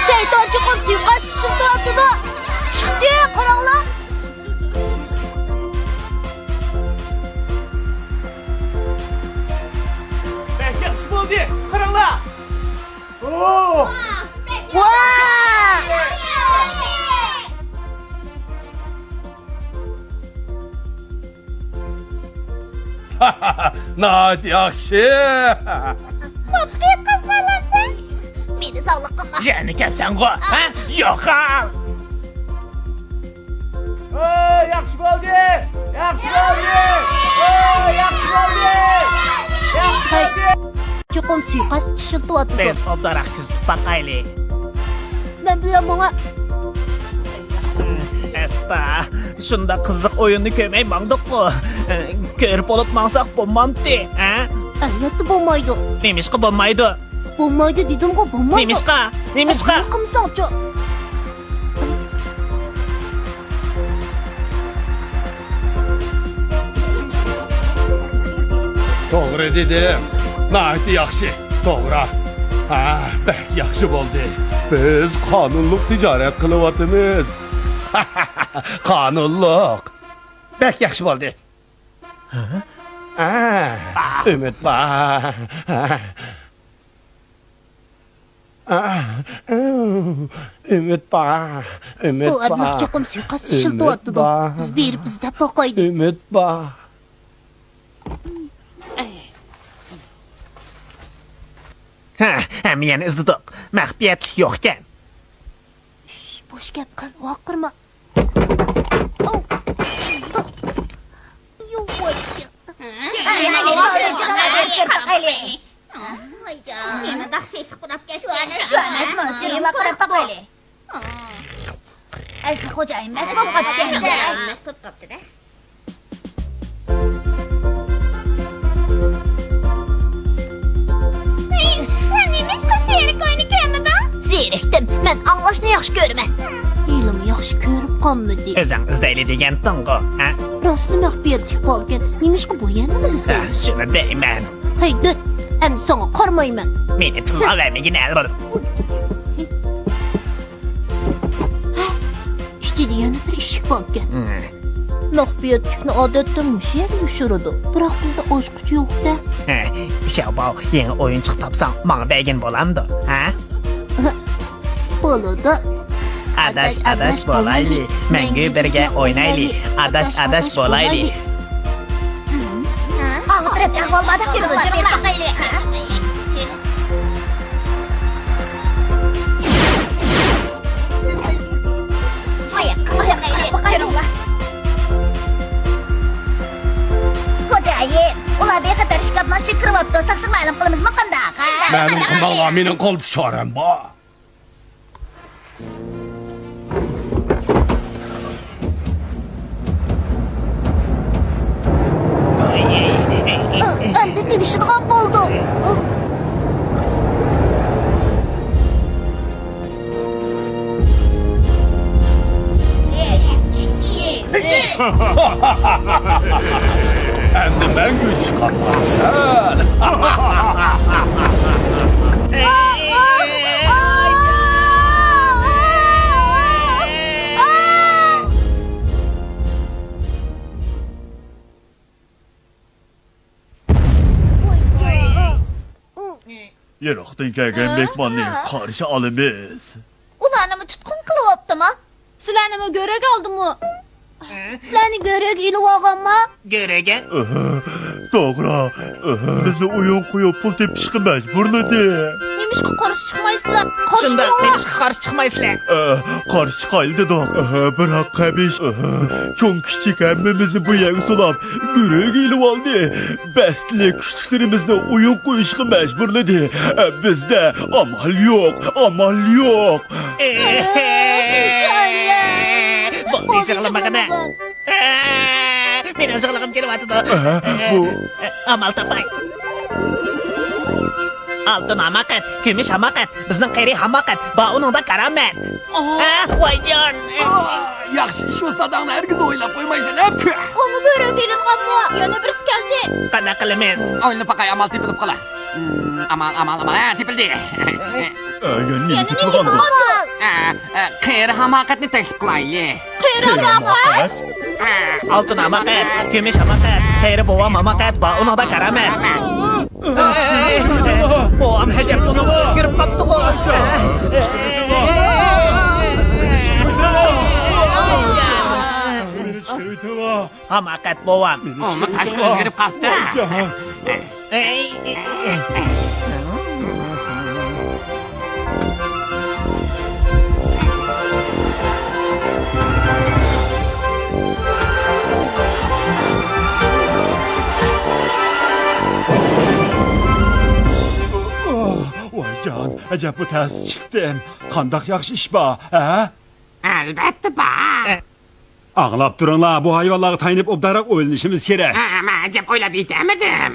شەيتان چوقۇم سۇيىقەست ئىشلىتىۋاتىدۇ. چىقتى، قاراڭلار! بەك ياخشى بولدى، قاراڭلار! ۋا! ناھايىتى ياخشى! قۇتقى قازىنالارسەن! مېنى ساغلىقىمغا يەنە كەپسەنغۇ، ھە؟ يوقال! ھەي، ياخشى بولدى! ياخشى بولدى! ھەي، ياخشى بولدى! ياخشى بولدى! چوقۇم سۇيىقەست ئىشلىتىۋاتىدۇ. بىز ئوبدانراق كۆزىتىپ باقايلى. مەن بىلەن ماڭا. ئەستا، شۇنداق قىزىق ئويۇننى كۆرمەي ماڭدۇققۇ. كۆرۈپ بولۇپ ماڭساق بولمامتى، ھە؟ ئەلۋەتتە بولمايدۇ. نېمىشقا بولمايدۇ؟ بولمايدۇ دېدىمغۇ، بولمايدۇ. نېمىشقا؟ نېمىشقا؟ قىلمىساڭچۇ؟ توغرا دېدىم. ناھايىتى ياخشى. توغرا. ھە، بەك ياخشى بولدى. بىز قانۇنلۇق تىجارەت قىلىۋاتىمىز. قانۇنلۇق. بەك ياخشى بولدى. ھە؟ ئا، ئۈمىد بار. ئۈمىد بار، ئۈمىد بار. بۇ ئەبلەخ چوقۇم سۇيىقەست ئىشلىتىۋاتىدۇ. بىز بېرىپ ئىزدەپ باقايلى. ئۈمىد بار. ھە، ھەممە يەرنى ئىزدىدۇق. مەخپىيەتلىك يوقكەن. شش، بوش گەپ قىل، ۋارقىرىما. ئەسلى خوجايىن مەست بولۇپ قاپتىكەن. مەست بولۇپ قاپتىدە. ھېي، سەن نېمىشقا سېرىك ئويۇنى كۆرمىدىڭ؟ زېرىكتىم. مەن ئاڭلاشنى ياخشى كۆرىمەن. ھېلىمۇ ياخشى كۆرۈپ قالمىدى. ئۆزۈڭ ئىزدەيلى دېگەنتىڭغۇ، ھە؟ راستلا مەخپىيەتلىك باركەن. نېمىشقا بۇ يەرنىلا ئىزدەيدۇ؟ ھە، شۇنى دەيمەن. ھەي، دۆت! ئەمدى ساڭا قارىمايمەن. مېنى تىللاۋەرمىگىن، ھە. ئىچىدە يەنە بىر ئىشىك باركەن. ھە. مەخپىيەتلىكنى ئادەتتە مۇشۇ يەرگە يوشۇرىدۇ. بىراق بىزدە ئاچقۇچ يوق-دە. ھە، شياۋباۋ، يېڭى ئويۇنچۇق تاپساڭ، ماڭا بەرگىن بولامدۇ، ھە؟ بولىدۇ. ئاداش، ئاداش بولايلى، مەڭگۈ بىرگە ئوينايلى، ئاداش، ئاداش بولايلى. ئاڭغا تەرەپتە ئەھۋال بار دەپ كېلىدۇ، جېنىڭلار. خوجايىن، ئۇلار بىخەتەر ئىشكاپنىڭ ئىچىگە كىرىۋاپتۇ، ساقچىغا مەلۇم قىلىمىزمۇ قانداق؟ مەلۇم قىلماڭلار، مېنىڭ قولدا چارەم بار. ئەمدى تېپىشىدىغان بولدۇق. ئەمدى مەڭگۈ چىقارمايسەن. يىراقتىن كەلگەن مېھماننى قارشى ئالىمىز. ئۇلارنىمۇ تۇتقۇن قىلىۋاپتىما؟ سىلەرنىمۇ گۆرۈگە ئالدىمۇ؟ سىلەرنى گۆرۈگە ئېلىۋالغانما؟ گۆرۈگە؟ ئەھە، توغرا. ئەھە، بىزنى ئويۇن قويۇپ پۇل تېپىشقا مەجبۇرلىدى. نېمىشقا قارشى چىقمايسىلەر؟ قارشى شۇنداق، تۇرۇڭلار. نېمىشقا قارشى چىقمايسىلەر؟ ئە، قارشى چىقايلى دېدۇق. ئەھە، بىراق قەبىھ. ئەھە، چوڭ كىچىك ھەممىمىزنى بۇ يەرگە سولاپ، گۆرۈگە ئېلىۋالدى. بەستلىك كۈچلىرىمىزنى ئويۇن قويۇشقا مەجبۇرلىدى. بىزدە ئامال يوق، ئامال يوق. بولدى، يىغلىمىغىنە. مېنىڭ يىغلىغۇم كېلىۋاتىدۇ. ئە، بۇ ئامال تاپاي. ئالتۇن ھاماقەت، كۈمۈش ھاماقەت، بىزنىڭ قېرى ھاماقەت، بار ئۇنىڭدا كارامەت. ھە، ۋايجان. ياخشى ئىش ئۇستازىڭنى ھەرگىز ئويلاپ قويمايسەن، ھە؟ پۈھ! ئۇمۇ بۆرە تېرىلغانمۇ؟ يەنە بىرسى كەلدى. قانداق قىلىمىز؟ ئويلىنىپ باقاي، ئامال تېپىلىپ قالا. ئامال، ئامال، ئامال. ھە، تېپىلدى. ئە، يەنە نېمە تېپىلغاندۇ؟ ئە، ئە، قېرى ھاماقەتنى تەكلىپ قىلايلى. قېرى ھاماقەت؟ ئە، ئالتۇن ھاماقەت، كۈمۈش ھاماقەت، قېرى بوۋام ھاماقەت، بار ئۇنىڭدا كارامەت. بوۋام ئەجەب ئۇنىڭغا ئۆزگىرىپ قاپتىغۇ. ھاماقەت بوۋام. ئۇمۇ تاشقا ئۆزگىرىپ قاپتۇ. ۋايجان، ئەجەب بۇ تەستە چىقتىم. قانداق ياخشى ئىش بار، ھە؟ ئەلۋەتتە بار. ئاڭلاپ تۇرۇڭلار، بۇ ھايۋانلارغا تايىنىپ ئوبدانراق ئويلىنىشىمىز كېرەك. ھە، مەن ئەجەب ئويلاپ يېتەلمىدىم.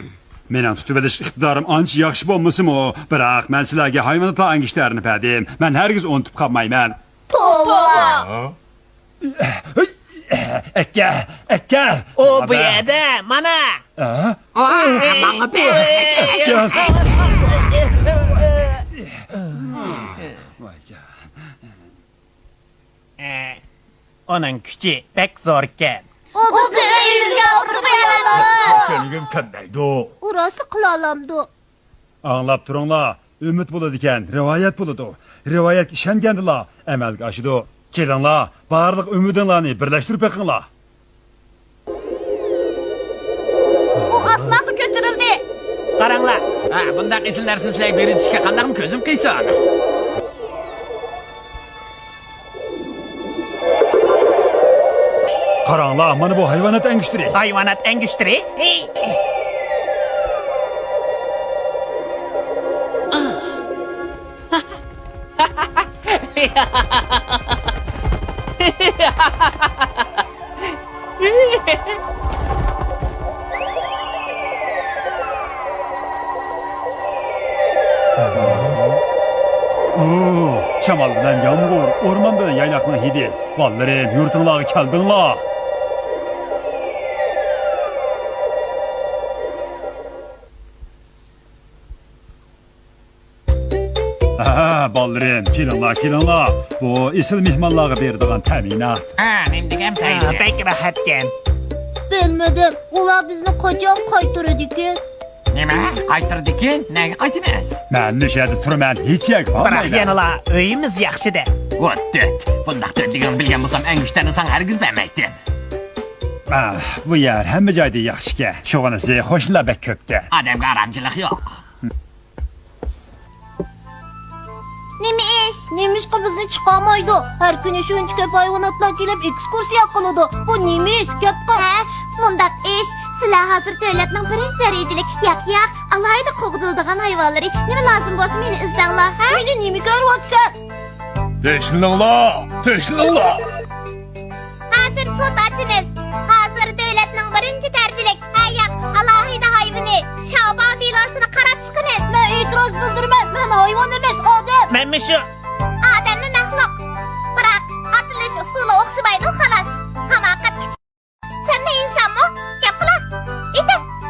مېنىڭ تۇتۇۋېلىش ئىقتىدارىم ئانچە ياخشى بولمىسىمۇ، بىراق مەن سىلەرگە ھايۋاناتلار ئەڭگۈشتەرىنى بەردىم. مەن ھەرگىز ئۇنتۇپ قالمايمەن. توۋا! ئەكەل، ئەكەل! ئۇ بۇ يەردە، مانا! ھە؟ ئۇ ماڭا بەر! ئەكەل! ۋايجان. ئۇنىڭ كۈچى بەك زوركەن. ئۇ بىزنى ئۆيىمىزگە ئاپىرىپ قويالامدۇ؟ كۆنگۈم كەلمەيدۇ. ئۇ راستلا قىلالامدۇ؟ ئاڭلاپ تۇرۇڭلار، ئۈمىد بولىدىكەن، رىۋايەت بولىدۇ. رىۋايەتكە ئىشەنگەندىلا ئەمەلگە ئاشىدۇ. كېلىڭلار، بارلىق ئۈمىدىڭلارنى بىرلەشتۈرۈپ بېقىڭلار. ئۇ ئاسمانغا كۆتۈرۈلدى. قاراڭلار. ھە، بۇنداق ئېسىل نەرسىنى سىلەرگە بېرىۋېتىشكە قانداقمۇ كۆزۈم قىيسۇن؟ قاراڭلار، مانا بۇ ھايۋانات ئەڭگۈشتىرى. ھايۋانات ئەڭگۈشتىرى؟ ئۇ، شامال بىلەن يامغۇر، ئورمان بىلەن يايلاقنىڭ ھىدى. بالىلىرىم، يۇرتۇڭلارغا كەلدىڭلار. ھە، بالىلىرىم، كېلىڭلار، كېلىڭلار. بۇ ئېسىل مېھمانلارغا بېرىدىغان تەمىنات. ھە، نېمە دېگەن پەيزى؟ ھە، بەك راھەتكەن. بىلمىدىم، ئۇلار بىزنى قاچان قايتۇرىدىكىن؟ نېمە؟ قايتۇرىدىكىن؟ نەگە قايتىمىز؟ مەن مۇشۇ يەردە تۇرىمەن، ھېچ يەرگە بارمايمەن. بىراق يەنىلا ئۆيىمىز ياخشىدە. ۋوت دېت. بۇنداق دۆت دېگەننى بىلگەن بولسام، ئەڭگۈشتەرنى ساڭا ھەرگىز بەرمەيتتىم. ئاھ، بۇ يەر ھەممە جايدا ياخشىكەن. شۇغىنىسى قوشنىلار بەك كۆپكەن. ئادەمگە ئارامچىلىق يوق. نېمە ئىش؟ نېمىشقا بىزنى چىقارمايدۇ؟ ھەر كۈنى شۇنچە كۆپ ھايۋاناتلار كېلىپ ئېكسكۇرسىيە قىلىدۇ. بۇ نېمە ئىش؟ گەپ قىل. ھە، مۇنداق ئىش. سىلەر ھازىر دۆلەتنىڭ بىرىنچى دەرىجىلىك ياق-ياق، ئالاھىدە قوغدىلىدىغان ھايۋانلىرى. نېمە لازىم بولسا مېنى ئىزدەڭلار، ھە؟ مېنى نېمە كۆرۈۋاتىسەن؟ تىنچلىنىڭلار، تىنچلىنىڭلار. ھازىر سوت ئاچىمىز. ھازىر دۆلەتنىڭ بىرىنچى دەرىجىلىك ھە، ياق، ئالاھىدە ھايۋىنى، شاۋباۋ دېلوسىنى قاراپ چىقىمىز. مەن ئېتىراز بىلدۈرىمەن، مەن ھايۋان ئەمەس، ئادەم. مەنمۇ شۇ. ئادەممۇ مەخلۇق. بىراق ئاتىلىش ئۇسۇلى ئوخشىمايدۇ، خالاس. ھاماقەت كىچىك.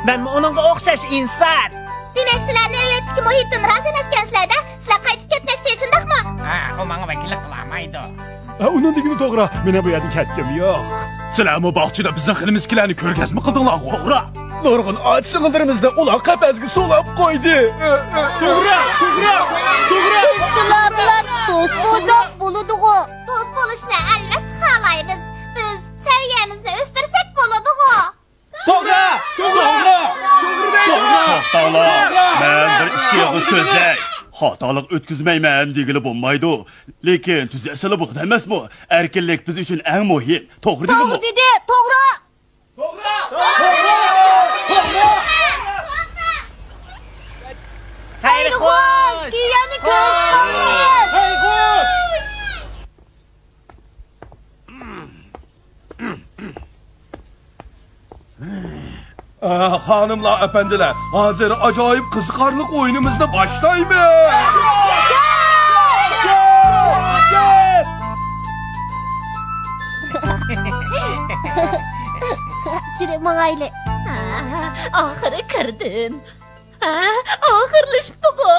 مەنمۇ ئۇنىڭغا ئوخشاش ئىنسان. دېمەك، سىلەر نۆۋەتتىكى مۇھىتتىن رازى ئەمەسكەنسىلەر-دە؟ سىلەر قايتىپ كەتمەكچى، شۇنداقمۇ؟ ھە، ئۇ ماڭا ۋەكىللىك قىلالمايدۇ. ھە، ئۇنىڭ دېگىنى توغرا. مېنىڭ بۇ يەردىن كەتكۈم يوق. سىلەرمۇ باغچىدا بىزنىڭ خېلىمىز كېلەرنى كۆرگەزمە قىلدىڭلارغۇ. توغرا. نۇرغۇن ئاچا-سىڭىللىرىمىزنى ئۇلار قەپەسكە سولاپ قويدى. توغرا، توغرا، توغرا. بىز سىلەر بىلەن دوست بولساق بولىدىغۇ. دوست بولۇشنى ئەلۋەتتە خالايمىز. بىز سەۋىيەمىزنى ئۆستۈرسەك بولىدىغۇ. توغرا! توغرا! توغرا! توختاڭلار، مەن بىر ئىككى ئېغىز سۆزلەي. خاتالىق ئۆتكۈزمەيمەن دېگىلى بولمايدۇ. لېكىن تۈزەتسىلە بولىدۇ ئەمەسمۇ؟ ئەركىنلىك بىز ئۈچۈن ئەڭ مۇھىم. توغرا دېدىممۇ؟ توغرا دېدى، توغرا! توغرا! توغرا! توغرا! خەير خوش! كېيىن كۆرۈشۈپ قالىمىز! خەير خوش! ئە، خانىملار، ئەپەندىلەر، ھازىر ئاجايىپ قىزىقارلىق ئويۇنىمىزنى باشلايمىز! جۈرە، ماڭايلى. ئاخىرى كىردىم. ھە، ئاخىرلىشىپتىغۇ.